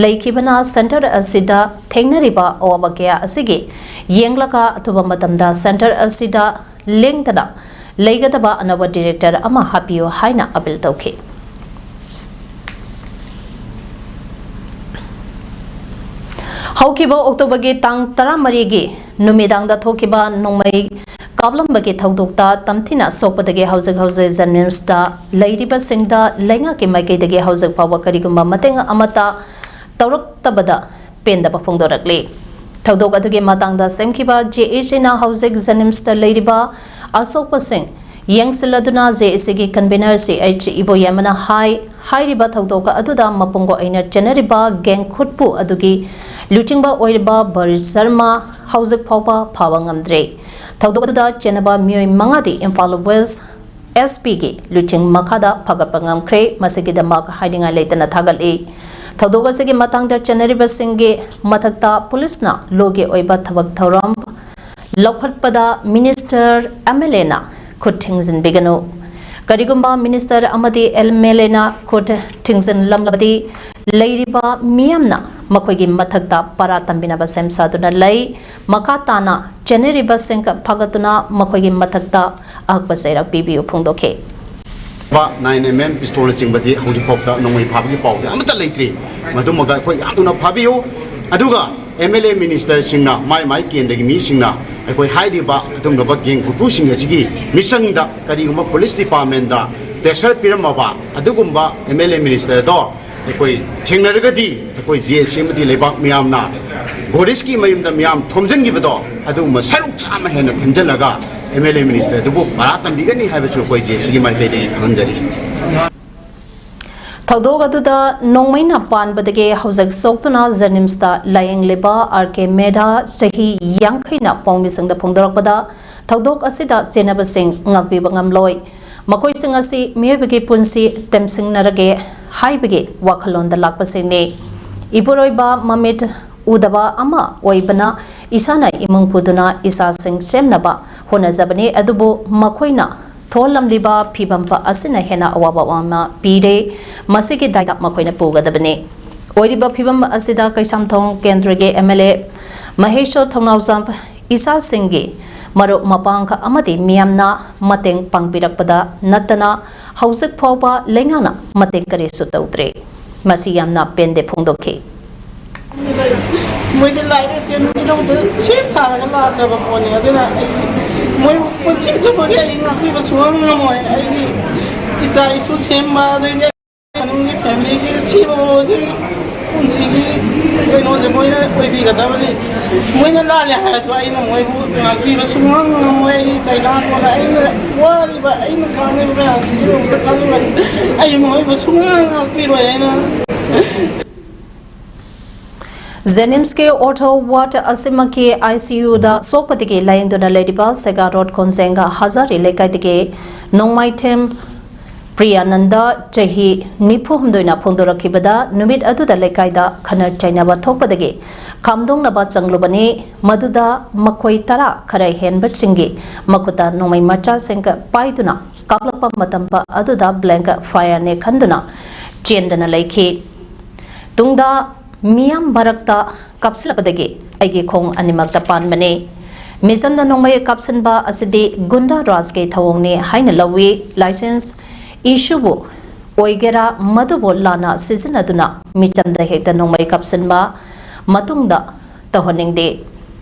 ꯂꯩꯈꯤꯕꯅ ꯁꯦꯟꯇꯔ ꯑꯁꯤꯗ ꯊꯦꯡꯅꯔꯤꯕ ꯑꯋꯥꯕ ꯀꯌꯥ ꯑꯁꯤꯒꯤ ꯌꯦꯡꯂꯒ ꯑꯊꯨꯕ ꯃꯇꯝꯗ ꯁꯦꯟꯇꯔ ꯑꯁꯤꯗ ꯂꯦꯡꯗꯅ ꯂꯩꯒꯗꯕ ꯑꯅꯧꯕ ꯗꯤꯔꯦꯛꯇꯔ ꯑꯃ ꯍꯥꯞꯄꯤꯌꯨ ꯍꯥꯏꯅ ꯑꯄꯤꯜ ꯇꯧꯈꯤ꯫ ꯍꯧꯈꯤꯕ ꯑꯣꯛꯇꯣꯕꯔꯒꯤ ꯇꯥꯡ ꯇꯔꯥꯃꯔꯤꯒꯤ ꯅꯨꯃꯤꯗꯥꯡꯗ ꯊꯣꯛꯈꯤꯕ ꯅꯣꯡꯃꯩ ꯀꯥꯞꯂꯝꯕꯒꯤ ꯊꯧꯗꯣꯛꯇ ꯇꯝꯊꯤꯅ ꯁꯣꯛꯄꯗꯒꯤ ꯍꯧꯖꯤꯛ ꯍꯧꯖꯤꯛ ꯖꯦꯅꯤꯝꯁꯇ ꯂꯩꯔꯤꯕꯁꯤꯡꯗ ꯂꯩꯉꯥꯛꯀꯤ ꯃꯥꯏꯀꯩꯗꯒꯤ ꯍꯧꯖꯤꯛ ꯐꯥꯎꯕ ꯀꯔꯤꯒꯨꯝꯕ ꯃꯇꯦꯡ ꯑꯃꯠꯇ ꯇꯧꯔꯛꯇꯕꯗ ꯄꯦꯟꯗꯕ ꯐꯣꯡꯗꯣꯔꯛꯂꯤ꯫ ꯊꯧꯗꯣꯛ ꯑꯗꯨꯒꯤ ꯃꯇꯥꯡꯗ ꯁꯦꯝꯈꯤꯕ ꯖꯦ ꯑꯦ ꯁꯤꯅ ꯍꯧꯖꯤꯛ ꯖꯦꯅꯤꯝꯁꯇ ꯂꯩꯔꯤꯕ ꯑꯁꯣꯛꯄꯁꯤꯡ ꯌꯦꯡꯁꯤꯜꯂꯗꯨꯅ ꯖꯦ ꯑꯦ ꯁꯤꯒꯤ ꯀꯟꯚꯤꯅꯔ ꯁꯤ ꯑꯩꯆ ꯏꯕꯣꯌꯥꯃꯅ ꯍꯥꯏ, ꯍꯥꯏꯔꯤꯕ ꯊꯧꯗꯣꯛ ꯑꯗꯨꯗ ꯃꯄꯨꯡ ꯑꯣꯏꯅ ꯆꯦꯟꯅꯔꯤꯕ ꯒꯦꯡ ꯈꯨꯠꯄꯨ ꯑꯗꯨꯒꯤ ꯂꯨꯆꯤꯡꯕ ꯑꯣꯏꯔꯤꯕ ꯕꯔꯤꯁ ꯁꯔꯃ ꯍꯧꯖꯤꯛ ꯐꯥꯎꯕ ꯐꯥꯕ ꯉꯝꯗ꯭ꯔꯦ꯫ ꯊꯧꯗꯣꯛ ꯑꯗꯨꯗ ꯆꯦꯟꯅꯕ ꯃꯤꯑꯣꯏ ꯃꯉꯥꯗꯤ ꯏꯝꯐꯥꯜ ꯋꯦꯁ ꯑꯦꯁ ꯄꯤꯒꯤ ꯂꯨꯆꯤꯡ ꯃꯈꯥꯗ ꯐꯒꯠꯄ ꯉꯝꯈ꯭ꯔꯦ꯫ ꯃꯁꯤꯒꯤꯗꯃꯛ ꯍꯥꯏꯅꯤꯡꯉꯥꯏ ꯂꯩꯇꯅ ꯊꯥꯒꯠꯂꯤ꯫ ꯊꯧꯗꯣꯛ ꯑꯁꯤꯒꯤ ꯃꯇꯥꯡꯗ ꯆꯦꯟꯅꯔꯤꯕꯁꯤꯡꯒꯤ ꯃꯊꯛꯇ ꯄꯨꯂꯤꯁꯅ ꯂꯣꯒꯤ ꯑꯣꯏꯕ ꯊꯕꯛ ꯊꯧꯔꯝ ꯂꯧꯈꯠꯄꯗ ꯃꯤꯅꯤꯁꯇꯔ, ꯑꯦꯝ ꯑꯦꯜ ꯑꯦꯅ ꯈꯨꯠ ꯊꯤꯡꯖꯤꯟꯕꯤꯒꯅꯨ꯫ ꯀꯔꯤꯒꯨꯝꯕ ꯃꯤꯅꯤꯁꯇꯔ ꯑꯃꯗꯤ ꯑꯦꯝ ꯑꯦꯜ ꯑꯦꯅ ꯈꯨꯠ ꯊꯤꯡꯖꯤꯜꯂꯝꯂꯕꯗꯤ ꯂꯩꯔꯤꯕ ꯃꯤꯌꯥꯝꯅ ꯃꯈꯣꯏꯒꯤ ꯃꯊꯛꯇ ꯄꯔꯥ ꯇꯝꯕꯤꯅꯕ ꯁꯦꯝ ꯁꯥꯗꯨꯅ ꯂꯩ꯫ ꯃꯈꯥ ꯇꯥꯅ ꯆꯦꯟꯅꯔꯤꯕꯁꯤꯡ ꯐꯥꯒꯠꯇꯨꯅ ꯃꯈꯣꯏꯒꯤ ꯃꯊꯛꯇ ꯑꯍꯛꯄ ꯆꯩꯔꯥꯛ ꯄꯤꯕꯤꯌꯨ ꯐꯣꯡꯗꯣꯛꯈꯤ꯫ ꯅꯥꯏꯟ ꯑꯦꯝ ꯑꯦꯝ ꯄꯤꯁꯇꯣꯜꯅ ꯆꯤꯡꯕꯗꯤ ꯍꯧꯖꯤꯛꯐꯥꯎꯗ ꯅꯣꯡꯃꯩ ꯐꯥꯕꯒꯤ ꯄꯥꯎꯗꯤ ꯑꯃꯠꯇ ꯂꯩꯇ꯭ꯔꯤ꯫ ꯃꯗꯨꯃꯒ ꯑꯩꯈꯣꯏ ꯌꯥꯝ ꯊꯨꯅ ꯐꯥꯕꯤꯌꯨ꯫ ꯑꯗꯨꯒ ꯑꯦꯝ ꯑꯦꯜ ꯑꯦ ꯃꯤꯅꯤꯁꯇꯔꯁꯤꯡꯅ, ꯃꯥꯏ ꯃꯥꯏ ꯀꯦꯟꯗ꯭ꯔꯒꯤ ꯃꯤꯁꯤꯡꯅ ꯑꯩꯈꯣꯏ ꯍꯥꯏꯔꯤꯕ ꯑꯗꯨꯒꯨꯝꯂꯕ ꯒꯦꯡ ꯈꯨꯠꯄꯨꯁꯤꯡ ꯑꯁꯤꯒꯤ ꯃꯤꯆꯪꯗ ꯀꯔꯤꯒꯨꯝꯕ ꯄꯨꯂꯤꯁ ꯗꯤꯄꯥꯔꯠꯃꯦꯟꯗ ꯄ꯭ꯔꯦꯁꯔ ꯄꯤꯔꯝꯃꯕ ꯑꯗꯨꯒꯨꯝꯕ ꯑꯦꯝ ꯑꯦꯜ ꯑꯦ ꯃꯤꯅꯤꯁꯇꯔꯗꯣ ꯑꯩꯈꯣꯏ ꯊꯦꯡꯅꯔꯒꯗꯤ ꯑꯩꯈꯣꯏ ꯖꯦ ꯑꯦ ꯁꯤ ꯑꯃꯗꯤ ꯂꯩꯕꯥꯛ ꯃꯤꯌꯥꯝꯅ ꯕꯣꯔꯤꯁꯀꯤ ꯃꯌꯨꯝꯗ ꯃꯤꯌꯥꯝ ꯊꯣꯝꯖꯤꯟꯈꯤꯕꯗꯣ ꯑꯗꯨꯒꯨꯝꯕ ꯁꯔꯨꯛ ꯆꯥꯝꯃ ꯍꯦꯟꯅ ꯊꯣꯝꯖꯤꯜꯂꯒ ꯑꯦꯝ ꯑꯦꯜ ꯑꯦ ꯃꯤꯅꯤꯁꯇꯔꯗꯨꯕꯨ ꯄꯔꯥ ꯇꯝꯕꯤꯒꯅꯤ ꯍꯥꯏꯕꯁꯨ ꯑꯩꯈꯣꯏ ꯖꯦ ꯑꯦ ꯁꯤꯒꯤ ꯃꯥꯏꯀꯩꯗꯒꯤ ꯈꯪꯍꯟꯖꯔꯤ꯫ ꯊꯧꯗꯣꯛ ꯑꯗꯨꯗ ꯅꯣꯡꯃꯩꯅ ꯄꯥꯟꯕꯗꯒꯤ ꯍꯧꯖꯤꯛ ꯁꯣꯛꯇꯨꯅ ꯖꯦꯅꯤꯝꯁꯇ ꯂꯥꯌꯦꯡꯂꯤꯕ ꯑꯥꯔ ꯀꯦ ꯃꯦꯙꯥ, ꯆꯍꯤ ꯌꯥꯡꯈꯩꯅ ꯄꯥꯎꯃꯤꯁꯤꯡꯗ ꯐꯣꯡꯗꯣꯔꯛꯄꯗ, ꯊꯧꯗꯣꯛ ꯑꯁꯤꯗ ꯆꯦꯟꯅꯕꯁꯤꯡ ꯉꯥꯛꯄꯤꯕ ꯉꯝꯂꯣꯏ꯫ ꯃꯈꯣꯏꯁꯤꯡ ꯑꯁꯤ ꯃꯤꯑꯣꯏꯕꯒꯤ ꯄꯨꯟꯁꯤ ꯇꯦꯝꯁꯤꯡꯅꯔꯒꯦ ꯍꯥꯏꯕꯒꯤ ꯋꯥꯈꯜꯂꯣꯟꯗ ꯂꯥꯛꯄꯁꯤꯡꯅꯤ꯫ ꯏꯄꯨꯔꯣꯏꯕ ꯃꯃꯤꯠ ꯎꯗꯕ ꯑꯃ ꯑꯣꯏꯕꯅ ꯏꯁꯥꯅ ꯏꯃꯨꯡ ꯄꯨꯗꯨꯅ ꯏꯆꯥꯁꯤꯡ ꯁꯦꯝꯅꯕ ꯍꯣꯠꯅꯖꯕꯅꯤ, ꯑꯗꯨꯕꯨ ꯃꯈꯣꯏꯅ ꯊꯣꯛꯍꯜꯂꯝꯂꯤꯕ ꯐꯤꯕꯝ ꯑꯁꯤꯅ ꯍꯦꯟꯅ ꯑꯋꯥꯕ ꯑꯃ ꯄꯤꯔꯦ꯫ ꯃꯁꯤꯒꯤ ꯗꯥꯏꯇ ꯃꯈꯣꯏꯅ ꯄꯨꯒꯗꯕꯅꯤ꯫ ꯑꯣꯏꯔꯤꯕ ꯐꯤꯕꯝ ꯑꯁꯤꯗ ꯀꯩꯁꯥꯝꯊꯣꯡ ꯀꯦꯟꯗ꯭ꯔꯒꯤ ꯑꯦꯝ ꯑꯦꯜ ꯑꯦ ꯃꯍꯦꯁꯣꯔ ꯊꯧꯅꯥꯎꯖꯝ ꯏꯆꯥꯁꯤꯡꯒꯤ ꯃꯔꯨꯞ ꯃꯄꯥꯡ ꯑꯃꯗꯤ ꯃꯤꯌꯥꯝꯅ ꯃꯇꯦꯡ ꯄꯥꯡꯕꯤꯔꯛꯄꯗ ꯅꯠꯇꯅ ꯍꯧꯖꯤꯛ ꯐꯥꯎꯕ ꯂꯩꯉꯥꯛꯅ ꯃꯇꯦꯡ ꯀꯔꯤꯁꯨ ꯇꯧꯗ꯭ꯔꯦ꯫ ꯃꯁꯤ ꯌꯥꯝꯅ ꯄꯦꯟꯗꯦ ꯐꯣꯡꯗꯣꯛꯈꯤ꯫ ꯃꯣꯏꯗꯤ ꯂꯥꯏꯔꯤꯛ ꯇꯦꯟꯕꯒꯤꯗꯃꯛꯇ ꯁꯦꯝ ꯁꯥꯔꯒ ꯂꯥꯛꯈ꯭ꯔꯕ ꯄꯣꯠꯅꯤ꯫ ꯑꯗꯨꯅ ꯑꯩ ꯃꯣꯏꯕꯨ ꯄꯨꯟꯁꯤ ꯆꯨꯞꯄꯒꯤ ꯑꯩ ꯉꯥꯛꯄꯤꯕ ꯁꯨꯡꯉꯝ ꯉꯝꯃꯣꯏ꯫ ꯑꯩꯗꯤ ꯏꯆꯥ ꯏꯁꯨ ꯁꯦꯝꯕ, ꯑꯗꯒꯤ ꯃꯅꯨꯡꯒꯤ ꯐꯦꯃꯤꯂꯤꯒꯤ ꯁꯤꯕꯒꯤ ꯄꯨꯟꯁꯤꯒꯤ ꯀꯩꯅꯣꯁꯦ ꯃꯣꯏꯅ ꯑꯣꯏꯕꯤꯒꯗꯕꯅꯤ꯫ ꯃꯣꯏꯅ ꯂꯥꯜꯂꯦ ꯍꯥꯏꯔꯁꯨ ꯑꯩꯅ ꯃꯣꯏꯕꯨ ꯉꯥꯛꯄꯤꯕ ꯁꯨꯡꯉꯝ ꯉꯝꯃꯣꯏ꯫ ꯑꯩ ꯆꯩꯅꯥꯡ ꯀꯣꯟꯅ ꯑꯩꯅ ꯋꯥꯔꯤꯕ, ꯑꯩꯅ ꯈꯥꯡꯉꯤꯕ ꯃꯌꯥꯝꯁꯤꯒꯤꯗꯃꯛꯇ ꯈꯜꯂꯨꯔꯗꯤ ꯑꯩ ꯃꯣꯏꯕꯨ ꯁꯨꯡꯉꯥꯡ ꯉꯥꯛꯄꯤꯔꯣꯏ꯫ ꯑꯩꯅ ꯖꯦꯅꯤꯝꯁꯀꯤ ꯑꯣꯔꯊꯣ ꯋꯥꯔꯗ ꯑꯁꯤꯃꯛꯀꯤ ꯑꯥꯏ ꯁꯤ ꯌꯨꯗ ꯁꯣꯛꯄꯗꯒꯤ ꯂꯥꯌꯦꯡꯗꯨꯅ ꯂꯩꯔꯤꯕ ꯁꯦꯒꯥ ꯔꯣꯗ ꯀꯣꯟꯖꯦꯡꯒ ꯍꯖꯥꯔꯤ ꯂꯩꯀꯥꯏꯗꯒꯤ ꯅꯣꯡꯃꯥꯏꯊꯦꯝ ꯄ꯭ꯔꯤꯌꯥꯅꯟꯗ, ꯆꯍꯤ ꯅꯤꯐꯨ ꯍꯨꯝꯗꯣꯏꯅ ꯐꯣꯡꯗꯣꯔꯛꯈꯤꯕꯗ, ꯅꯨꯃꯤꯠ ꯑꯗꯨꯗ ꯂꯩꯀꯥꯏꯗ ꯈꯠꯅ ꯆꯩꯅꯕ ꯊꯣꯛꯄꯗꯒꯤ ꯈꯥꯝꯗꯣꯛꯅꯕ ꯆꯪꯂꯨꯕꯅꯤ꯫ ꯃꯗꯨꯗ ꯃꯈꯣꯏ ꯇꯔꯥ ꯈꯔ ꯍꯦꯟꯕꯁꯤꯡꯒꯤ ꯃꯈꯨꯠꯇ ꯅꯣꯡꯃꯩ ꯃꯆꯥꯁꯤꯡ ꯄꯥꯏꯗꯨꯅ ꯀꯥꯞꯂꯛꯄ ꯃꯇꯝ ꯑꯗꯨꯗ ꯕ꯭ꯂꯦꯡ ꯐꯥꯌꯔꯅꯦ ꯈꯟꯗꯨꯅ ꯆꯦꯟꯗꯅ ꯂꯩꯈꯤ꯫ ꯇꯨꯡꯗ ꯃꯤꯌꯥꯝ ꯃꯔꯛꯇ ꯀꯥꯞꯁꯤꯜꯂꯛꯄꯗꯒꯤ ꯑꯩꯒꯤ ꯈꯣꯡ ꯑꯅꯤꯃꯛꯇ ꯄꯥꯟꯕꯅꯤ꯫ ꯃꯤꯆꯝꯗ ꯅꯣꯡꯃꯩ ꯀꯥꯞꯁꯤꯟꯕ ꯑꯁꯤꯗꯤ ꯒꯨꯟꯗꯥ ꯔꯥꯖꯀꯤ ꯊꯧꯑꯣꯡꯅꯤ ꯍꯥꯏꯅ ꯂꯧꯏ꯫ ꯂꯥꯏꯁꯦꯟꯁ ꯏꯁꯨꯕꯨ ꯑꯣꯏꯒꯦꯔꯥ, ꯃꯗꯨꯕꯨ ꯂꯥꯟꯅ ꯁꯤꯖꯤꯟꯅꯗꯨꯅ ꯃꯤꯆꯝꯗ ꯍꯦꯛꯇ ꯅꯣꯡꯃꯩ ꯀꯥꯞꯁꯤꯟꯕ ꯃꯇꯨꯡꯗ ꯇꯧꯍꯟꯅꯤꯡꯗꯦ꯫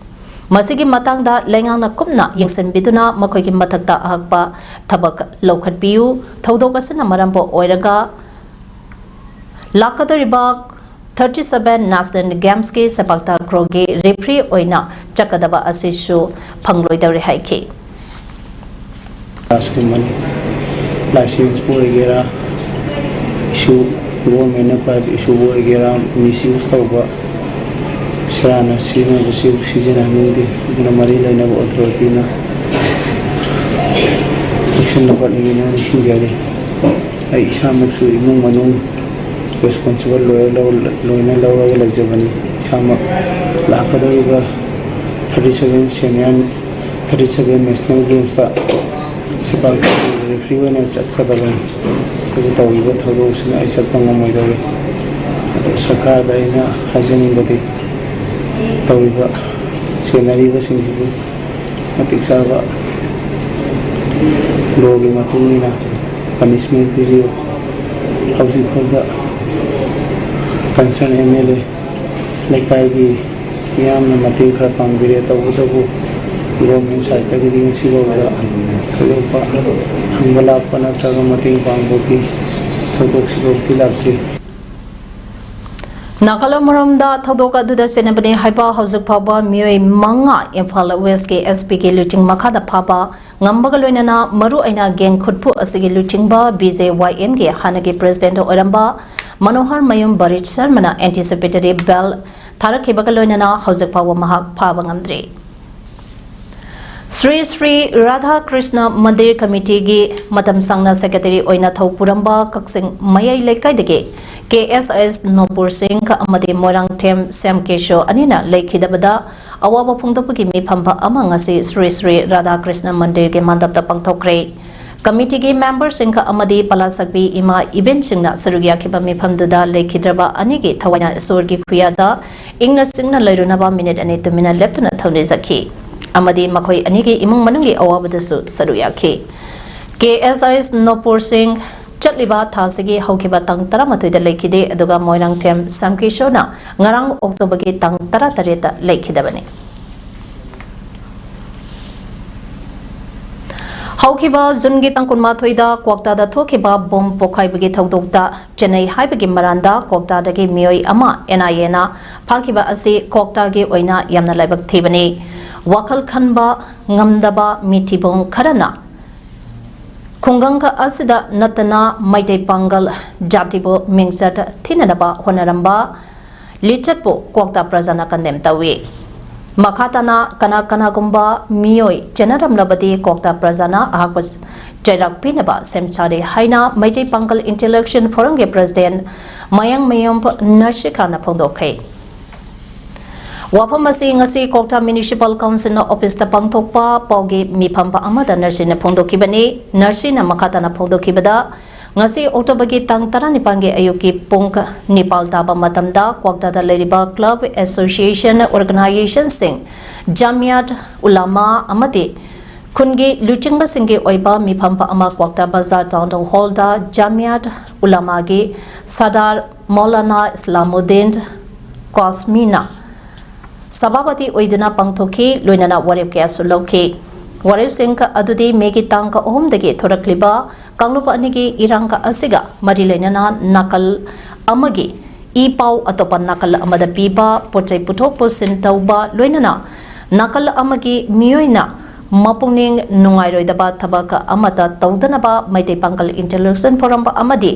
ꯃꯁꯤꯒꯤ ꯃꯇꯥꯡꯗ ꯂꯩꯉꯥꯛꯅ ꯀꯨꯞꯅ ꯌꯦꯡꯁꯤꯟꯕꯤꯗꯨꯅ ꯃꯈꯣꯏꯒꯤ ꯃꯊꯛꯇ ꯑꯍꯛꯄ ꯊꯕꯛ ꯂꯧꯈꯠꯄꯤꯌꯨ꯫ ꯊꯧꯗꯣꯛ ꯑꯁꯤꯅ ꯃꯔꯝ ꯑꯣꯏꯔꯒ ꯂꯥꯛꯀꯗꯧꯔꯤꯕ ꯊꯥꯔꯇꯤ ꯁꯚꯦꯟ ꯅꯦꯁꯅꯦꯜ ꯒꯦꯝꯁꯀꯤ ꯁꯦꯄꯥꯛ ꯇꯥꯀ꯭ꯔꯣꯒꯤ ꯔꯦꯐ꯭ꯔꯤ ꯑꯣꯏꯅ ꯆꯠꯀꯗꯕ ꯑꯁꯤꯁꯨ ꯐꯪꯂꯣꯏꯗꯧꯔꯦ ꯍꯥꯏꯈꯤ꯫ ꯀ꯭ꯂꯥꯁꯀꯨꯝꯕꯅꯤ꯫ ꯂꯥꯏꯁꯦꯟꯁꯄꯨ ꯑꯣꯏꯒꯦꯔꯥ, ꯏꯁꯨ, ꯒꯣꯔꯃꯦꯟꯅ ꯄꯥꯏꯕ ꯏꯁꯨꯕꯨ ꯑꯣꯏꯒꯦꯔꯥ, ꯃꯤꯁꯌꯨꯁ ꯇꯧꯕ, ꯁꯦꯔꯥꯟꯅ ꯁꯤꯖꯤꯟꯅꯕꯁꯤ ꯁꯤꯖꯤꯟꯅꯍꯟꯅꯤꯡꯗꯦ꯫ ꯑꯗꯨꯅ ꯃꯔꯤ ꯂꯩꯅꯕ ꯑꯣꯊꯣꯔꯤꯇꯤꯅ ꯁꯤꯟꯅꯕ ꯅꯤꯡꯁꯤꯡꯖꯔꯤ꯫ ꯑꯩ ꯏꯁꯥꯃꯛꯁꯨ ꯏꯃꯨꯡ ꯃꯅꯨꯡ ꯔꯦꯁꯄꯣꯟꯁꯤꯕꯜ ꯂꯣꯏꯅ ꯂꯧꯔꯒ ꯂꯩꯖꯕꯅꯤ꯫ ꯏꯁꯥꯃꯛ ꯂꯥꯛꯀꯗꯧꯔꯤꯕ thirty seven senior thirty seven national ꯒꯦꯝꯁꯇ ꯁꯦꯄꯥꯛ ꯔꯦꯐ꯭ꯔꯤ ꯑꯣꯏꯅ ꯆꯠꯀꯗꯕꯅꯤ꯫ ꯑꯗꯨꯕꯨ ꯇꯧꯔꯤꯕ ꯊꯧꯗꯣꯛꯁꯤꯅ ꯑꯩ ꯆꯠꯄ ꯉꯝꯃꯣꯏꯗꯧꯔꯤ꯫ ꯑꯗꯣ ꯁꯔꯀꯥꯔꯗ ꯑꯩꯅ ꯍꯥꯏꯖꯅꯤꯡꯕꯗꯤ ꯇꯧꯔꯤꯕ ꯁꯦꯟꯅꯔꯤꯕꯁꯤꯡꯁꯤꯕꯨ ꯃꯇꯤꯛ ꯆꯥꯕ ꯂꯣꯒꯤ ꯃꯇꯨꯡ ꯏꯟꯅ ꯄꯅꯤꯁꯃꯦꯟ ꯄꯤꯕꯤꯌꯨ꯫ ꯍꯧꯖꯤꯛ ꯐꯥꯎꯗ ꯀꯟꯁꯔꯟ ꯑꯦꯝ ꯑꯦꯜ ꯑꯦ ꯂꯩꯀꯥꯏꯒꯤ ꯃꯤꯌꯥꯝꯅ ꯃꯇꯦꯡ ꯈꯔ ꯄꯥꯡꯕꯤꯔꯦ꯫ ꯇꯧꯕꯇꯕꯨ ꯒꯣꯔꯃꯦꯟ ꯁꯥꯏꯠꯇꯒꯤꯗꯤ ꯉꯁꯤꯐꯥꯎꯗ ꯊꯣꯏꯗꯣꯛꯄ ꯍꯪꯕ ꯂꯥꯛꯄ ꯅꯠꯇ꯭ꯔꯒ ꯃꯇꯦꯡ ꯄꯥꯡꯕꯒꯤ ꯊꯧꯗꯣꯛꯁꯤꯐꯥꯎꯗꯤ ꯂꯥꯛꯇ꯭ꯔꯤ꯫ ꯅꯥꯒꯥꯂꯦꯟ ꯃꯔꯝꯗ ꯊꯧꯗꯣꯛ ꯑꯗꯨꯗ ꯆꯦꯟꯅꯕꯅꯤ ꯍꯥꯏꯕ ꯍꯧꯖꯤꯛ ꯐꯥꯎꯕ ꯃꯤꯑꯣꯏ ꯃꯉꯥ ꯏꯝꯐꯥꯜ ꯋꯦꯁꯀꯤ ꯑꯦꯁ ꯄꯤꯒꯤ ꯂꯨꯆꯤꯡ ꯃꯈꯥꯗ ꯐꯥꯕ ꯉꯝꯕꯒ ꯂꯣꯏꯅꯅ ꯃꯔꯨꯑꯣꯏꯅ ꯒꯦꯡ ꯈꯨꯠꯄꯨ ꯑꯁꯤꯒꯤ ꯂꯨꯆꯤꯡꯕ ꯕꯤ ꯖꯦ ꯋꯥꯏ ꯑꯦꯝꯒꯤ ꯍꯥꯟꯅꯒꯤ ꯄ꯭ꯔꯦꯁꯤꯗꯦꯟꯠ ꯑꯣꯏꯔꯝꯕ ꯃꯅꯣꯍꯔ ꯃꯌꯨꯝ ꯕꯔꯤꯠ ꯁꯔꯃꯅ ꯑꯦꯟꯇꯤꯁꯤꯄꯦꯇꯔꯤ ꯕꯦꯜ ꯊꯥꯔꯛꯈꯤꯕꯒ ꯂꯣꯏꯅꯅ ꯍꯧꯖꯤꯛ ꯐꯥꯎꯕ ꯃꯍꯥꯛ ꯐꯥꯕ ꯉꯝꯗ꯭ꯔꯤ꯫ ꯁ꯭ꯔꯤ ꯁ꯭ꯔꯤ ꯔꯥꯙꯥ ꯀ꯭ꯔꯤꯁꯅ ꯃꯟꯗꯤꯔ ꯀꯃꯤꯇꯤꯒꯤ ꯃꯇꯝ ꯁꯥꯡꯅ ꯁꯦꯀ꯭ꯔꯦꯇꯔꯤ ꯑꯣꯏꯅ ꯊꯧ ꯄꯨꯔꯝꯕ ꯀꯛꯆꯤꯡ ꯃꯌꯥꯏ ꯂꯩꯀꯥꯏꯗꯒꯤ ꯀꯦ ꯑꯦꯁ ꯑꯦꯁ ꯅꯣꯄꯨꯔ ꯁꯤꯡ ꯑꯃꯗꯤ ꯃꯣꯏꯔꯥꯡꯊꯦꯝ ꯁ꯭ꯌꯥꯝ ꯀꯦꯁꯣ ꯑꯅꯤꯅ ꯂꯩꯈꯤꯗꯕꯗ ꯑꯋꯥꯕ ꯐꯣꯡꯗꯣꯛꯄꯒꯤ ꯃꯤꯐꯝ ꯑꯃ ꯉꯁꯤ ꯁ꯭ꯔꯤ ꯁ꯭ꯔꯤ ꯔꯥꯙꯥ ꯀ꯭ꯔꯤꯁꯅ ꯃꯟꯗꯤꯔꯒꯤ ꯃꯥꯟꯗꯞꯇ ꯄꯥꯡꯊꯣꯛꯈ꯭ꯔꯦ꯫ ꯀꯃꯤꯇꯤꯒꯤ ꯃꯦꯝꯕꯔꯁꯤꯡ ꯑꯃꯗꯤ ꯄꯂꯥꯁꯛꯄꯤ ꯏꯃꯥ ꯏꯕꯦꯟꯁꯤꯡꯅ ꯁꯔꯨꯛ ꯌꯥꯈꯤꯕ ꯃꯤꯐꯝꯗꯨꯗ ꯂꯩꯈꯤꯗ꯭ꯔꯕ ꯑꯅꯤꯒꯤ ꯊꯋꯥꯏꯅ ꯏꯁꯣꯔꯒꯤ ꯈꯨꯌꯥꯗ ꯏꯪꯅ ꯆꯤꯛꯅ ꯂꯩꯔꯨꯅꯕ ꯃꯤꯅꯤꯠ ꯑꯅꯤ ꯇꯨꯃꯤꯟꯅ ꯂꯦꯞꯇꯨꯅ ꯊꯧꯅꯤꯖꯈꯤ ꯑꯃꯗꯤ ꯃꯈꯣꯏ ꯑꯅꯤꯒꯤ ꯏꯃꯨꯡ ꯃꯅꯨꯡꯒꯤ ꯑꯋꯥꯕꯗꯁꯨ ꯁꯔꯨꯛ ꯌꯥꯈꯤ꯫ ꯀꯦ ꯑꯦꯁ ꯑꯥꯏ ꯑꯦꯁ ꯅꯣꯄꯨꯔ ꯁꯤꯡ ꯆꯠꯂꯤꯕ ꯊꯥꯁꯤꯒꯤ ꯍꯧꯈꯤꯕ ꯇꯥꯡ ꯇꯔꯥꯃꯥꯊꯣꯏꯗ ꯂꯩꯈꯤꯗꯦ, ꯑꯗꯨꯒ ꯃꯣꯏꯔꯥꯡꯊꯦꯝ ꯁ꯭ꯌꯥꯝ ꯀꯦꯁꯣꯅ ꯉꯔꯥꯡ ꯑꯣꯛꯇꯣꯕꯔꯒꯤ ꯇꯥꯡ ꯇꯔꯥꯇꯔꯦꯠꯇ ꯂꯩꯈꯤꯗꯕꯅꯤ꯫ ꯍꯧꯈꯤꯕ ꯖꯨꯟꯒꯤ ꯇꯥꯡ ꯀꯨꯟꯃꯥꯊꯣꯏꯗ ꯀ꯭ꯋꯥꯛꯇꯥꯗ ꯊꯣꯛꯈꯤꯕ ꯕꯣꯝ ꯄꯣꯈꯥꯏꯕꯒꯤ ꯊꯧꯗꯣꯛꯇ ꯆꯦꯟꯅꯩ ꯍꯥꯏꯕꯒꯤ ꯃꯔꯥꯟꯗ ꯀ꯭ꯋꯥꯛꯇꯥꯗꯒꯤ ꯃꯤꯑꯣꯏ ꯑꯃ ꯑꯦꯟ ꯑꯥꯏ ꯑꯦꯅ ꯐꯥꯈꯤꯕ ꯑꯁꯤ ꯀ꯭ꯋꯥꯛꯇꯥꯒꯤ ꯑꯣꯏꯅ ꯌꯥꯝꯅ ꯂꯥꯏꯕꯛ ꯊꯤꯕꯅꯤ꯫ ꯋꯥꯈꯜ ꯈꯟꯕ ꯉꯝꯗꯕ ꯃꯤꯊꯤꯕꯣꯡ ꯈꯔꯅ ꯈꯨꯡꯒꯪ ꯑꯁꯤꯗ ꯅꯠꯇꯅ ꯃꯩꯇꯩ ꯄꯥꯡꯒꯜ ꯖꯥꯇꯤꯕꯨ ꯃꯤꯡꯆꯠ ꯊꯤꯅꯅꯕ ꯍꯣꯠꯅꯔꯝꯕ ꯂꯤꯆꯠꯄꯨ ꯀ꯭ꯋꯥꯛꯇꯥ ꯄ꯭ꯔꯖꯥꯅ ꯀꯟꯗꯦꯝ ꯇꯧꯏ꯫ ꯃꯈꯥ ꯇꯥꯅ ꯀꯅꯥ ꯀꯅꯥꯒꯨꯝꯕ ꯃꯤꯑꯣꯏ ꯆꯦꯟꯅꯔꯝꯂꯕꯗꯤ ꯀ꯭ꯋꯥꯛꯇꯥ ꯄ꯭ꯔꯖꯥꯅ ꯑꯍꯥꯛꯄ ꯆꯩꯔꯥꯛ ꯄꯤꯅꯕ ꯁꯦꯝ ꯁꯥꯔꯦ ꯍꯥꯏꯅ ꯃꯩꯇꯩ ꯄꯥꯡꯒꯜ ꯏꯟꯇꯦꯂꯦꯛꯆꯨꯋꯦꯜ ꯐꯣꯔꯝꯒꯤ ꯄ꯭ꯔꯦꯁꯤꯗꯦꯟꯠ ꯃꯌꯥꯡꯃꯌꯨꯝ ꯅꯔꯁꯤꯀꯥꯅ ꯐꯣꯡꯗꯣꯛꯈ꯭ꯔꯦ꯫ ꯋꯥꯐꯝ ꯑꯁꯤ ꯉꯁꯤ ꯀ꯭ꯋꯥꯛꯇꯥ ꯃ꯭ꯌꯨꯅꯤꯁꯤꯄꯥꯜ ꯀꯥꯎꯟꯁꯤꯜꯅ ꯑꯣꯐꯤꯁꯇ ꯄꯥꯡꯊꯣꯛꯄ ꯄꯥꯎꯒꯤ ꯃꯤꯐꯝ ꯑꯃꯗ ꯅꯔꯁꯤꯅ ꯐꯣꯡꯗꯣꯛꯈꯤꯕꯅꯤ꯫ ꯅꯔꯁꯤꯅ ꯃꯈꯥ ꯇꯥꯅ ꯐꯣꯡꯗꯣꯛꯈꯤꯕꯗ, ꯉꯁꯤ ꯑꯣꯛꯇꯣꯕꯔꯒꯤ ꯇꯥꯡ ꯇꯔꯥꯅꯤꯄꯥꯟꯒꯤ ꯑꯌꯨꯛꯀꯤ ꯄꯨꯡ ꯅꯤꯄꯥꯜ ꯇꯥꯕ ꯃꯇꯝꯗ ꯀ꯭ꯋꯥꯛꯇꯥꯗ ꯂꯩꯔꯤꯕ ꯀ꯭ꯂꯕ, ꯑꯦꯁꯣꯁꯤꯌꯦꯁꯟ, ꯑꯣꯔꯒꯅꯥꯏꯖꯦꯁꯟꯁꯤꯡ, ꯖꯥꯃꯤꯌꯥꯠ ꯎꯂꯥꯃꯥ ꯑꯃꯗꯤ ꯈꯨꯟꯒꯤ ꯂꯨꯆꯤꯡꯕꯁꯤꯡꯒꯤ ꯑꯣꯏꯕ ꯃꯤꯐꯝ ꯑꯃ ꯀ꯭ꯋꯥꯛꯇꯥ ꯕꯖꯥꯔ ꯇꯥꯎꯟ ꯍꯣꯜꯗ ꯖꯥꯃꯤꯌꯥꯠ ꯎꯂꯥꯃꯥꯒꯤ ꯁꯥꯗꯥꯔ ꯃꯧꯂꯥꯅꯥ ꯏꯁꯂꯥꯃꯨꯗꯤꯟ ꯀꯥꯁꯃꯤꯅ ꯁꯚꯥꯄꯇꯤ ꯑꯣꯏꯗꯨꯅ ꯄꯥꯡꯊꯣꯛꯈꯤ, ꯂꯣꯏꯅꯅ ꯋꯥꯔꯦꯞ ꯀꯌꯥꯁꯨ ꯂꯧꯈꯤ꯫ ꯋꯥꯔꯦꯞꯁꯤꯡ ꯑꯗꯨꯗꯤ ꯃꯦꯒꯤ ꯇꯥꯡ ꯑꯍꯨꯝꯗꯒꯤ ꯊꯣꯔꯛꯂꯤꯕ ꯀꯥꯡꯂꯨꯞ ꯑꯅꯤꯒꯤ ꯏꯔꯥꯡ ꯑꯁꯤꯒ ꯃꯔꯤ ꯂꯩꯅꯅ ꯅꯥꯀꯜ ꯑꯃꯒꯤ ꯏ ꯄꯥꯎ ꯑꯇꯣꯞꯄ ꯅꯥꯀꯜ ꯑꯃꯗ ꯄꯤꯕ, ꯄꯣꯠ ꯆꯩ ꯄꯨꯊꯣꯛ ꯄꯨꯁꯤꯟ ꯇꯧꯕ, ꯂꯣꯏꯅꯅ ꯅꯥꯀꯜ ꯑꯃꯒꯤ ꯃꯤꯑꯣꯏꯅ ꯃꯄꯨꯛꯅꯤꯡ ꯅꯨꯡꯉꯥꯏꯔꯣꯏꯗꯕ ꯊꯕꯛ ꯑꯃꯠꯇ ꯇꯧꯗꯅꯕ ꯃꯩꯇꯩ ꯄꯥꯡꯒꯜ ꯏꯟꯇꯦꯂꯦꯛꯆꯨꯋꯦꯜ ꯐꯣꯔꯝ ꯑꯃꯗꯤ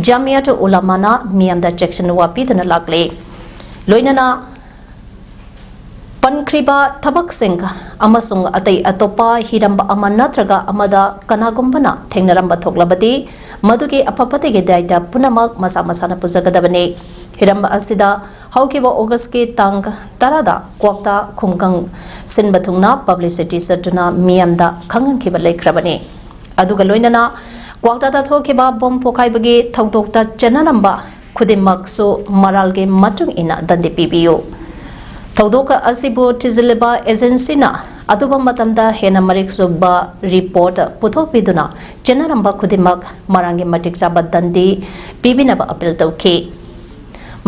ꯖꯥꯃꯤꯌꯥꯠ ꯎꯂꯥꯃꯥꯅ ꯃꯤꯌꯥꯝꯗ ꯆꯦꯛꯁꯤꯟꯋꯥ ꯄꯤꯗꯨꯅ ꯂꯥꯛꯂꯤ꯫ ꯂꯣꯏꯅꯅ ꯄꯟꯈ꯭ꯔꯤꯕ ꯊꯕꯛꯁꯤꯡ ꯑꯃꯁꯨꯡ ꯑꯇꯩ ꯑꯇꯣꯞꯄ ꯍꯤꯔꯝ ꯑꯃ ꯅꯠꯇ꯭ꯔꯒ ꯑꯃꯗ ꯀꯅꯥꯒꯨꯝꯕꯅ ꯊꯦꯡꯅꯔꯝꯕ ꯊꯣꯛꯂꯕꯗꯤ, ꯃꯗꯨꯒꯤ ꯑꯐ ꯐꯠꯇꯒꯤ ꯗꯥꯏꯇ ꯄꯨꯝꯅꯃꯛ ꯃꯁꯥ ꯃꯁꯥꯅ ꯄꯨꯖꯒꯗꯕꯅꯤ꯫ ꯍꯤꯔꯝ ꯑꯁꯤꯗ ꯍꯧꯈꯤꯕ ꯑꯣꯒꯁꯀꯤ ꯇꯥꯡ ꯇꯔꯥꯗ ꯀ꯭ꯋꯥꯛꯇꯥ ꯈꯨꯡꯒꯪ ꯁꯤꯟꯕ ꯊꯨꯡꯅ ꯄꯕ꯭ꯂꯤꯁꯤꯇꯤ ꯆꯠꯇꯨꯅ ꯃꯤꯌꯥꯝꯗ ꯈꯪꯍꯟꯈꯤꯕ ꯂꯩꯈ꯭ꯔꯕꯅꯤ꯫ ꯑꯗꯨꯒ ꯂꯣꯏꯅꯅ ꯀ꯭ꯋꯥꯛꯇꯥꯗ ꯊꯣꯛꯈꯤꯕ ꯕꯣꯝ ꯄꯣꯈꯥꯏꯕꯒꯤ ꯊꯧꯗꯣꯛꯇ ꯆꯦꯟꯅꯔꯝꯕ ꯈꯨꯗꯤꯡꯃꯛꯁꯨ ꯃꯔꯥꯜꯒꯤ ꯃꯇꯨꯡ ꯏꯟꯅ ꯗꯟꯗꯤ ꯄꯤꯕꯤꯌꯨ꯫ ꯊꯧꯗꯣꯛ ꯑꯁꯤꯕꯨ ꯊꯤꯖꯤꯜꯂꯤꯕ ꯑꯦꯖꯦꯟꯁꯤꯅ ꯑꯊꯨꯕ ꯃꯇꯝꯗ ꯍꯦꯟꯅ ꯃꯔꯤꯛ ꯆꯨꯝꯕ ꯔꯤꯄꯣꯔꯠ ꯄꯨꯊꯣꯛꯄꯤꯗꯨꯅ ꯆꯦꯟꯅꯔꯝꯕ ꯈꯨꯗꯤꯡꯃꯛ ꯃꯔꯥꯡꯒꯤ ꯃꯇꯤꯛ ꯆꯥꯕ ꯗꯟꯗꯤ ꯄꯤꯕꯤꯅꯕ ꯑꯄꯤꯜ ꯇꯧꯈꯤ꯫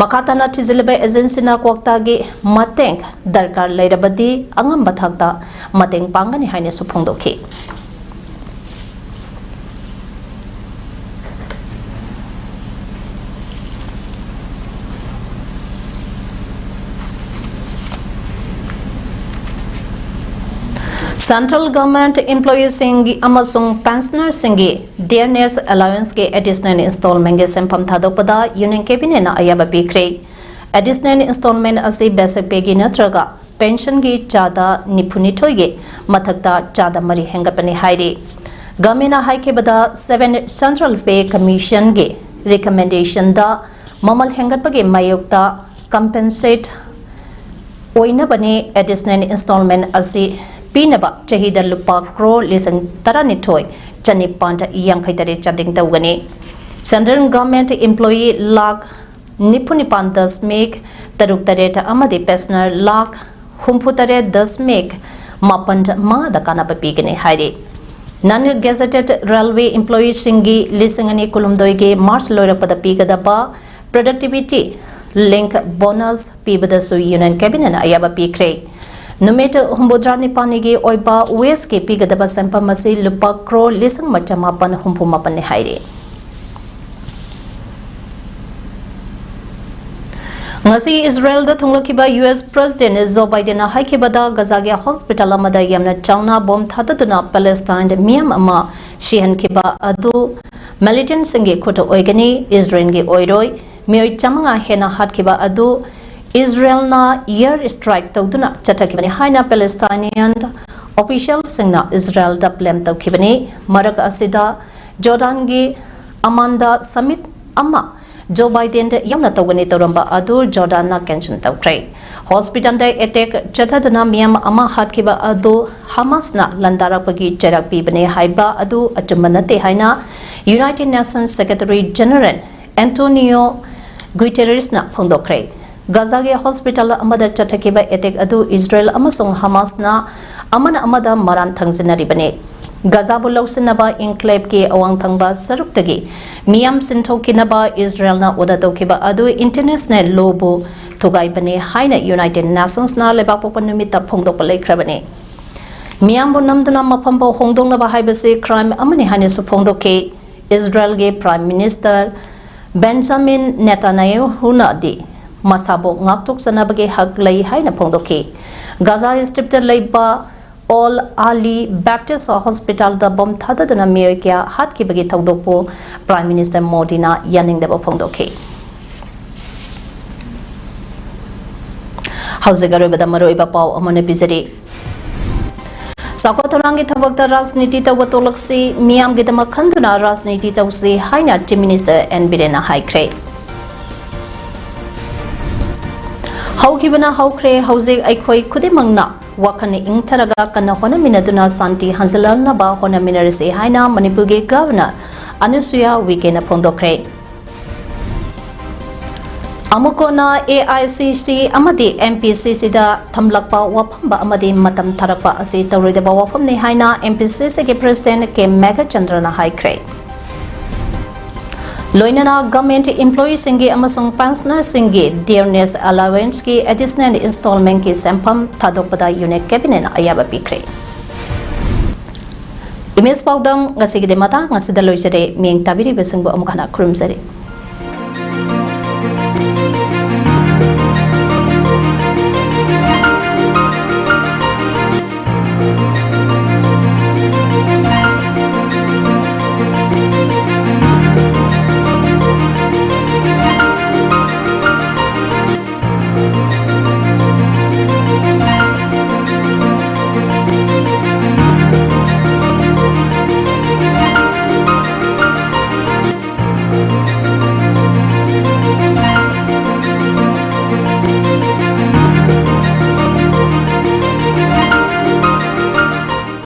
ꯃꯈꯥ ꯇꯥꯅ ꯊꯤꯖꯤꯜꯂꯤꯕ ꯑꯦꯖꯦꯟꯁꯤꯅ ꯀ꯭ꯋꯥꯛꯇꯥꯒꯤ ꯃꯇꯦꯡ ꯗꯔꯀꯥꯔ ꯂꯩꯔꯕꯗꯤ ꯑꯉꯝꯕ ꯊꯥꯛꯇ ꯃꯇꯦꯡ ꯄꯥꯡꯒꯅꯤ ꯍꯥꯏꯅꯁꯨ ꯐꯣꯡꯗꯣꯛꯈꯤ꯫ ꯁꯦꯟꯇ꯭ꯔꯦꯜ ꯒꯚꯔꯟꯃꯦꯟꯠ ꯏꯝꯄ꯭ꯂꯣꯌꯤꯁꯤꯡꯒꯤ ꯑꯃꯁꯨꯡ ꯄꯦꯟꯁꯅꯔꯁꯤꯡꯒꯤ ꯗꯤꯌꯔꯅꯦꯁ ꯑꯦꯂꯥꯋꯦꯟꯁꯀꯤ ꯑꯦꯗꯤꯁꯅꯦꯜ ꯏꯟꯁꯇꯣꯜꯃꯦꯟꯠꯀꯤ ꯁꯦꯟꯐꯝ ꯊꯥꯗꯣꯛꯄꯗ ꯌꯨꯅꯤꯌꯟ ꯀꯦꯕꯤꯅꯦꯠꯅ ꯑꯌꯥꯕ ꯄꯤꯈ꯭ꯔꯦ꯫ ꯑꯦꯗꯤꯁꯅꯦꯜ ꯏꯟꯁꯇꯣꯜꯃꯦꯟꯠ ꯑꯁꯤ ꯕꯦꯁꯤꯛ ꯄꯦꯒꯤ ꯅꯠꯇ꯭ꯔꯒ ꯄꯦꯟꯁꯟꯒꯤ ꯆꯥꯗ ꯅꯤꯐꯨꯅꯤꯊꯣꯏꯒꯤ ꯃꯊꯛꯇ ꯆꯥꯗ ꯃꯔꯤ ꯍꯦꯟꯒꯠꯄꯅꯤ ꯍꯥꯏꯔꯤ꯫ ꯒꯃꯦꯟꯅ ꯍꯥꯏꯈꯤꯕꯗ, Seventh Central Pay Commissionꯒꯤ recommendationꯗ ꯃꯃꯜ ꯍꯦꯟꯒꯠꯄꯒꯤ ꯃꯥꯌꯣꯛꯇ compensate ꯑꯣꯏꯅꯕꯅꯤ additional installment ꯑꯁꯤ ꯄꯤꯅꯕ ꯆꯍꯤꯗ ꯂꯨꯄꯥ ꯀ꯭ꯔꯣꯔ ꯂꯤꯁꯤꯡ ꯇꯔꯥꯅꯤꯊꯣꯏ ꯆꯅꯤꯄꯥꯟ ꯌꯥꯡꯈꯩ ꯇꯔꯦꯠ ꯆꯥꯗꯤꯡ ꯇꯧꯒꯅꯤ꯫ Central Government employee ꯂꯥꯈ ꯅꯤꯐꯨ ꯅꯤꯄꯥꯟ ꯗꯁꯃꯤꯛ ꯇꯔꯨꯛ ꯇꯔꯦꯠ ꯑꯃꯗꯤ pensioner ꯂꯥꯈ ꯍꯨꯝꯐꯨ ꯇꯔꯦꯠ ꯗꯁꯃꯤꯛ ꯃꯥꯄꯟ ꯃꯉꯥꯗ ꯀꯥꯟꯅꯕ ꯄꯤꯒꯅꯤ ꯍꯥꯏꯔꯤ꯫ Non gazetted railway employeeꯁꯤꯡꯒꯤ ꯂꯤꯁꯤꯡ ꯑꯅꯤ ꯀꯨꯟꯍꯨꯝꯗꯣꯏꯒꯤ March ꯂꯣꯏꯔꯛꯄꯗ ꯄꯤꯒꯗꯕ productivity link bonus ꯄꯤꯕꯗꯁꯨ Union Cabinetꯅ ꯑꯌꯥꯕ ꯄꯤꯈ꯭ꯔꯦ꯫ ꯅꯨꯃꯤꯠ ꯍꯨꯝꯐꯨꯇꯔꯥ ꯅꯤꯄꯥꯜꯅꯤꯒꯤ ꯑꯣꯏꯕ wageꯀꯤ ꯄꯤꯒꯗꯕ ꯁꯦꯟꯐꯝ ꯑꯁꯤ ꯂꯨꯄꯥ ꯀ꯭ꯔꯣꯔ ꯂꯤꯁꯤꯡ ꯑꯃ ꯆꯃꯥꯄꯟ ꯍꯨꯝꯐꯨ ꯃꯥꯄꯟꯅꯤ ꯍꯥꯏꯔꯤ꯫ ꯉꯁꯤ ꯏꯖꯔꯦꯜꯗ ꯊꯨꯡꯂꯈꯤꯕ ꯌꯨ ꯑꯦꯁ ꯄ꯭ꯔꯦꯁꯤꯗꯦꯟꯠ ꯖꯣ ꯕꯥꯏꯗꯦꯟꯅ ꯍꯥꯏꯈꯤꯕꯗ, ꯒꯖꯥꯒꯤ ꯍꯣꯁꯄꯤꯇꯥꯜ ꯑꯃꯗ ꯌꯥꯝꯅ ꯆꯥꯎꯅ ꯕꯣꯝ ꯊꯥꯗꯗꯨꯅ ꯄꯦꯂꯦꯁꯇꯥꯏꯟ ꯃꯤꯌꯥꯝ ꯑꯃ ꯁꯤꯍꯟꯈꯤꯕ ꯑꯗꯨ ꯃꯤꯂꯤꯇꯦꯟꯠꯁꯤꯡꯒꯤ ꯈꯨꯠꯇ ꯑꯣꯏꯒꯅꯤ, ꯏꯖꯔꯦꯜꯒꯤ ꯑꯣꯏꯔꯣꯏ꯫ ꯃꯤꯑꯣꯏ ꯆꯥꯃꯉꯥ ꯍꯦꯟꯅ ꯍꯥꯠꯈꯤꯕ ꯑꯗꯨ ꯏꯖꯔꯦꯜꯅ air strike ꯇꯧꯗꯨꯅ ꯆꯠꯊꯈꯤꯕꯅꯤ ꯍꯥꯏꯅ ꯄꯦꯂꯦꯁꯇꯥꯏꯅꯤꯌꯟ ꯑꯣꯐꯤꯁꯤꯌꯦꯜꯁꯤꯡꯅ ꯏꯖꯔꯦꯜꯗ blame ꯇꯧꯈꯤꯕꯅꯤ꯫ ꯃꯔꯛ ꯑꯁꯤꯗ ꯖꯣꯔꯗꯥꯟꯒꯤ ꯑꯃꯥꯟꯗ summit ꯑꯃ ꯖꯣ ꯕꯥꯏꯗꯦꯟ ꯌꯥꯎꯅ ꯇꯧꯒꯅꯤ ꯇꯧꯔꯝꯕ ꯑꯗꯨ ꯖꯣꯔꯗꯥꯟꯅ cancel ꯇꯧꯈ꯭ꯔꯦ꯫ ꯍꯣꯁꯄꯤꯇꯥꯜꯗ attack ꯆꯠꯊꯗꯨꯅ ꯃꯤꯌꯥꯝ ꯑꯃ ꯍꯥꯠꯈꯤꯕ ꯑꯗꯨ ꯍꯃꯥꯁꯅ ꯂꯥꯟꯗꯥꯔꯛꯄꯒꯤ ꯆꯩꯔꯥꯛ ꯄꯤꯕꯅꯦ ꯍꯥꯏꯕ ꯑꯗꯨ ꯑꯆꯨꯝꯕ ꯅꯠꯇꯦ ꯍꯥꯏꯅ United Nations Secretary General Antonio Guterresꯅ ꯐꯣꯡꯗꯣꯛꯈ꯭ꯔꯦ꯫ ꯒꯖꯥꯒꯤ ꯍꯣꯁꯄꯤꯇꯥꯜ ꯑꯃꯗ ꯆꯠꯊꯈꯤꯕ attack ꯑꯗꯨ ꯏꯖꯔꯦꯜ ꯑꯃꯁꯨꯡ ꯍꯃꯥꯁꯅ ꯑꯃꯅ ꯑꯃꯗ ꯃꯔꯥꯟ ꯊꯪꯖꯤꯟꯅꯔꯤꯕꯅꯤ꯫ ꯒꯖꯥꯕꯨ ꯂꯧꯁꯤꯟꯅꯕ enclaveꯀꯤ ꯑꯋꯥꯡ ꯊꯪꯕ ꯁꯔꯨꯛꯇꯒꯤ ꯃꯤꯌꯥꯝ ꯁꯤꯟꯊꯣꯛꯈꯤꯅꯕ ꯏꯖꯔꯦꯜꯅ order ꯇꯧꯈꯤꯕ ꯑꯗꯨ international lawꯕꯨ ꯊꯨꯒꯥꯏꯕꯅꯤ ꯍꯥꯏꯅ United Nationsꯅ ꯂꯩꯕꯥꯛꯄꯣꯛꯄ ꯅꯨꯃꯤꯠꯇ ꯐꯣꯡꯗꯣꯛꯄ ꯂꯩꯈ꯭ꯔꯕꯅꯤ꯫ ꯃꯤꯌꯥꯝꯕꯨ ꯅꯝꯗꯨꯅ ꯃꯐꯝ ꯐꯥꯎ ꯍꯣꯡꯗꯣꯛꯅꯕ ꯍꯥꯏꯕꯁꯤ crime ꯑꯃꯅꯤ ꯍꯥꯏꯅꯁꯨ ꯐꯣꯡꯗꯣꯛꯈꯤ꯫ ꯏꯖꯔꯦꯜꯒꯤ Prime Minister Benjamin Netanyahuꯅꯗꯤ ꯃꯁꯥꯕꯨ ꯉꯥꯛꯊꯣꯛꯆꯅꯕꯒꯤ ꯍꯛ ꯂꯩ ꯍꯥꯏꯅ ꯐꯣꯡꯗꯣꯛꯈꯤ꯫ ꯒꯖꯥ ꯁ꯭ꯇ꯭ꯔꯤꯞꯇ ꯂꯩꯕ ꯑꯜ ꯑꯍꯂꯤ ꯕꯦꯞꯇꯤꯁ ꯍꯣꯁꯄꯤꯇꯥꯜꯗ ꯕꯣꯝ ꯊꯥꯗꯗꯨꯅ ꯃꯤꯑꯣꯏ ꯀꯌꯥ ꯍꯥꯠꯈꯤꯕꯒꯤ ꯊꯧꯗꯣꯛꯄꯨ Prime Minister ꯃꯣꯗꯤꯅ ꯌꯥꯅꯤꯡꯗꯕ ꯐꯣꯡꯗꯣꯛꯈꯤ꯫ ꯍꯧꯖꯤꯛ ꯑꯔꯣꯏꯕꯗ ꯃꯔꯨꯑꯣꯏꯕ ꯄꯥꯎ ꯑꯃꯨꯛ ꯍꯟꯅ ꯄꯤꯖꯔꯤ꯫ ꯆꯥꯎꯈꯠ ꯊꯧꯔꯥꯡꯒꯤ ꯊꯕꯛꯇ ꯔꯥꯖꯅꯤꯇꯤ ꯇꯧꯕ ꯇꯣꯛꯂꯛꯁꯤ, ꯃꯤꯌꯥꯝꯒꯤꯗꯃꯛ ꯈꯟꯗꯨꯅ ꯔꯥꯖꯅꯤꯇꯤ ꯇꯧꯁꯤ ꯍꯥꯏꯅ Chief Minister ꯑꯦꯟ ꯕꯤꯔꯦꯟꯅ ꯍꯥꯏꯈ꯭ꯔꯦ꯫ ꯍꯧꯈꯤꯕꯅ ꯍꯧꯈ꯭ꯔꯦ, ꯍꯧꯖꯤꯛ ꯑꯩꯈꯣꯏ ꯈꯨꯗꯤꯡꯃꯛꯅ ꯋꯥꯈꯜ ꯏꯪꯊꯔꯒ ꯀꯟꯅ ꯍꯣꯠꯅꯃꯤꯟꯅꯗꯨꯅ ꯁꯥꯟꯇꯤ ꯍꯟꯖꯤꯜꯍꯟꯅꯕ ꯍꯣꯠꯅꯃꯤꯟꯅꯔꯁꯤ ꯍꯥꯏꯅ ꯃꯅꯤꯄꯨꯔꯒꯤ Governor ꯑꯅꯨꯁꯨꯌꯥ ꯎꯏꯀꯦꯅ ꯐꯣꯡꯗꯣꯛꯈ꯭ꯔꯦ꯫ ꯑꯃꯨꯛ ꯀꯣꯟꯅ ꯑꯦ ꯑꯥꯏ ꯁꯤ ꯁꯤ ꯑꯃꯗꯤ ꯑꯦꯝ ꯄꯤ ꯁꯤ ꯁꯤꯗ ꯊꯝꯂꯛꯄ ꯋꯥꯐꯝꯕ ꯑꯃꯗꯤ ꯃꯇꯝ ꯊꯥꯔꯛꯄ ꯑꯁꯤ ꯇꯧꯔꯣꯏꯗꯕ ꯋꯥꯐꯝꯅꯤ ꯍꯥꯏꯅ ꯑꯦꯝ ꯄꯤ ꯁꯤ ꯁꯤꯒꯤ President ꯀꯦ ꯃꯦꯘꯆꯟꯗ꯭ꯔꯅ ꯍꯥꯏꯈ꯭ꯔꯦ꯫ ꯂꯣꯏꯅꯅ government employeeꯁꯤꯡꯒꯤ ꯑꯃꯁꯨꯡ pensionerꯁꯤꯡꯒꯤ dearness allowanceꯀꯤ additional installmentꯀꯤ ꯁꯦꯟꯐꯝ ꯊꯥꯗꯣꯛꯄꯗ Union Cabinetꯅ ꯑꯌꯥꯕ ꯄꯤꯈ꯭ꯔꯦ꯫ ꯏꯃꯦꯖ ꯄꯥꯎꯗꯝ ꯉꯁꯤꯒꯤꯗꯤ ꯃꯇꯥꯡ ꯑꯁꯤꯗ ꯂꯣꯏꯖꯔꯦ꯫ ꯃꯤꯠꯌꯦꯡ ꯇꯥꯕꯤꯔꯤꯕꯁꯤꯡꯕꯨ ꯑꯃꯨꯛ ꯍꯟꯅ ꯈꯨꯔꯨꯝꯖꯔꯤ꯫